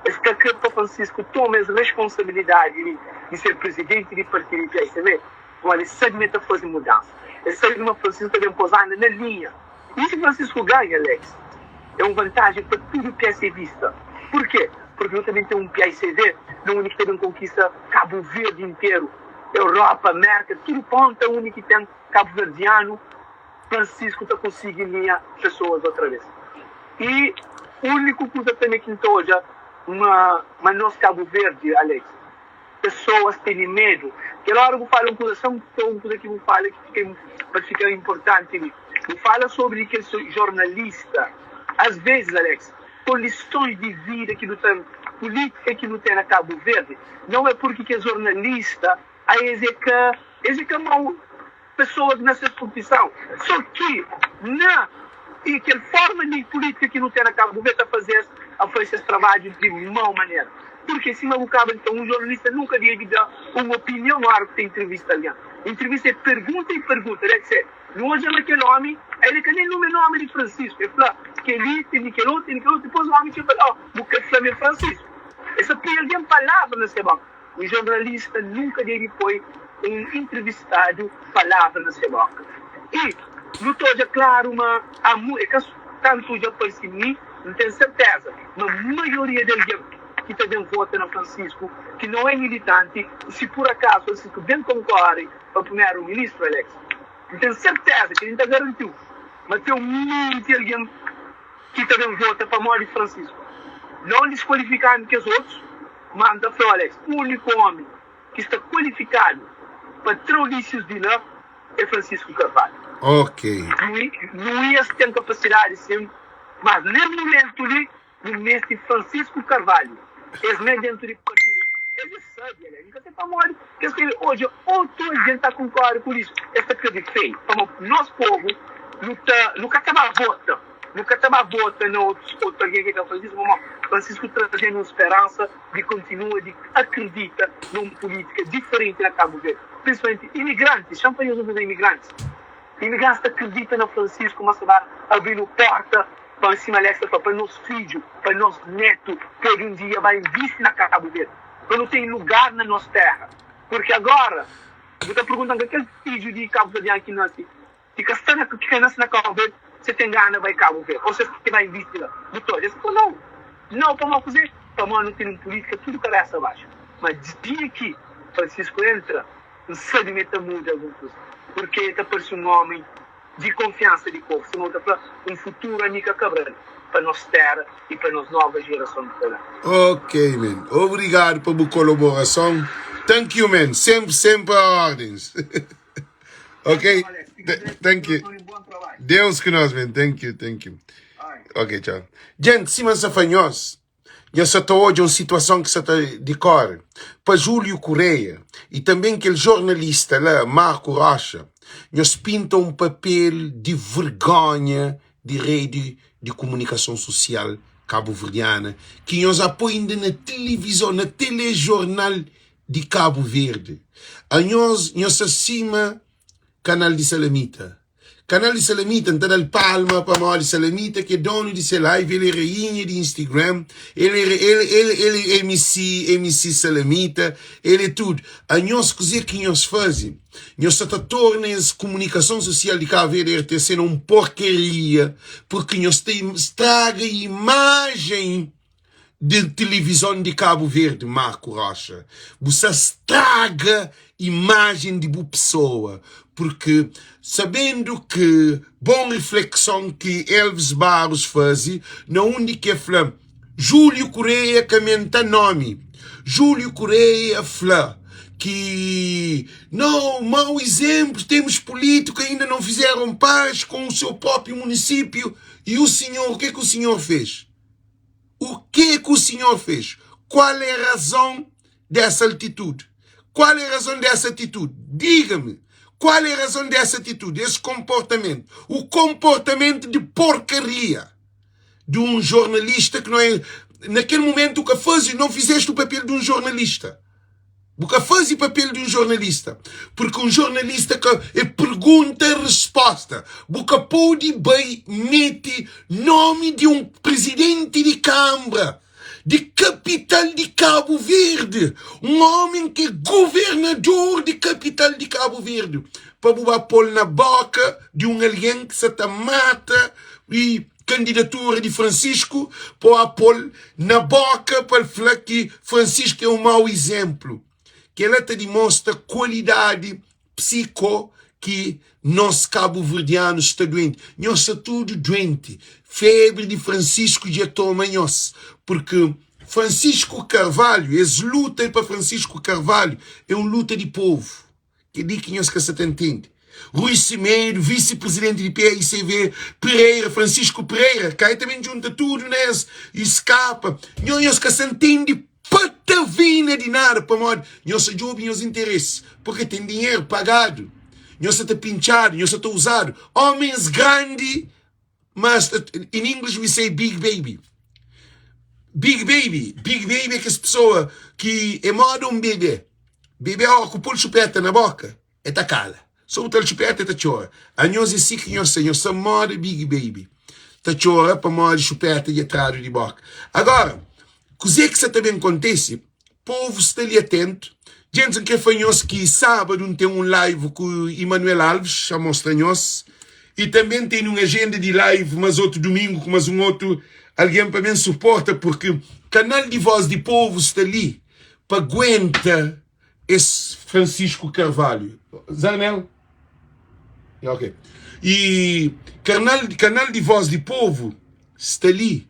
es ka kre pa Francisco toma es responsabilidadi li di ser prizidenti di partidu di PICV. Pamodi el sabe ma el ta faze mudansa. El sabe ma Francisco ta ben pô-s anda na linha. I si Francisco ganha, Alex, é un vantajen pa tudu PSDBista. Purkê? Purki nu ta ben ten un paicv na undi ki ta ben konkista Kabu Verdi interu, Europa, Merka, tudu ponta undi ki ten kabuverdianu, Francisco ta konsigi linha pesoas otra bes. I uniku kuza tanbe ki N ta odja ma ma nos Kabu Verdi, Alex, Pesoas tene medu. Kel ora bu fala un kuza san pa un kuza ki bu fala ki fika pa fika inportanti li. Bu fala sobri di kel jornalista. As vezis, Alex, kondisons di vida ki nu ta, pulitika ki nu ten na Kabu Verdi, nau é purki kes jornalista a es é ka, es é ka mau pesoas na ses profisau. So ki na i kel forma di pulitika ki nu ten na Kabu Verdi ta faze-s a faze ses trabadju di mau manera. Purki sima bu kaba di fla, un jornalista nunka debe da un opinion ora ku ta intrivista algen. Intrivista é pergunta i pergunta. Debe ser, nu odja ma kel omi, el ka nen nume nomi di Francisco. El fla kel-li, ten di kel otu, ten di kel otu. Dipôs omi txeu fla, oh, bu ka fla ma é Francisco. El sta poi algen palavra na se boka. Un jornalista nunka debe poi un intrivistadu palavra na se boka. I nu ta odja klaru ma amu é ka tantu dja parse mi, N ten serteza ma maioria di algen ki ta ben vota na Francisco ki nau é militanti i si pur akazu Francisco ben konkore pa primeru ministru Alex, N ten serteza ki N ta garantiu ma ten un monti algen ki ta ben vota pamodi Francisco. Nau diskualifikandu kes otus. Má N ta fla-u, Alex, úniku ómi ki sta kualifikadu pa tra Ulisses di la é Francisco Carvalho. Ok. Nu ia ten kapasidadi sin, mas nes mumentu li nu meste Francisco Carvalho. Es mê dentu di partidu es dja sabe, Alex. N ka sai pamodi ki es kre odja otu algen ta konkorda ku Ulisses. Es ta krebe fei pamodi nos povu nu ta nu ka ta ba vota. Nu ka ta ba vota na otus otu algen ki ka Francisco pamodi Francisco traze-nu un speransa di kontinua di akredita na un pulitika diferenti na Kabu Verdi, prinsipalmenti imigrantis. Xa-m fla nhos un kuza, imigrantis, imigrantis ta akredita na Francisco ma sta ba abri-nu porta pa sima Alex ta fla, pa nos fidju, pa nos netu pode un dia ba invisti na Kabu Verdi, pa nu ten lugar na nos tera. Purki agora bu ta pergunta-m ka kel fidju di kabuverdianu ki nase Ki ka sta na ki ka nase na Cabo Verde se ten gana bai Cabo Verde ou se ke bai invisti la bu ta odja es fla nau nau pamodi kuze pamodi nu ten un politika tudu kabesa baxu ma dia ki Francisco entra N sabi ma e ta muda algun kuza purke e ta parse un omi di konfiansa di povu sima bu ta fla un futuru Amika Cabral pa nos tera i pa nos nova jerason ki ta ben. Ok man, obrigado pa bu kolaborason. Thank you man, sempre sempre a ordens. Ok, thank you. Deus ku nós, man. Thank you, thank you. Ok, tchau. Gente, sima N sa fla nhos, nhos sa ta odja un situason ki sa ta dikore pa Júlio Correia i tanben kel jornalista la, Marco Rocha, nhos pinta un papel di vergonha di redi di kumunikason susial kabuverdiana ki nhos a poi inda na tilivizon, na telejornal di Kabu Verdi. Anhos, nhos sta sima Kanal di Salamita. Kanal di Salamita, N ta da-l palma pamodi Salamita ki é donu di se live, el é rainha di Instagram, el é, el, el, el é MC, MC Salamita, el é tudu. Anhos, kuzê ki nhos faze? Nhos sta ta torna es kumunikason susial di Kabu Verdi, RTC, na un porkeria, purki nhos ta straga imajen. di tilivizon di Kabu Verdi, Marco Rocha. Bu sa straga imajen di bu pesoa, purki sabendu ki bon riflekson ki Elvis Barros fazi na undi ki e fla Julio Correia ka menta nomi, Julio Correia fla ki no mau izemplu temos político ainda não fizeram paz com o seu próprio município e o senhor, o que que o senhor fez? O que que o senhor fez? Qual é a razão dessa altitude? Qual é a razão dessa atitude? Diga-me, qual é a razão dessa atitude, esse comportamento? O comportamento de porcaria de um jornalista que não é. Naquele momento, o que faz, não fizeste o papel de um jornalista. Bu ka faze papel di un jornalista, purki un jornalista ka é pergunta resposta. Bu ka pode bai mete nomi di un prizidenti di kanbra di kapital di Kabu Verdi, un omi ki é governador di kapital di Kabu Verdi, pa bu ba pô-l na boka di un algen ki sa ta mata i Kandidatura di Francisco po a pol na boka pa el fla ki Francisco é un mau izemplu. Kela ta dimostra kualidadi psiko ki nos kabuverdianus sta duenti. Nhos sta tudu duenti. Febri di Francisco dja toma nhos. Purki Francisco Carvalho, es luta pa Francisco Carvalho é un luta di povu. Kel-li ki nhos ka sa ta ntende. Rui Semedo, visi-prizidenti di paicv, Pereira, Francisco Pereira, ka e ta ben djunta tudu nes i skapa. Nho, nhos ka sa ntende patavina di nada, pamodi nhos sa djobe nhos interesi, purke ten dinheru pagadu, nhos sa ta pintxadu, nhos sa ta uzadu. Homens grandi, mas in English we say big baby. Big baby, big baby é kes pessoa ki é moda un bebê. Bebê ora ku pol xupeta na boka, é ta kala. So bu tal xupeta é ta txora. Anhos é si ki nhos sta, nhos sta moda big baby. Ta txora pamodi xupeta dja tradu di boka. Agora, kuzê ki sa ta ben kontese? Povu sta li atentu. Djentis, N kre fla nhos ki sábadu N ten un live ku Emanuel Alves, xa mostra nhos. I tanbe N tene un ajenda di live mas otu dumingu ku mas un otu algen pa ben suporta, purki kanal di Voz di Povu sta li pa guenta es Francisco Carvalho. Zarnel? Ok. I kanal, kanal di Voz di Povu sta li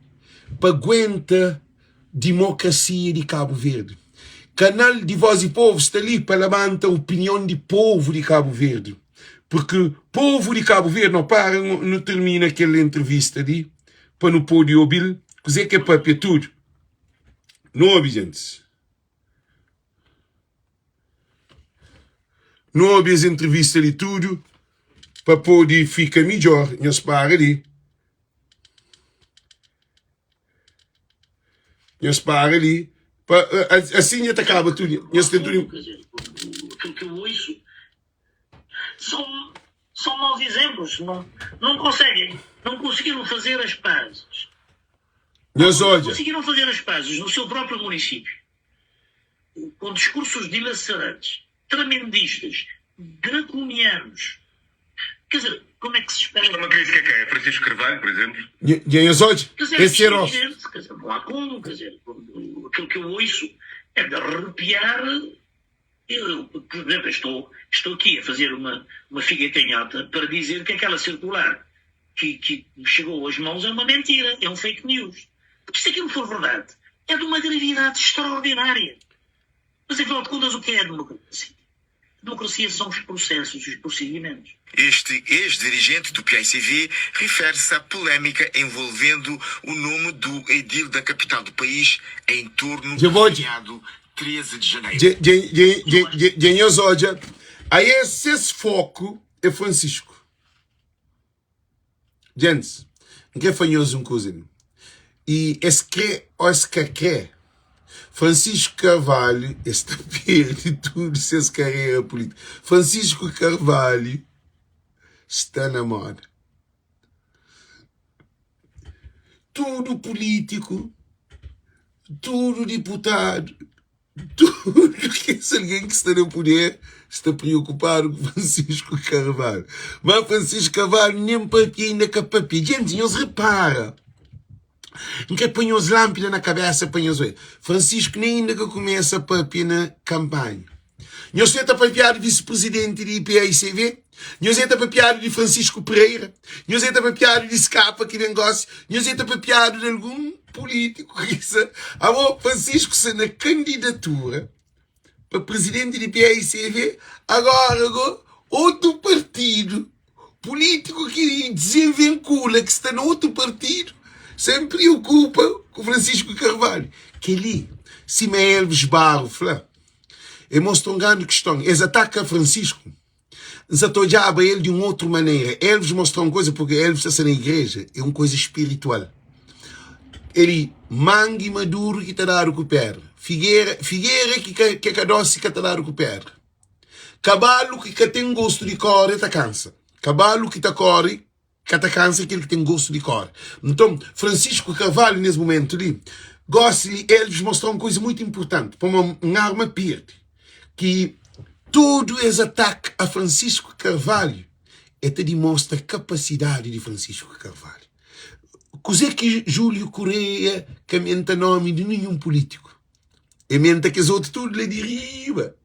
pa guenta Dimokrasia di Kabu Verdi. Kanal di Voz di Povu sta li pa labanta opinion di povu di Kabu Verdi. Purki povu di Kabu Verdi, no para nu termina kel entrevista li pa nu podi obi-l kuze ke papia tudu. Nu obi gentis. Nu obi es entrevista li tudu pa podi fika midjor. Nhos para li. Nhos para li pa assim nha ta kaba tudo nhos ten tudo. Aquilo que eu ouço são, são maus exemplos. Não, não conseguem, não conseguiram fazer as pazes. Nhos Não odja. conseguiram fazer as pazes no seu próprio município, com discursos dilacerantes, tremendistas, draconianos. Quer dizer, como é que se espera? Isto é uma crítica a quem? A Francisco Carvalho, por exemplo? Dja nhos odja? Quer dizer, Esse isto é é rosto. evidente, quer dizer, não há como, quer dizer, aquilo que eu ouço é de arrepiar. Eu, por exemplo, estou, estou aqui a fazer uma, uma figa canhota para dizer que aquela circular que, que me chegou às mãos é uma mentira, é um fake news. Porque se aquilo for verdade, é de uma gravidade extraordinária. Mas afinal de contas, o que é a democracia? A democracia são os processos, os procedimentos. Este ex-dirigente do PAICV refere-se à polémica envolvendo o nome do edil da capital do país em torno Dja do bo odja? feriado 13 de janeiro. Dja, dja, dja, dja, dja, dja nhos odja? Aê, ses foku é Francisco. Djentis, N kre fla nhos un kuza li. I es kre o es ka kre, Francisco Carvalho es ta perde tudu ses karera pulítika. Francisco Carvalho sta na moda. Tudu pulítiku, tudu diputadu. Tudu kes algen ki sta na puder sta preokupadu ku Francisco Carvalho. Má Francisco Carvalho nen papia inda ka papia. Djentis, nhos repara. N kre poi nhos lánpida na kabésa pa nhos oia. Francisco nen inda ka kumesa papia na kanpanha. Nhos ta papiadu visi-prizidenti di IPAICV? Nhos ta papiadu di Francisco Pereira? Nhos ta papiadu di Skapa ki ben gósi? Nhos ta papiadu di algun pulítiku ki sa. Abo, Francisco sta na kandidatura pa prizidenti di PAICV, agora go otu partidu pulítiku ki dizenvenkula ki sta na otu partidu sen priokupa ku Francisco Carvalho. Kel-li, sima Elvis Barro fla, e mostra un grandi kiston. Es ataka Francisco, N sa ta odjaba el di un otru manera. Elvis mostra un koza, purki Elvis ta sta na igreja, é un koza spiritual. El mangi maduru ki ta dadu ku pedra, figera, figera ki ka, ki ka dosi ka ta dadu ku pedra. Kabalu ki ka ten gostu di kore ta kansa. Kabalu ki ta kore ka ta kansa é kel ki ten gostu di kore. Nton, Francisco Carvalho, nes momentu li, gosi li, Elvis mostra un koza muitu inpurtanti, pamodi un arma pirdi, ki tudu es ataki a Francisco Carvalho, e ta dimostra kapasidadi di Francisco Carvalho. Kuzê ki Júlio Correia ka menta nomi di ninhun pulítiku? E menta kes otu tudu la di riba.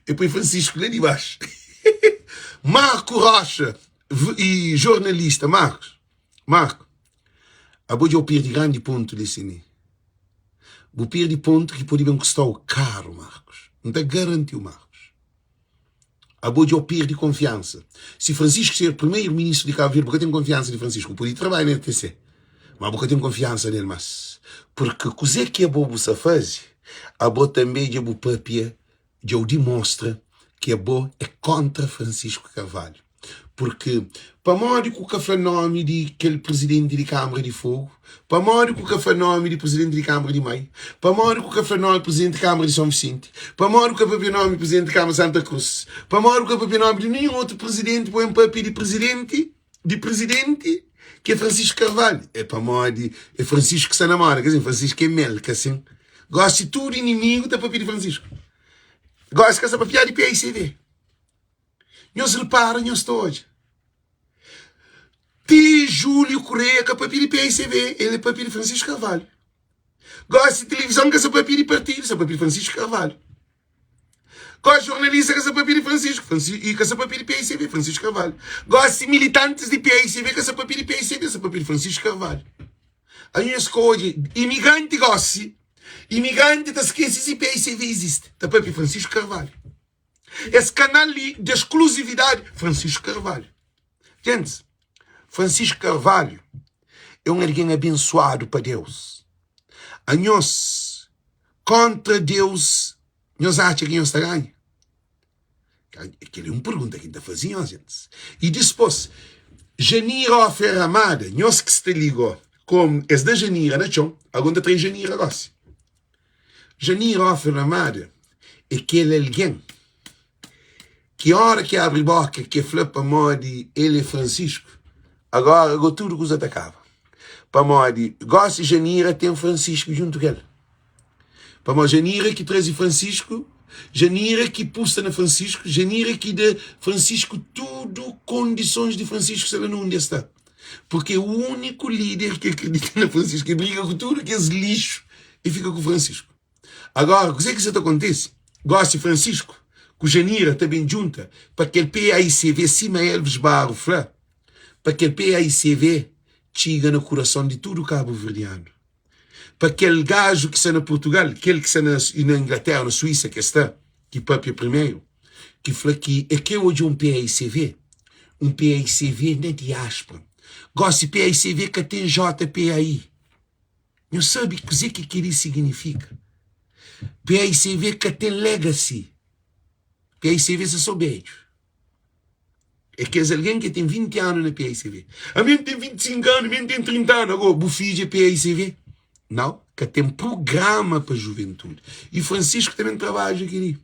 E poi Francisco la di baxu. Marco Rocha e jornalista Marcos, Marco, abo dja bu perdi grandi pontu li sini. Bu perdi pontu ki podi ben kustau karu, Marcos. N ta garantiu, Marcos. Abo dja bu perdi konfiansa. Si Francisco ser primeiro ministro di Cabo Verde, bu ka ten konfiansa di Francisco. Bu podi trabadja na RTC, ma bu ka ten konfiansa nel mas. Porque kuze ki abo bu sa fazi, abo tanbe dja bu papia dja u dimostra ki abo é kontra Francisco Carvalho. Porque pamodi ku ka fla nomi di kel presidenti di Câmara di Fogo, pamodi ku ka fla nomi di presidenti di Câmara di Maio, pamodi ku ka fla nomi di presidenti di Câmara di São Vicente, pamodi ku ka papia nomi di presidenti di Câmara di Santa Cruz, pamodi ku ka papia nomi di ninhun otu presidenti, pa ben papia di presidenti di presidenti ki é Francisco Carvalho. É pamodi é Francisco ki sta na moda, ka sin? Francisco é mel, ka sin? Gosi tudu inimigu ta papia di Francisco. Gosi ka sta papia di PICD. Nhos repara, nhos ta odja. Ti Júlio Correia ka papia di PICV, ele papia di Francisco Carvalho. Gosi televisão ka sta papia di partido, sta papia di Francisco Carvalho. Gosi jornalista ka sta papia di Francisco, Francisco e ka sta papia di PICV, Francisco Carvalho. Gosi militantes di PICV ka sta papia di PICV, sta papia di Francisco Carvalho. A nhos ka odja imigranti gosi, imigranti ta skese si PICV existe, ta papia Francisco Carvalho. Es kanal li de exclusividade Francisco Carvalho. Gentes, Francisco Carvalho é um alguém abençoado pa Deus. A nhos kontra Deus, nhos atxa ki nhos ta ganha? Kel é un pergunta ki N ta faze nhos, gentis. I dispôs, Janira Ofer Ramada, nhos ki sta li go, kom es da Janira na txon, ago N ta trai Janira gosi. Janira Ofer Ramada é kel algen ki ora ki abri boka ki e fla pamodi el é Francisco, agora go tudu kuza ta kaba. Pamodi gosi Janira ten Francisco djuntu ku el. Pamodi Janira ki traze Francisco, Janira ki pusta na Francisco, Janira ki da Francisco tudu kondisons di Francisco sta la na undi el sta. Porque é o único líder que acredita na Francisco, que briga com tudo que es lixo e fica com Francisco. Agora, o que que está acontece? Gosta Francisco, com Janira também junta, para que el PAICV, cima Elvis Barro fla, para que el PAICV chega no coração de tudo cabo-verdiano. Pa kel gaju ki sta na Purtugal, kel ki sta na na Inglaterra, na Suísa ki es sta, ki papia primeru, ki fla ki e kre odja un PAICV, un PAICV na diáspora. Gosi PAICV ka ten JPAI. Nhos sabe kuzê ki kel-li siginifika? PAICV ka ten legacy. PAICV sta sô bedju. É kes algen ki ten 20 anu na PICV. Ami N ten 25 anu, mi N ten 30 anu. Agora, bu fidju é PICV? Nau, ka ten prugrama pa juventude. E Francisco ta ben trabadja kel-li.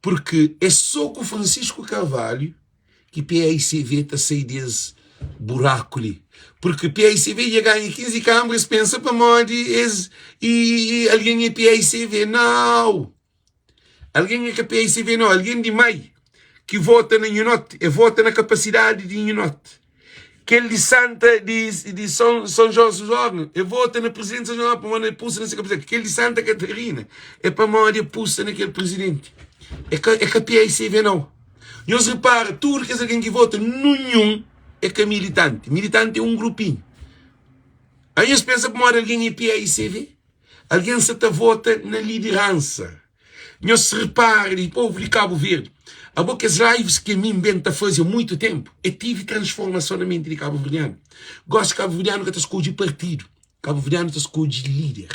Porque é só ku Francisco Carvalho ki PICV ta sai des buraku li. Porque PICV dja ganha 15 kambra, es pensa pamodi es e, e algen é PICV. Nau! Algen é ka PICV nau, algen di mai ki vota na Nhu Norte, e vota na kapasidadi di Nhu Norte. Kel di Santa di di São São Jorge Jorge, e vota na presidente São Jorge pamodi e pusa na se cabeça. Kel di Santa Catarina é pamodi e pusa na kel presidente. É ka é ka PICV não. Nhos repara, tudo kes algen ki vota, nunhun é ka militante. Militante é um grupinho. Aí nhos pensa pamodi algen é PICV? Algen sa ta vota na lideransa. Nhos repara di povu di Kabu Verdi, abo kes lives ki mi ben ta faze a muitu tenpu, e tive transformason na menti di kabuverdianu. Gosi kabuverdianu ka ta skodje partidu, kabuverdianu ta skodje lider.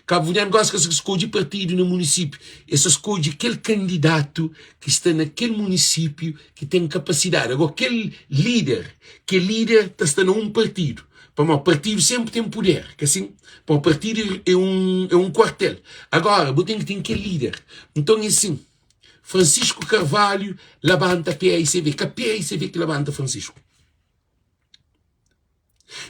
Kabuverdianu gosi ka sa skodje partidu na munisipiu, e sa skodje kel kandidatu ki sta na kel munisipiu ki ten kapasidadi. Ago kel lider, kel lider ta sta na un partidu. Pamodi partidu senpri ten puder, ka sin? Pamodi partidu é un é un kuartel. Agora bu ten ki ten kel lider. Nton é sin, Francisco Carvalho labanta PAICV, ka PAICV ki labanta Francisco.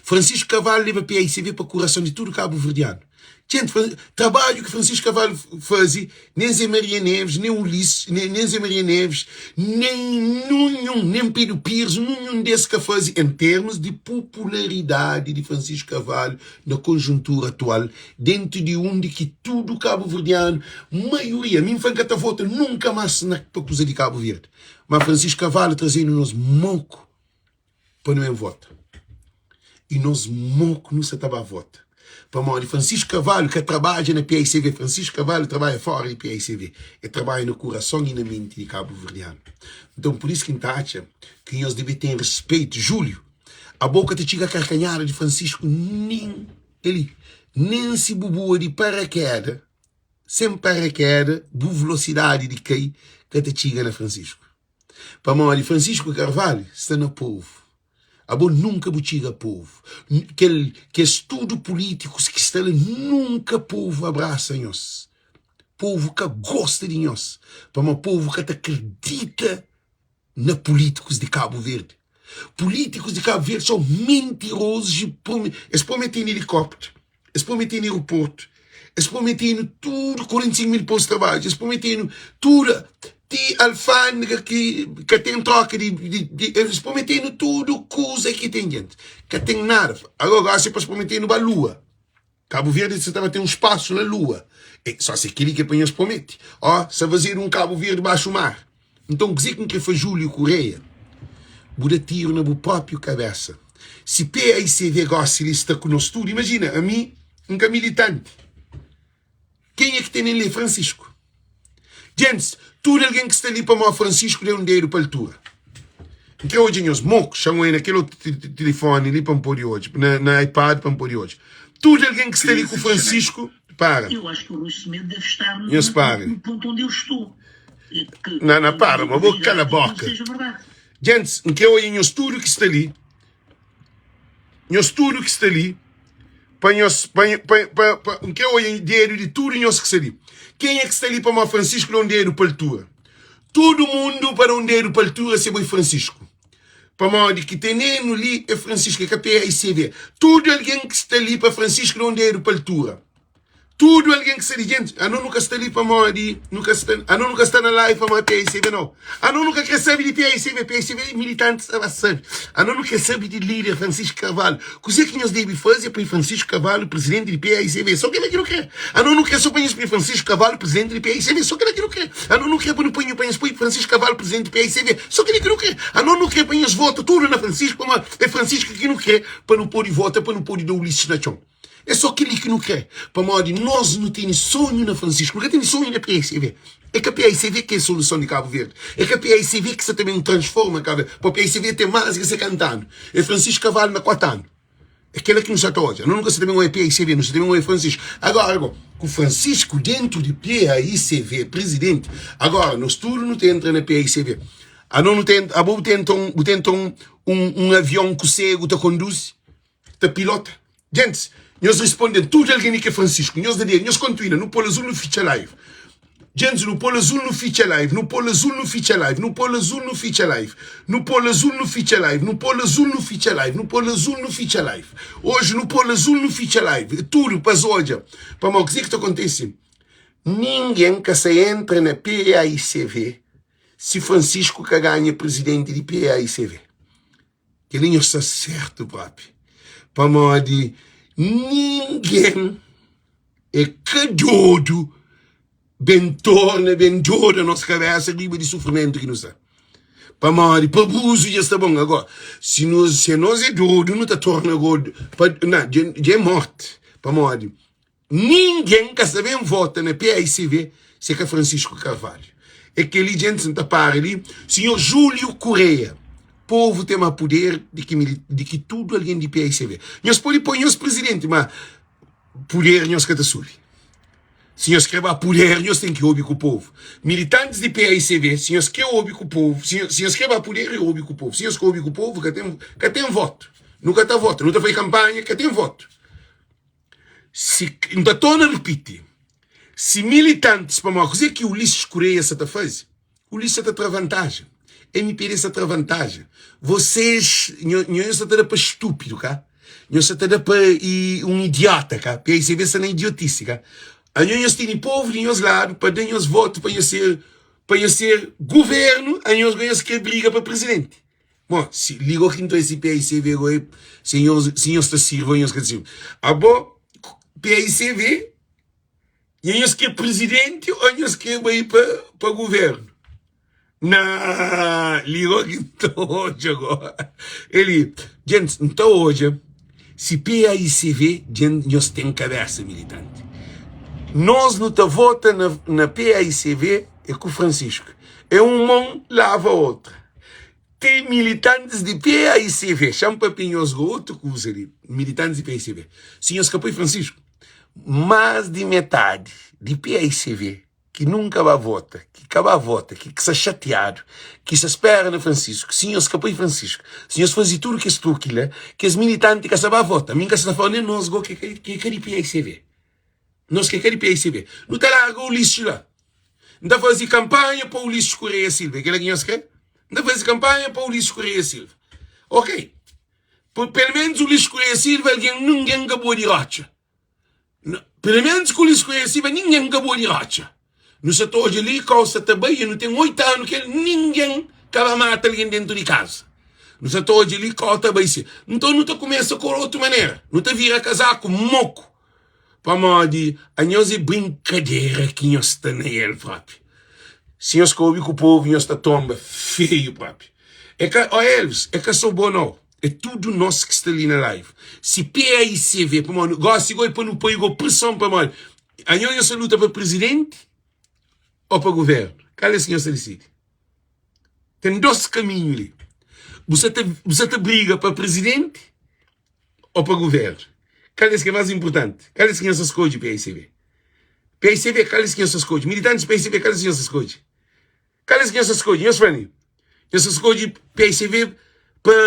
Francisco Carvalho leba PAICV pa kurason di tudu kabuverdianu. Txente, trabadju ki Francisco Carvalho faze, nen Zé Maria Neves, nen Ulisses, nen Zé Maria Neves, nen nunhun, nen Pedro Pires, nunhun des ka faze en termos di popularidadi di Francisco Carvalho na konjuntura atual, dentu di undi ki tudu kabuverdianu, maioria, mi N fla N ka ta vota nunka mas na pa kuza di Kabu Verdi, ma Francisco Carvalho trazenu nos moku. pa nu en vota y nos moku nu sa ta ba vota pamodi Francisco Carvalho ka trabadja na paicv Francisco Carvalho trabadja fora di paicv e trabadja na kurason y na menti di kabuverdianu nton pur isu ki N ta atxa ki nhos debe ten respeitu Julio abo ka ta txiga karkanhada di Francisco nen keli nen si bu bua di parakeda sen parakeda bu velosidadi di kai ka ta txiga na Francisco. Pamodi Francisco Carvalho sta na povo. Abo nunka bu txiga povo. Kel kes tudo políticos ki sta la nunka povo abraça nhos. Povo ka gosta di nhos. Pamodi povo ka ta acredita na políticos di Cabo Verde. Políticos di Cabo Verde são mentirosos e es prometendo helicóptero. Es promete-nu aeroportu, es promete-nu tudu, 45 mil postu di trabadju, es promete-nu tudu, ti alfândega ki ka ten tróka di, di, di, es promete-nu tudu kuza ki ten djenti. Ka ten nada. Agora, gósi pa es promete-nu ba lua. Kabu Verdi sa ta ba ten un spasu na lua. E, só se kel-li ki é pa nhos promete. Ó, sa fazedu un Kabu Verdi baxu mar. Nton, kuzê ki N krê fla Júlio Correia? Bu da tiru na bu própi kabésa. Si PAICV gósi li sta ku nos tudu, imajina, ami N ka militanti. Kenha ki tene-m li é Francisco. Gentis, tudu algen ki sta li pamodi Francisco da un dedu pa altura. N krê odja nhos moku, xa-m oi na kel otu tilifóni li pa N pode odja, na iPad pa N pode odja. Tudu algen ki sta li ku Francisco, para. Eu acho que o Rui Semedo deve estar no, Nhos pare. no ponto onde eu estou. Que, Na, na, para, ma bo kala que não boka. seja verdade. Gents, N kre oia nhos tudu ki sta li, nhos tudu ki sta li, pa nhos, pa, pa, pa, pa, N kre oia dedu di tudu nhos ki sta li. Kenha ki sta li pamodi Francisco da un dedu pa altura? Tudu mundu pa da un dedu pa altura se bai Francisco. Pamodi ki tenenu li é Francisco, é ka PAICV. Tudu algen ki sta li pa Francisco da un dedu pa altura. Tudu algen ki sta li, gente, ano nu ka sta li pamodi nu ka sta, ano nu ka sta na live pamodi PAICV nau. Ano nu ka kre sabe di PAICV, PAICV militanti sta ba sabe. Ano nu kre sabe di lider Francisco Carvalho. Kuzê ki nhos debe faze é poi Francisco Carvalho presidenti di PAICV. So kila ki nu kre. Ano nu kre so pa nhos poi Francisco Carvalho presidenti di PAICV. So kila ki nu kre. Ano nu kre pa nu poi nhu pa nhos poi Francisco Carvalho presidenti di PAICV. So kila ki nu kre. Ano nu kre pa nhos vota tudu na Francisco pamodi é Francisco ki nu kre pa nu pode vota pa nu pode da Ulisses na txon. É só kel-li ki nu krê, pamodi nos nu tene sonhu na Francisco, nu ka tene sonhu na PAICV. É ka PAICV ki é soluson di Kabu Verdi, é ka PAICV ki sa ta ben transforma Kabu Verdi, pamodi PAICV ten más ki 70 anu, é Francisco Cavallo na 4 anu. É kel-la ki nu sa ta odja. Nu ka sa ta ben odja PAICV, nu sa ta ben odja Francisco. Agora, go, ku Francisco dentu di PAICV, presidenti, agora nos tudu nu ta entra na PAICV. Ano nu ta entra, abo bu ta entra un, bu ta entra un, un, un avion ku segu ta konduzi? ta pilota. Gentis, nhos responden tudu algen li ki é Francisco. Nhos da dedu, nhos kontuina. Nu pol azul nu fitxa live. Gentis, nu pol azul nu fitxa live. Nu pol azul nu fitxa live. Nu pol azul nu fitxa live. Nu pol azul nu fitxa live. Nu pol azul nu fitxa live. Nu pol azul nu fitxa live. Oji nu pol azul nu fitxa live. Tudu pa es odja. Pamodi kuzê ki ta kontise? Ningen ka sa entra na PAICV si Francisco ka ganha presidenti di PAICV. Kel-li nhos sta sértu própi. Pamodi ningen é ka dodu ben torna ben doda nos kabésa riba di sufrimentu ki nu sta. Pamodi pa abuzu dja sta bon. Agora, si nos, si nos é dodu, nu ta torna godu. Pa, na, dja, dja é morti. Pamodi Ningen ka sta ben vota na paicv se ka Francisco Carvalho. É keli djentis nta para li. Senhor Julio Correia, povo tem ma poder di ki di ki tudo algen di paicv. Nhos pode poi nhos presidente ma poder nhos ka ta subi. Si nhos kre ba poder nhos tem ki obi ku povo. Militantes di paicv si nhos kre obi ku povo, si nhos kre ba poder é obi ku povo. Si nhos ka obi ku povo ka tem ka tem voto. Nu ka ta vota, nu ta fai kampanha ka tem voto. Si, N ta torna ripiti, si militantis, pamodi kuzê ki Ulisses Correia sa ta faze? Ulisses sa ta tra vantaja, mpd sa tra vantaja, vocês, nho, nho sa ta da pa estúpido, ka? Nho sa ta da pa i, un idiota, ka? PICV sa na idiotice, ka? Anho nhos tene povu di nhos ladu pa da nhos votu pa nhos ser, pa nhos ser governu, anhos go nhos kre briga pa presidenti. Bon, si liga ki nton esi PICV go e si nhos si nhos ta sirvi o nhos ka ta sirvi. Abo PICV nha nhos kre presidenti o nhos kre bai pa pa governu? Na liga ki nta odja go. Eli, djentis nta odja si PAICV djen nhos ten kabesa militanti. Nos nu ta vota na na PAICV e ku Francisco. É un mon lava outra. Tem militantes di PAICV, xa-m papia nhos go otu kuza di militantes di PAICV. Si nhos ka poi Francisco, más di metadi di PAICV ki nunka ba vota, ki ka ba vota, ki sa xatiadu, ki sa spera na Francisco, si nhos ka poi Francisco, si nhos faze tudu kes truki la, kes militanti ka sa ba vota. Mi N ka sa fla nen nos go ki ka di PAICV. Nos ki é ka di PICB, nu ta larga Ulisses la. N ta faze kanpanha pa Ulisses Correia Silva. É kel-la ki nhos krê? N ta faze kanpanha pa Ulisses Correia Silva. Ok. Pelu ménus Ulisses Correia Silva, algen, ningen ka bua di rótxa. Pelu ménus ku Ulisses Correia Silva, ningen ka bua di rótxa. Nu sa ta odja li kau sa ta bai, nu ten 8 anu kel ningen ka ba mata algen dentu di kaza. Nu sa ta odja li kau ta bai si. Nton nu ta kumesa ku otu manera. Nu ta vira kazaku moku. Pamodi anhos é brinkadera ki nhos sta na el propi. Si nhos ka obi ku povu, nhos ta tomba feiu propi. É ka, ó Elvis, é ka so bo nau, é tudu nos ki sta li na live. Si PAICV, pamodi gosi go é pa nu poi go preson pamodi anhos nhos ta luta pa presidenti ô pa guvernu? Kal es ki nhos ta disidi? Ten dos kaminhu li. Bu sa ta, bu sa ta briga pa presidenti ô pa guvernu? Kal es ki é más inpurtanti? Kal es ki nhos ta skodje, PICB? PICB, kal es ki nhos ta skodje? Militantis PICB, kal es ki nhos ta skodje? Kal es ki nhos ta skodje? Nhos fla-m. Nhos ta skodje PICB pa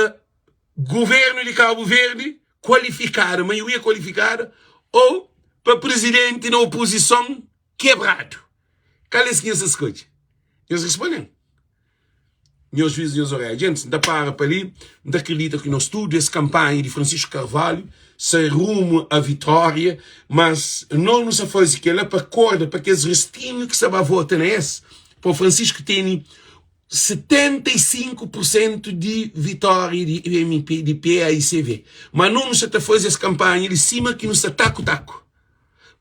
guvernu di Kabu Verdi kualifikadu, maioria kualifikadu, ô pa prizidenti na opozison kebradu? Kal es ki nhos ta skodje? Nhos responde-m. Nhos juiz nhos orédja. Djentis, N ta para pa li. N ta kridita ki nos tudu es kanpanha di Francisco Carvalho sai rumu a vitória, mas nos nu sa faze kel-la pa korda pa kes restinhu ki sa ba vota na es, pa Francisco tene 75 pur sentu di vitória di MP, di PAICV. Ma nos nu sa ta faze es kanpanha li sima ki nu sta taku-taku.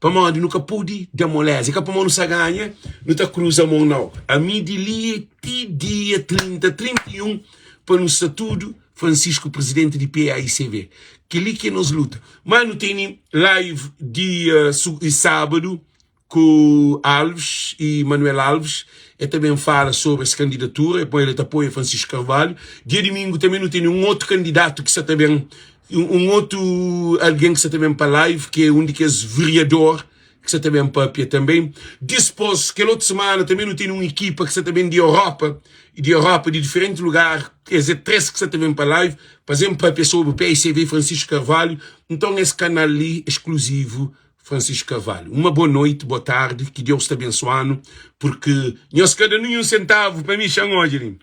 Pamodi nu ka pudi da moleza. É ka pamodi nu sa ganha, nu ta kruza mon nau. Ami di li ti dia 30, 31 pa nu sta tudu Francisco presidenti di PAICV. Keli ki é nos luta. Ma nu teni live dia sábadu ku Alves e Manuel Alves. E ta ben fala sobri es kandidatura, e el ta apoia Francisco Carvalho. Dia dimingu tanbe nu tene un otu kandidatu ki sa ta ben, un otu algen ki sa ta ben pa live, ki é un di kes veriador ki sa ta ben papia tanbe. Dispos, kel otu semana tanbe nu tene un ekipa ki sa ta ben di Europa, di Europa, di diferenti lugar, es é 3 ki sa ta ben pa live, pa zen papia sobri PICV Francisco Carvalho. Nton es kanal li eskluzivu Francisco Carvalho uma boa noite, boa tarde, ki Deus ta abençoanu, porque nhos ka da ninhun sentavu pa mi, xan odja li,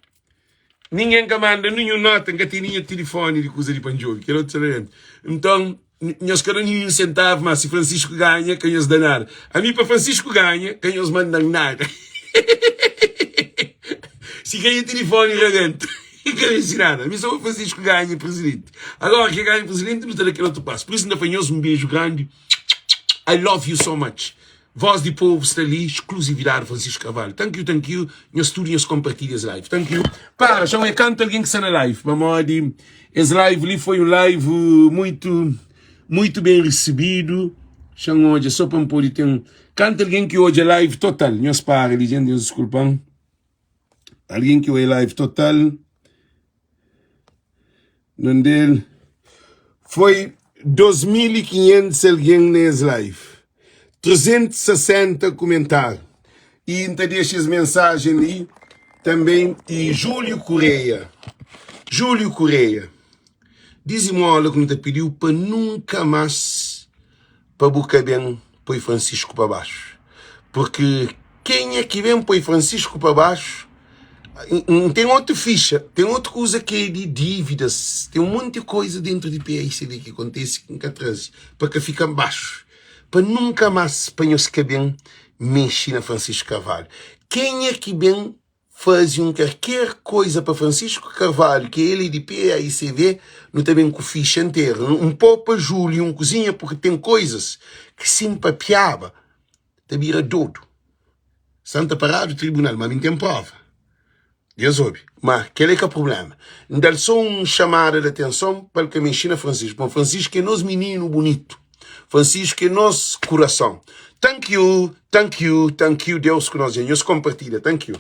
ninguém ka manda ninhun nota, nka tene nha telefone di kuza di pa ndjobi, kel otu sta la dentro, nton nhos ka da ninhun sentavu, mas si Francisco ganha ka nhos da nada, ami pa Francisco ganha ka nhos mandan nada, si ka nha telefone rabenta. N ka meste nada. Mi sô pa Francisco ganha presidenti. Agora ki el ganha presidenti, nu ta da kel otu pasu. Pur isu N ta fla nhos un beju grandi. I love you so much. Voz di povo sta li, exclusividade Francisco Carvalho. Thank you, thank you. Nhos tudo nhos compartilha es live. Thank you. Para, chama é canto alguém que está na live. Pamodi es live li foi um live muito muito bem recebido. Chama hoje só para poder ter um canto alguém que hoje live total. Nhos para ali, gente, nhos desculpam. Alguém que hoje live total. Nondel foi 2500 algen na es live, 360 kumentáriu i N ta dexa es mensajen li tanbe i Júlio Correia, Júlio Correia, dizimola ku N ta pidiu pa nunka más pa bu ka ben poi Francisco pa baxu, porque kenha ki ben poi Francisco pa baxu, N ten otu fixa, ten otu kuza ki é di dívidas, ten un monti koza dentru di PICD ki kontese ki N ka traze pa ka fika baxu, pa nunka más pa nhos ka ben mexe na Francisco Carvalho. Kenha ki ben faze un karker koza pa Francisco Carvalho, ki el é di PAICV, nu ta ben ku fixa nteru. N popa Júlio un kuzinha porque ten kozas ki si N papiaba ta bira dodu. Santa paradu tribunal, ma mi N ten prova. Nhos obi, ma kel é ka prubléma. N da-l sô un xamada di atenson pa el ka mexe na Francisco, pamodi Francisco é nos mininu bunitu. Francisco é nos kurason. Thank you, thank you, thank you, Deus ku nos. Dja nhos konpartilha. Thank you.